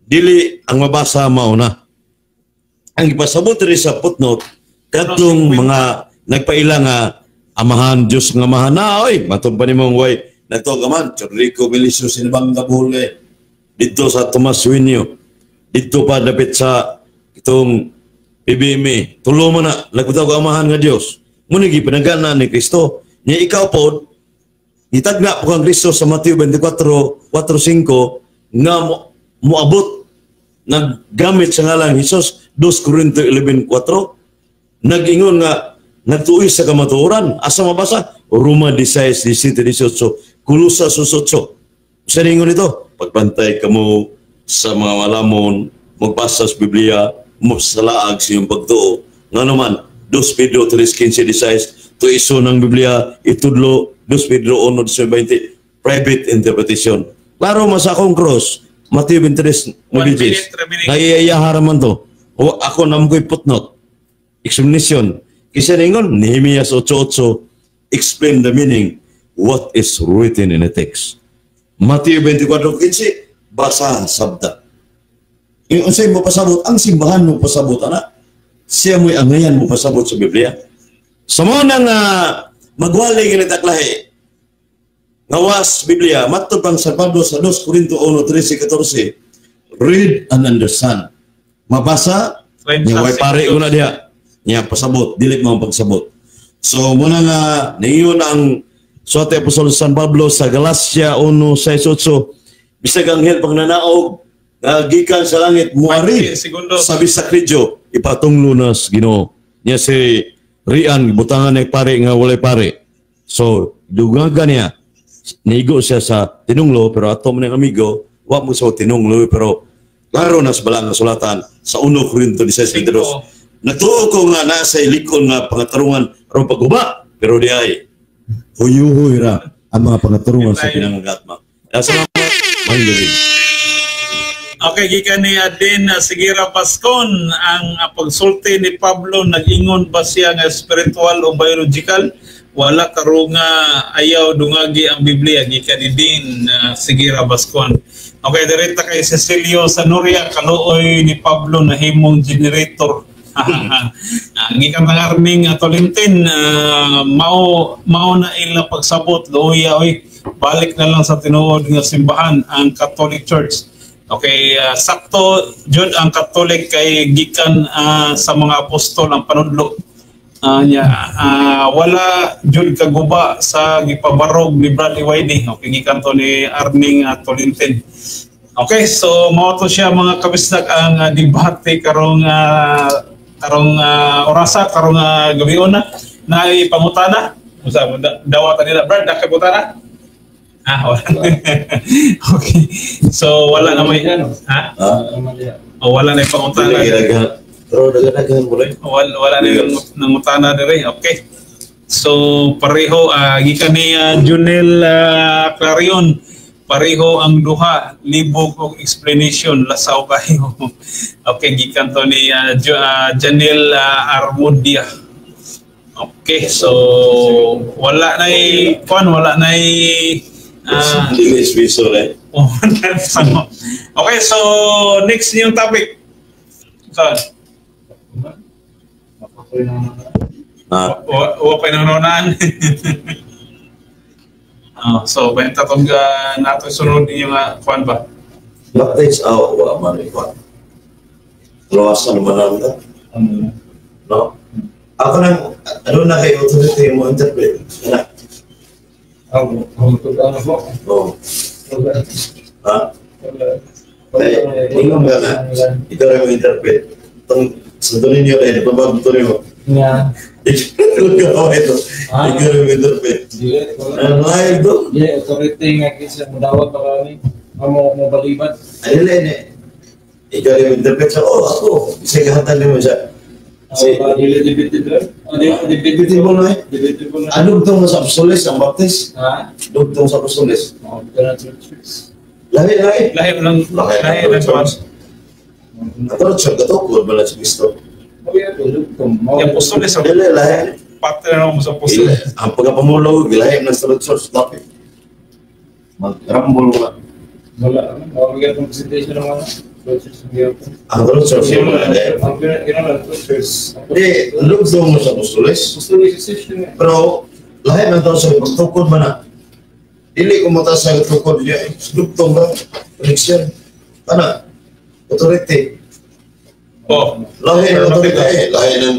dili ang mabasa mauna. Ang ipasabot rin sa footnote, katong mga nagpaila nga amahan, Diyos nga amahan na, oy, matong pa nimong way, nagtuo ka man, Rico Melisio Sinabang Bohol, dito sa Tomas Sueño, dito pa dapit sa itong PBMA, tulo mo na, nagputaw ka amahan nga Diyos. Muna gipanagana ni Kristo. Nya ikaw po, itagna po kang Kristo sa Mateo 24, 4, 5, nga moabot, naggamit sa ngalan Hesus, 2 Corinto 11, 4, nag-ingon nga, nagtuoy sa kamatuoran. Asa mabasa? Roma 16, 17, 18, Kolosas 8. Sa ningon ito, pagbantay kamo sa mga malamon, magbasa sa Biblia, sa laag sa iyong pagtuo. Nga naman, 2 Pedro 3, 15, 16, to iso ng Biblia, itudlo, 2 Pedro 1, 20, private interpretation. Klaro mas akong cross, Mateo 23, One 9, minute remaining. Naiyayaha man to. O, ako na ko'y footnote. Explanation. Kasi ningon, Nehemias 8:8, explain the meaning, what is written in the text. Mateo 24:15, basa sabta. Yung unsay mo pasabot, ang simbahan mo pasabot, ana. Siya mo'y angayan mo pasabot sa Biblia. Sa mo nang magwali ganit aklahi, ngawas Biblia, matod pang San Pablo sa 2 Corinto 1, 13, 14, read and understand. Mabasa, niya way pare ko na diha. Niya pasabot, dili mo ang pagsabot. So muna nga niyon ang suwate Apostol San Pablo sa Galacia 1, 6, 8, bisag anghel pagnanaog nga gikan sa langit muari 20 segundos. sa bisakridyo ipatunglo na sa Ginoo. Niya si Rian butangan ni pare nga walay pare. So dugaga niya nigo siya sa tinunglo pero ato man ang amigo wa mo sa tinunglo pero klaro na sa balang kasulatan sa 1 Corinto 16:22. Natuo ko nga nasa ilikon nga pangatarungan aron pagguba pero di ay huyuhoy ra ang mga pangatarungan sa pinangagatma. Salamat. Mahilig. Okay, gikan ni Aden Sigira Pascon, ang pagsulti ni Pablo nag-ingon ba siya nga spiritual o biological? Wala karunga ayaw dungagi ang Biblia, gikan ni Dean Sigira Bascon. Okay, direkta kay Cecilio Sanoria, kaluoy ni Pablo nahimong generator. Gikan kang Arming Tolentin, mao mao na ila pagsabot luoya oy, balik na lang sa tinuod nga simbahan ang Catholic Church. Okay, sakto jud ang Catholic kay gikan sa mga apostol ang panudlo. Wala jud kaguba sa gipabarog ni Bradley Wiley. Okay, gikan to ni Arning Tolentin. Okay, so mao to siya mga kabisdak ang debate karong karong orasa, karong gabi na naay pangutana. Usa dawatan nila Brad, dakay pangutana? Ah, wala. Okay. So wala na may ha? O wala na yung pangutana. Pero daghan mo rin. Wala na yung nangutana dire. Okay. So pareho gikan ni Junel Clarion, pareho ang duha, libog og explanation, lasaw kayo. Okay, gikan to ni Janel Armudia. Okay, so wala na kuan, wala na English visual eh. Okay, so next yung topic. So, wa pa nang so benta tong nato sunod ninyo nga kuan ba? Baptize out wa man kuan. Lawasan man lang ta. No. Ako nang ano na kay authority mo interpret. Ana. Ako ano po. Oh. Ha? Eh, ingon ka na. Ikaw rin mo interpret. Tong sa doon ninyo dahil pabag to nimo. Nga. Ikaw ito. Ikaw rin mo interpret. Dili Ang live do. Dili authority nga kinsa mo dawat pa kani. Amo mo balibad. Ay dili ni. Ikaw rin mo interpret sa oh ako. Isa kahatag nimo siya. Si dili dili. Debatable na eh. Debatable na. Ah, dugtong na sa Apostoles ang Baptist. Ha? Dugtong sa Apostoles. Oh, na church. Lahi, lahi. Lahi lang Lahi lahi ng lang church. Katulad siya, katukod ba na sa Kristo? Yung Apostoles ang Dili, lahi. Partner mo sa Apostoles. Ang pagkapamulo, gilahi ng sa church topic. Mag-rumble wala. Wala. Wala gyud presentation ng mga churches ng gyapon. Ang church, yun wala din. Ang ginawa church. Di, lugtong mo sa Apostoles. Apostolic succession. Pero, lahi man daw sa pagtukod man na. Dili ko mata sa tukod niya. Lugtong ba? Connection. Ana, authority. Oh, Lahi ng authority eh. Lahi ng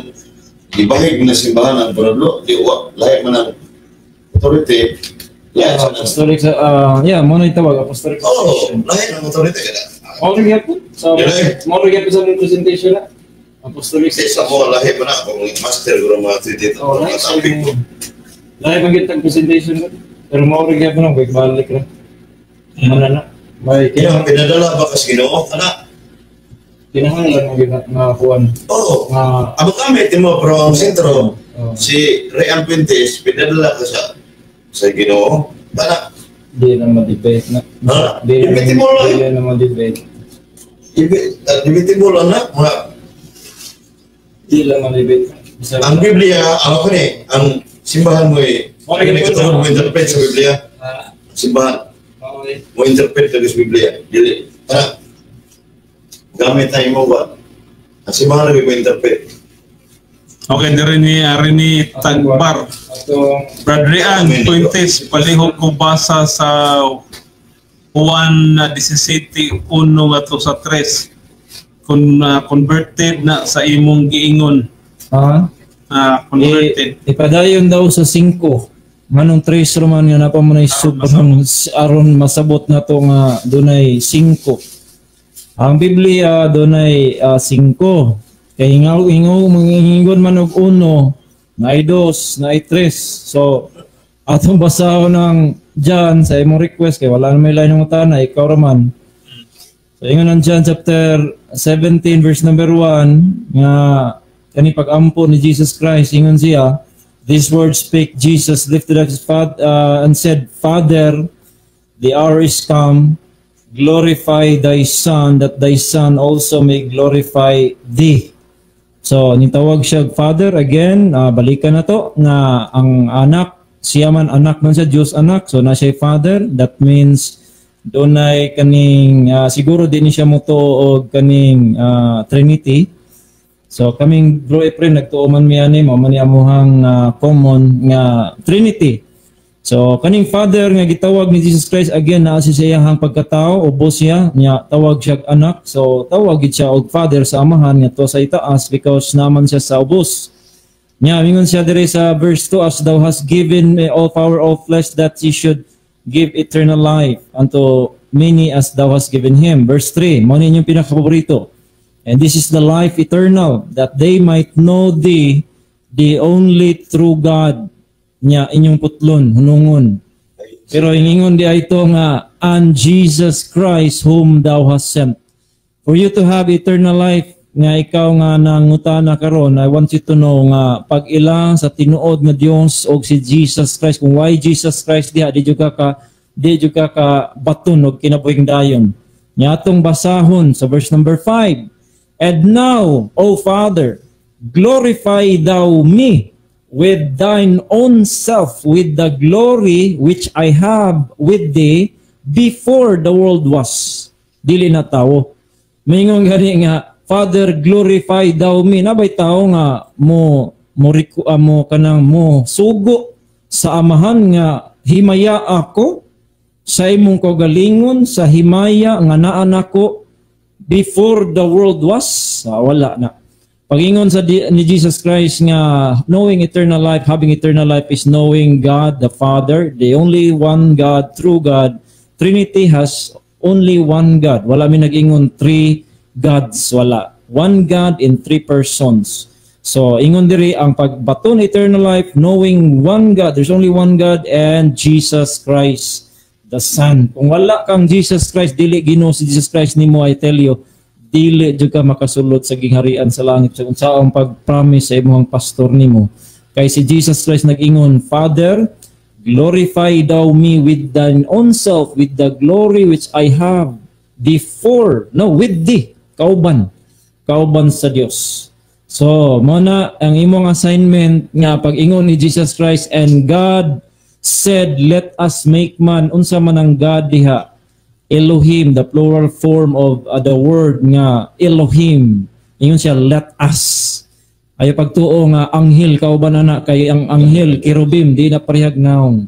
ibahig na simbahan ang Pueblo. Di wa. Lahi man ang authority. Lahi sa ng Apostolic sa yeah, mo na itawag apostolic Oh, succession. lahi ng authority. Mao rin gyapon sa Dili. mao rin gyapon sa among presentation na. Apostolic Di sa mo lahi pa na kung master ko mga dito. Oh, Mga lahi sa topic ko. lahi pa gyud tag presentation ko. Pero mao rin gyapon ang balik ra. Mana na. May Kaya pinadala ba kasi Ginoo? Ana. Kinahanglan mo gyud nga kuan Oo. nga. Amo kami timo pero ang sentro Oh, si Real Fuentes pinadala ka sa Ginoo. Ana. Di na ma-debate na. Ha? Di na Debate mo lang. Di na ma-debate. Debatable lang na mga Di lang ma-debate. Bisag ang Biblia, ang ako ni, ang simbahan mo eh, Okay, okay, mo interpret sa Biblia, Ah, simbahan okay. mo interpret sa Biblia. Dili. Tara. Gamit na imo ba? Ang simbahan lagi mo interpret. Okay, dire ni Rene Tagbar. Atong Brad Rian, Fuentes, palihog ko basa sa Juan 17, 1 ngadto sa 3. Kung converted na sa imong giingon. Ah, Converted. Ipadayon daw sa 5. Nganong 3 roman nga napa mo na sobrang aron masabot na to nga dunay 5. Ang Biblia dunay 5. Kay hingaw hingaw mangingon man og uno, naay dos, naay tres. So atong basahon ng John sa imong request kay wala na may lain ng utana, ikaw raman. So ingon ang John chapter 17 verse number 1 nga kani pag-ampo ni Jesus Christ, ingon siya, "These words spake Jesus, lifted up his father and said, 'Father, the hour is come, glorify thy Son, that thy Son also may glorify thee.'" So nitawag siya Father again, balikan na to nga ang anak siya man anak man siya Dios anak, so na siya Father. That means dunay kaning siguro din siya motuo og kaning Trinity. So kaming Bro Efren nagtuo man mi ani, mao man ni amuhang common nga Trinity. So kaning Father nga gitawag ni Jesus Christ, again, naa siya sa iyahang pagkatao, ubos siya nya tawag siya anak. So tawag gid siya og Father sa Amahan nga to sa itaas because naman siya sa ubos. Nya mingon siya diri sa verse 2, "As thou hast given me all power all flesh, that he should give eternal life unto many as thou hast given him." Verse 3, mao ni inyong pinakapaborito. "And this is the life eternal, that they might know thee, the only true God." Nya inyong putlon, hunungon. Pero ingingon di ay ito nga, "and Jesus Christ whom thou hast sent." For you to have eternal life, nga ikaw nga nangutana karon, I want you to know nga pag-ila sa tinuod nga Dios og si Jesus Christ, kung why Jesus Christ diha, di jud ka ka baton og kinabuhing dayon. Nya atong basahon sa verse number 5. "And now, O Father, glorify thou me with thine own self, with the glory which I have with thee before the world was." Dili na tao. Mingon gani nga, "Father, glorify thou me." Nabay tao nga mo kanang mo sugo sa Amahan nga himaya ako sa imong kaugalingon sa himaya nga naa nako before the world was? Ah, wala na. Pagingon sa ni Jesus Christ nga knowing eternal life, having eternal life is knowing God the Father, the only one God, true God. Trinity has only one God. Wala mi nag-ingon three gods, wala. One God in three persons. So ingon diri ang pagbaton eternal life, knowing one God, there's only one God and Jesus Christ the Son. Kung wala kang Jesus Christ, dili Ginoo si Jesus Christ nimo, I tell you, dili Dili jud ka makasulod sa gingharian sa langit sa unsaong pag-promise sa imong pastor nimo. Kay si Jesus Christ nag-ingon, "Father, glorify thou me with thine own self, with the glory which I have before, no, with thee," kauban, kauban sa Dios. So, mo na ang imong assignment nga pag-ingon ni Jesus Christ, "And God said, 'Let us make man.'" Unsa man ang God diha? Elohim, the plural form of the word nga Elohim. Ingon siya, "Let us." Ayo pagtuo nga anghel kauban ana, kay ang anghel kerubim, di na parehag naong.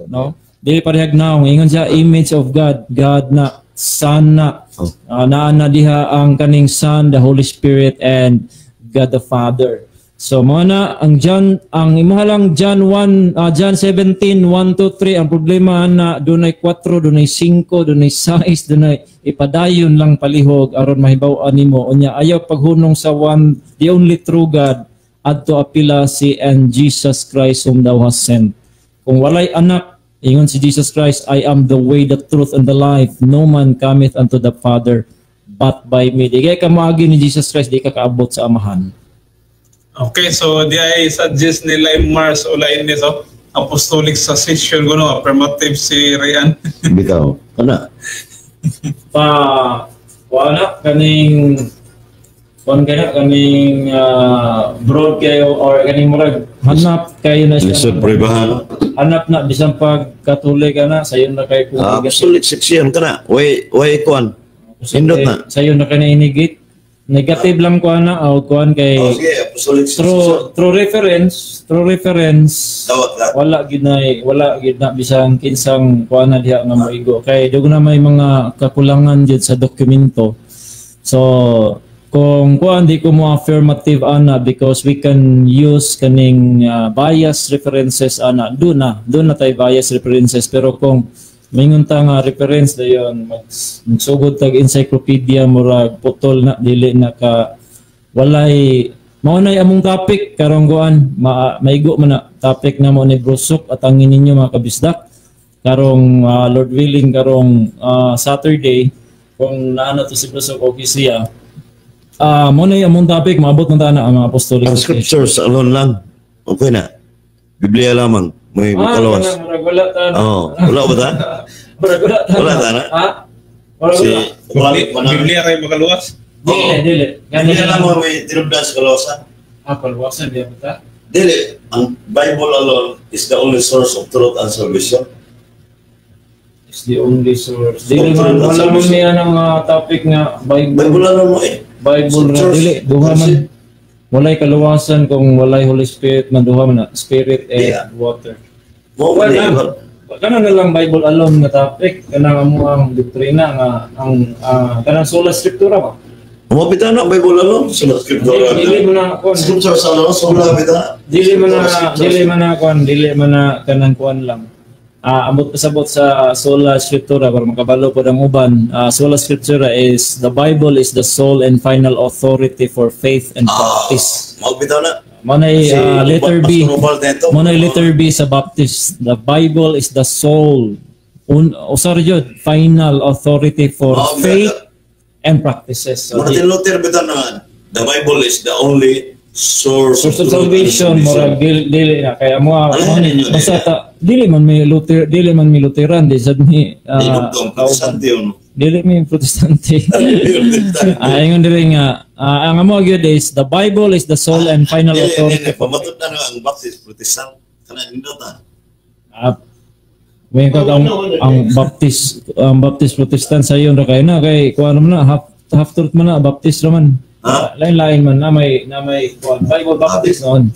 No? Di parehag naong. Ingon siya, image of God, God na, Son na. Oh. Naa na diha ang kaning Son, the Holy Spirit and God the Father. So mo na ang John, ang imuha lang John 1, John 17 1 to 3. Ang problema na dunay 4, dunay 5, dunay 6, dunay ipadayon lang palihog aron mahibaw-an nimo. Unya ayaw paghunong sa one, the only true God, adto apila si and Jesus Christ whom thou hast sent. Kung walay anak, ingon si Jesus Christ, "I am the way, the truth and the life. No man cometh unto the Father but by me." Di kay ka moagi ni Jesus Christ, di ka kaabot sa Amahan. Okay, so di ay suggest ni Lime Mars o lain nito, apostolic succession kuno, affirmative si Rian. Bitaw. Kana. Pa wala kaning kuan kaya kaning broad kayo or kaning murag hanap kayo na siya. Lisod pruebahan. Hanap na bisan pag Katolik ka na, sayon na kay kung Apostolic succession kana. Way way kuan. Hindot na. Sayon na kay na inigit. Negative lang ko ana o kuan kay Oh, sige, apostolic succession. Through reference Dawat ka. Wala gid na, wala gid na bisan kinsang kuan na diha nga moigo kay dughan na may mga kakulangan jud sa dokumento. So kung kuan, di ko mo affirmative ana because we can use kaning bias references ana. Do na tay bias references, pero kung mingon ta nga reference dayon, magsugod tag encyclopedia, murag putol na, dili na ka walay. Mao nay among topic karong kuan, maigo man na topic na mo ni Brusok at ang ninyo mga kabisdak karong Lord willing, karong Saturday, kung naano to si Brusok, okay siya. Mo na among topic, maabot man ta na ang mga apostolic Ang succession. scriptures alone lang. Okay na. Biblia lamang. May makalawas. Kanang murag wala ta. Oh, wala ba ta? Murag wala ta. Wala ta na? Ha? Murag Si wala. Biblia kay makaluwas. Dili, dili. Biblia lamang may tinubdan sa kalawasan. Ah, kaluwasan di ba ta? Dili, ang Bible alone is the only source of truth and salvation. Is the only source. Dili man, wala man niya ng topic nga Bible. Bible alone mo eh. Bible ra Scriptures. dili duha man. Walay kaluwasan kung walay Holy Spirit man, duha man na Spirit and water. Mo Well, ba na, kana na lang Bible alone nga topic, kanang amo ang doktrina nga ang kanang sola scriptura ba. Mo bitaw na Bible alone sola scriptura. Dili mo na kuan. Scriptures alone sola bitaw. Dili man na kuan, dili man na kanang kuan lang. Amot pasabot sa sola scriptura para makabalo pod ang uban. Sola scriptura is the Bible is the sole and final authority for faith and practice. Mao bitaw na. Mo na Si letter B. Pastor Robaldo neto. Mo na letter B sa Baptist. The Bible is the sole un, oh, sorry jud, final authority for Oh, faith and practices. So, Martin Luther bitaw na the Bible is the only source, source of truth and salvation, murag dili, dili na kaya mo Ano ninyo, basta ta, dili man may Luther, dili man mi Lutheran, di sad mi Dinugdong, Protestante yun. Dili mi Protestante. Ingon diri nga ang amo gyud is the Bible is the sole and final Dili, authority. dili, Pamatud na nga ang Baptist, Protestant. Kana nindot ah. May ka ang Baptist Protestant sa ra kay na kay kuan man na, half half truth man na Baptist raman. Ha? Lain-lain man na may kuan Bible Baptist noon.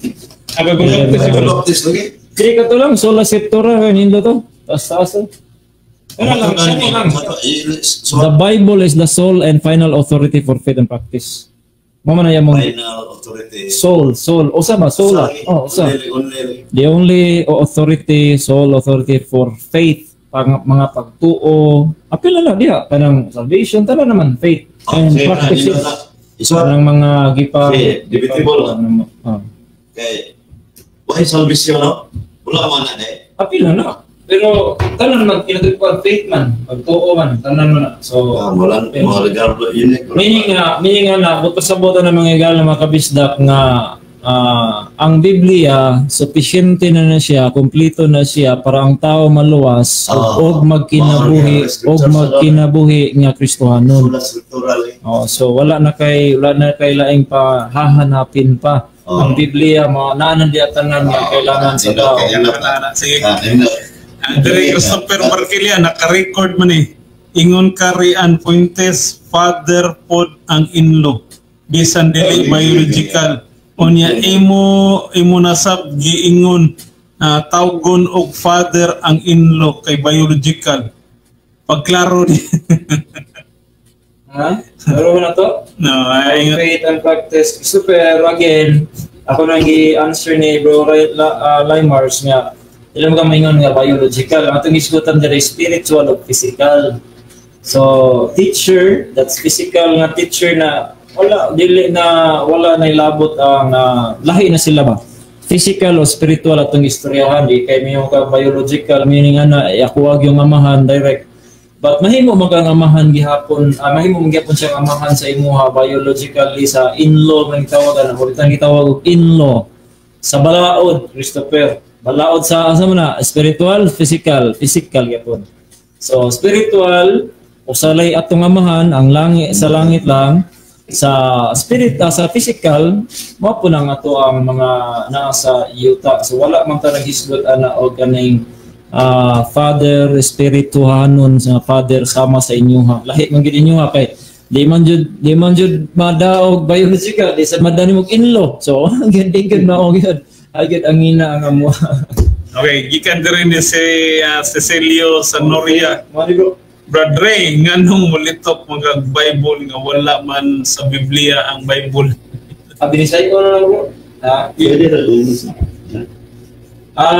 Ah, Bible Baptist Bible Baptist lagi. Dili ka to lang sola scriptura kay nindo to. Taas taas to. Ano lang, Pamatud na siya lang. So, The Bible is the sole and final authority for faith and practice. Mo man na mong final authority. Sole, sole. Usa ba sola? Oh, usa. Only, only. The only authority, sole authority for faith, pang, mga pagtuo. Apil na lang diha kanang salvation tanan naman faith and Sige, practices. nindot na. Isa, Kanang mga gipa Sige, debatable. Ah. Kay, why salvation no? Wala man na eh. Apil na na. Pero tanan man kinatuod faith man, pagtuo man, tanan man na. So Wala mga regalo yun eh. Meaning nga na pasabot na mga egal na mga kabisdak nga ang Biblia sufficiente na na siya, kompleto na siya para ang tao maluwas og magkinabuhi mga og magkinabuhi nga Kristohanon. Sola scriptural eh. Oh, so wala na kay laing pa hahanapin pa. Ang Biblia mo naanan di tanan nga kailangan sa tao. Ana, sige. Yun na. Andre Christopher Marquilia, naka-record man eh. Ingon karian Fuentes, father pod ang in-law. Bisan dili biological. Unya imo imo nasab giingon tawgon og father ang in-law kay biological. Pagklaro ni. Ha? Pero na to? No, ay Faith and practice. Super, again, ako nang gi-answer ni Bro Limars nga ilang ka maingon nga biological. Ang atong isgutan diri, spiritual o physical. So, teacher, that's physical nga teacher na wala dili na wala na ilabot ang lahi na sila ba. Physical o spiritual atong istoryahan, di kay mayo ka biological meaning ana ako yung amahan direct. But mahimo man kang amahan gihapon, mahimo man gihapon siyang amahan sa imuha biologically sa in-law man tawag ana, ulitan gitawag og in-law sa balaod, Christopher. Balaod sa asa man na spiritual, physical, physical gyapon. So spiritual usalay atong amahan ang langit sa langit lang sa spirit, sa physical mao po nang ato ang mga naa sa yuta. So wala man ta naghisgot ana og kaning father spirituhanon sa father sama sa inyoha. Lahi man gid inyoha kay di man jud madaog biological, di sa madani mo in-law. So gid gid mao gyud agad ang ina ang amo. Okay, gikan diri ni si Cecilio Sanoria. Mao ni, bro. Brad Ray, nganong mulitok mga Bible nga wala man sa Biblia ang Bible? Binisay ko na lang, bro. Pwede na dun. Ang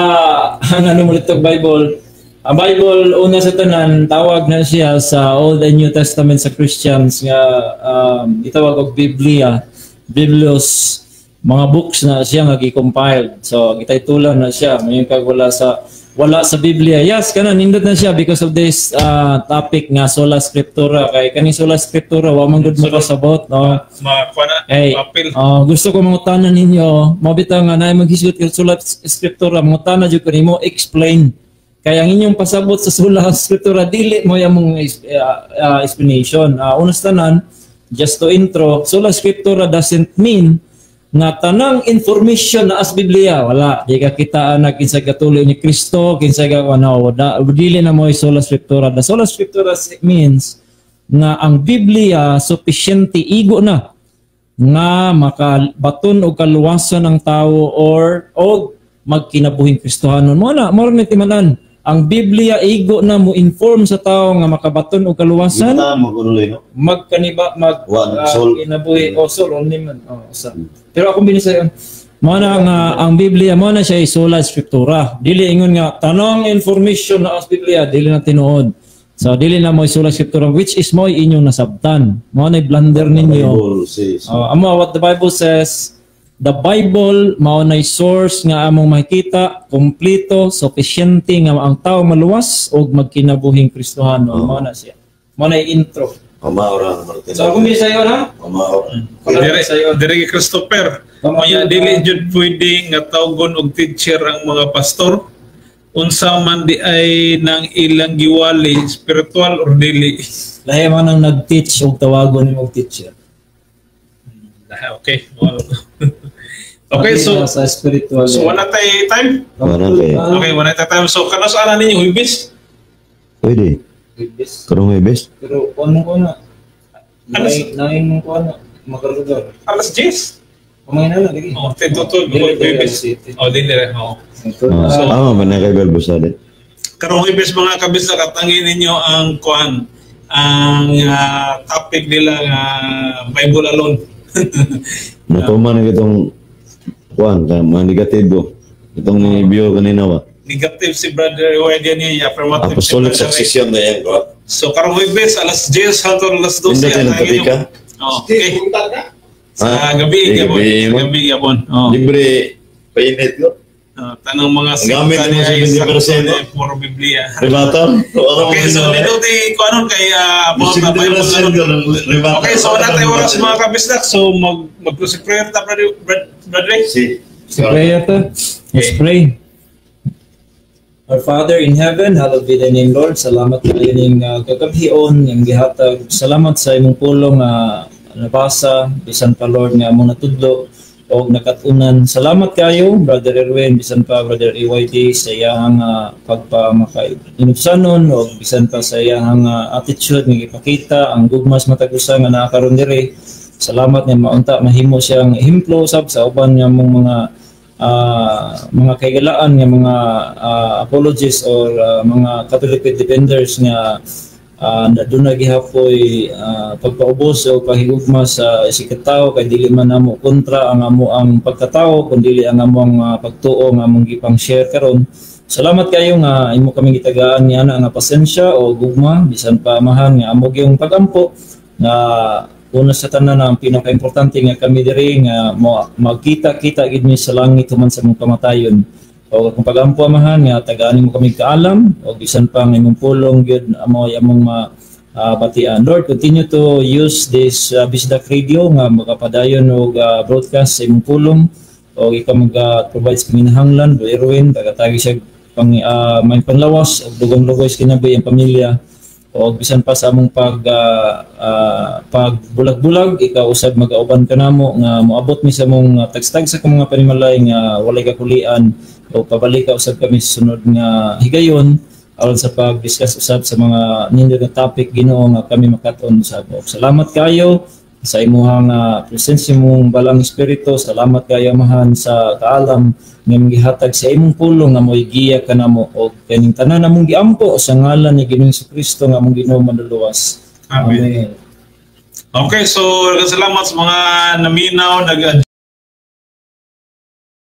ano mo litog Bible. Ang Bible, una sa tanan, tawag na siya sa Old and New Testament sa Christians nga gitawag og Biblia, Biblios, mga books na siya nga gi-compiled. So gitaytulan na siya, mayon kag wala sa Biblia. Yes, kana nindot na siya because of this topic nga sola scriptura, kay kani sola scriptura wa man gud mo kasabot, no. Makuha na, Hey, papel. Oh, gusto ko mangutana ninyo, mao bitaw nga naay maghisgot kay sola scriptura, mangutana jud ko nimo explain. Kaya ang inyong pasabot sa sola scriptura dili mo among explanation. Una sa tanan, just to intro, sola scriptura doesn't mean nga tanang information na as Biblia wala di ka kita na kinsa katuloy ni Kristo, kinsa ka ano, wala, dili na mo sola scriptura. The sola scriptura means nga ang Biblia sufficiente, igo na nga makabaton og kaluwasan ang tao or og magkinabuhing Kristohanon. Mo na, mo ni timanan. Ang Biblia igo na mo inform sa tao nga makabaton og kaluwasan, Gita mo kuno no. magkaniba mag Wa, sol. kinabuhi o sol only man. Oh, sa. Pero akong binisayon mo na nga ang Biblia mo na siya sola scriptura. Dili ingon nga tanong information na as Biblia dili na tinuod. So dili na mo sola scriptura, which is mo inyong nasabtan. Mo na blunder ninyo. Bible says. Oh, amo what the Bible says, the Bible mao nay source nga among makita, kompleto, sufficiente nga ang tao maluwas og magkinabuhing Kristohano. Mao na siya. Mao na intro. Pamaura Martin. So akong bisayon ha. Pamaura. Dire, dire kay Christopher. Maya dili jud pwede nga tawgon og teacher ang mga pastor. Unsa man di ay nang ilang giwali, spiritual or dili. Lahi man ang nag-teach og tawagon nimo og teacher. Ah, okay. Well, okay, so sa spiritual. So wala tay time. Wala kay. Okay, wala tay time. So kanus ana ninyo Huwebes? Pwede. Huwebes. Karong Huwebes. Pero ano ko na? Alas- Nine nine ko na makarlugar. Alas 10. Kumain na lang lagi. Oh, 10 to 12 Dili, dili, Huwebes. city. Oh, dili re. Oh. Ah, tama ba na kay Belbosa din? Karong Huwebes, mga kabisdak, atangin ninyo ang kuan, ang topic nila nga Bible alone. Natuman na itong kuan ka mga negatibo. Itong ni bio kanina ba? Negative si Brother Wayne niya, affirmative si Apostolic Brother Ray. succession na yan ko. So karong Huwebes alas 10 hangtod alas 12. Hindi tayo Atangin nagtabi ka? Oh, okay. Sa Ah, gabi eh, gyapon. gabi Sa mo. gabi gyapon. Oh. Libre painit ko. Tanang mga Ang gamit sekta mo niya ay 70%, no? puro Biblia. Rebuttal? So, ano Okay, so niluti ko anon kay about the Bible. 70% Anon. ka ng rebuttal. Okay, so wala tayo oras, mga kabisdak. So mag-closing prayer ta, Brother Bradley. Si. Si prayer ta. Let's pray. Our Father in heaven, hallowed be thy name, Lord. Salamat kayo ning kagabhion nga gihatag. Salamat sa imong pulong nga nabasa, bisan pa, Lord, nga among natudlo og nakatunan. Salamat kayo, Brother Erwin, bisan pa Brother EYD, sa iyang pagpamakainubsanon og bisan pa sa iyang attitude nga gipakita ang gugma sa matag usa nga naa karon diri. Salamat nga maunta mahimo siyang ehemplo sab sa uban nga mong mga kahigalaan nga mga apologists or mga Catholic defenders nga doon gihapoy pagpaubos o paghigugma sa isigkatawo, kay dili man namo kontra ang amo ang pagkatao kundi ang among pagtuo nga among gipang share karon. Salamat kayo nga imo kami gitagaan niya nga pasensya o gugma, bisan pa, Amahan, nga amo gyung pagampo nga una sa tanan ang pinakaimportante nga kami diri nga mo magkita-kita gid mi sa langit human sa among kamatayon. O kung pagampo, Amahan, nga tagaan mo kami kaalam o bisan pa nga imong pulong gyud amo ay among ma batian. Lord, continue to use this Bisdak Radio nga makapadayon og broadcast sa imong pulong o ikaw mag-provide sa panginahanglan. Bro Erwin, tagatagi siya pang may panlawas og dugang lugoy sa kinabuhi ang pamilya o bisan pa sa among pagbulag-bulag, ikaw usab magauban kanamo nga moabot mi sa among tagstag sa mga panimalay nga walay kakulian o pabalik ka usab kami sa sunod nga higayon aron sa pag-discuss usab sa mga nindot nga topic, Ginoo, nga kami makaton usab. Salamat kayo sa imuhang presensya mong balang espiritu. Salamat kayo, Amahan, sa kaalam nga imong gihatag sa imong pulong nga mo'y giya kanamo og kaning tanan namong giampo sa ngalan ni Ginoong Kristo nga among Ginoo manluluwas. Amen. Okay, so salamat sa mga naminaw, nag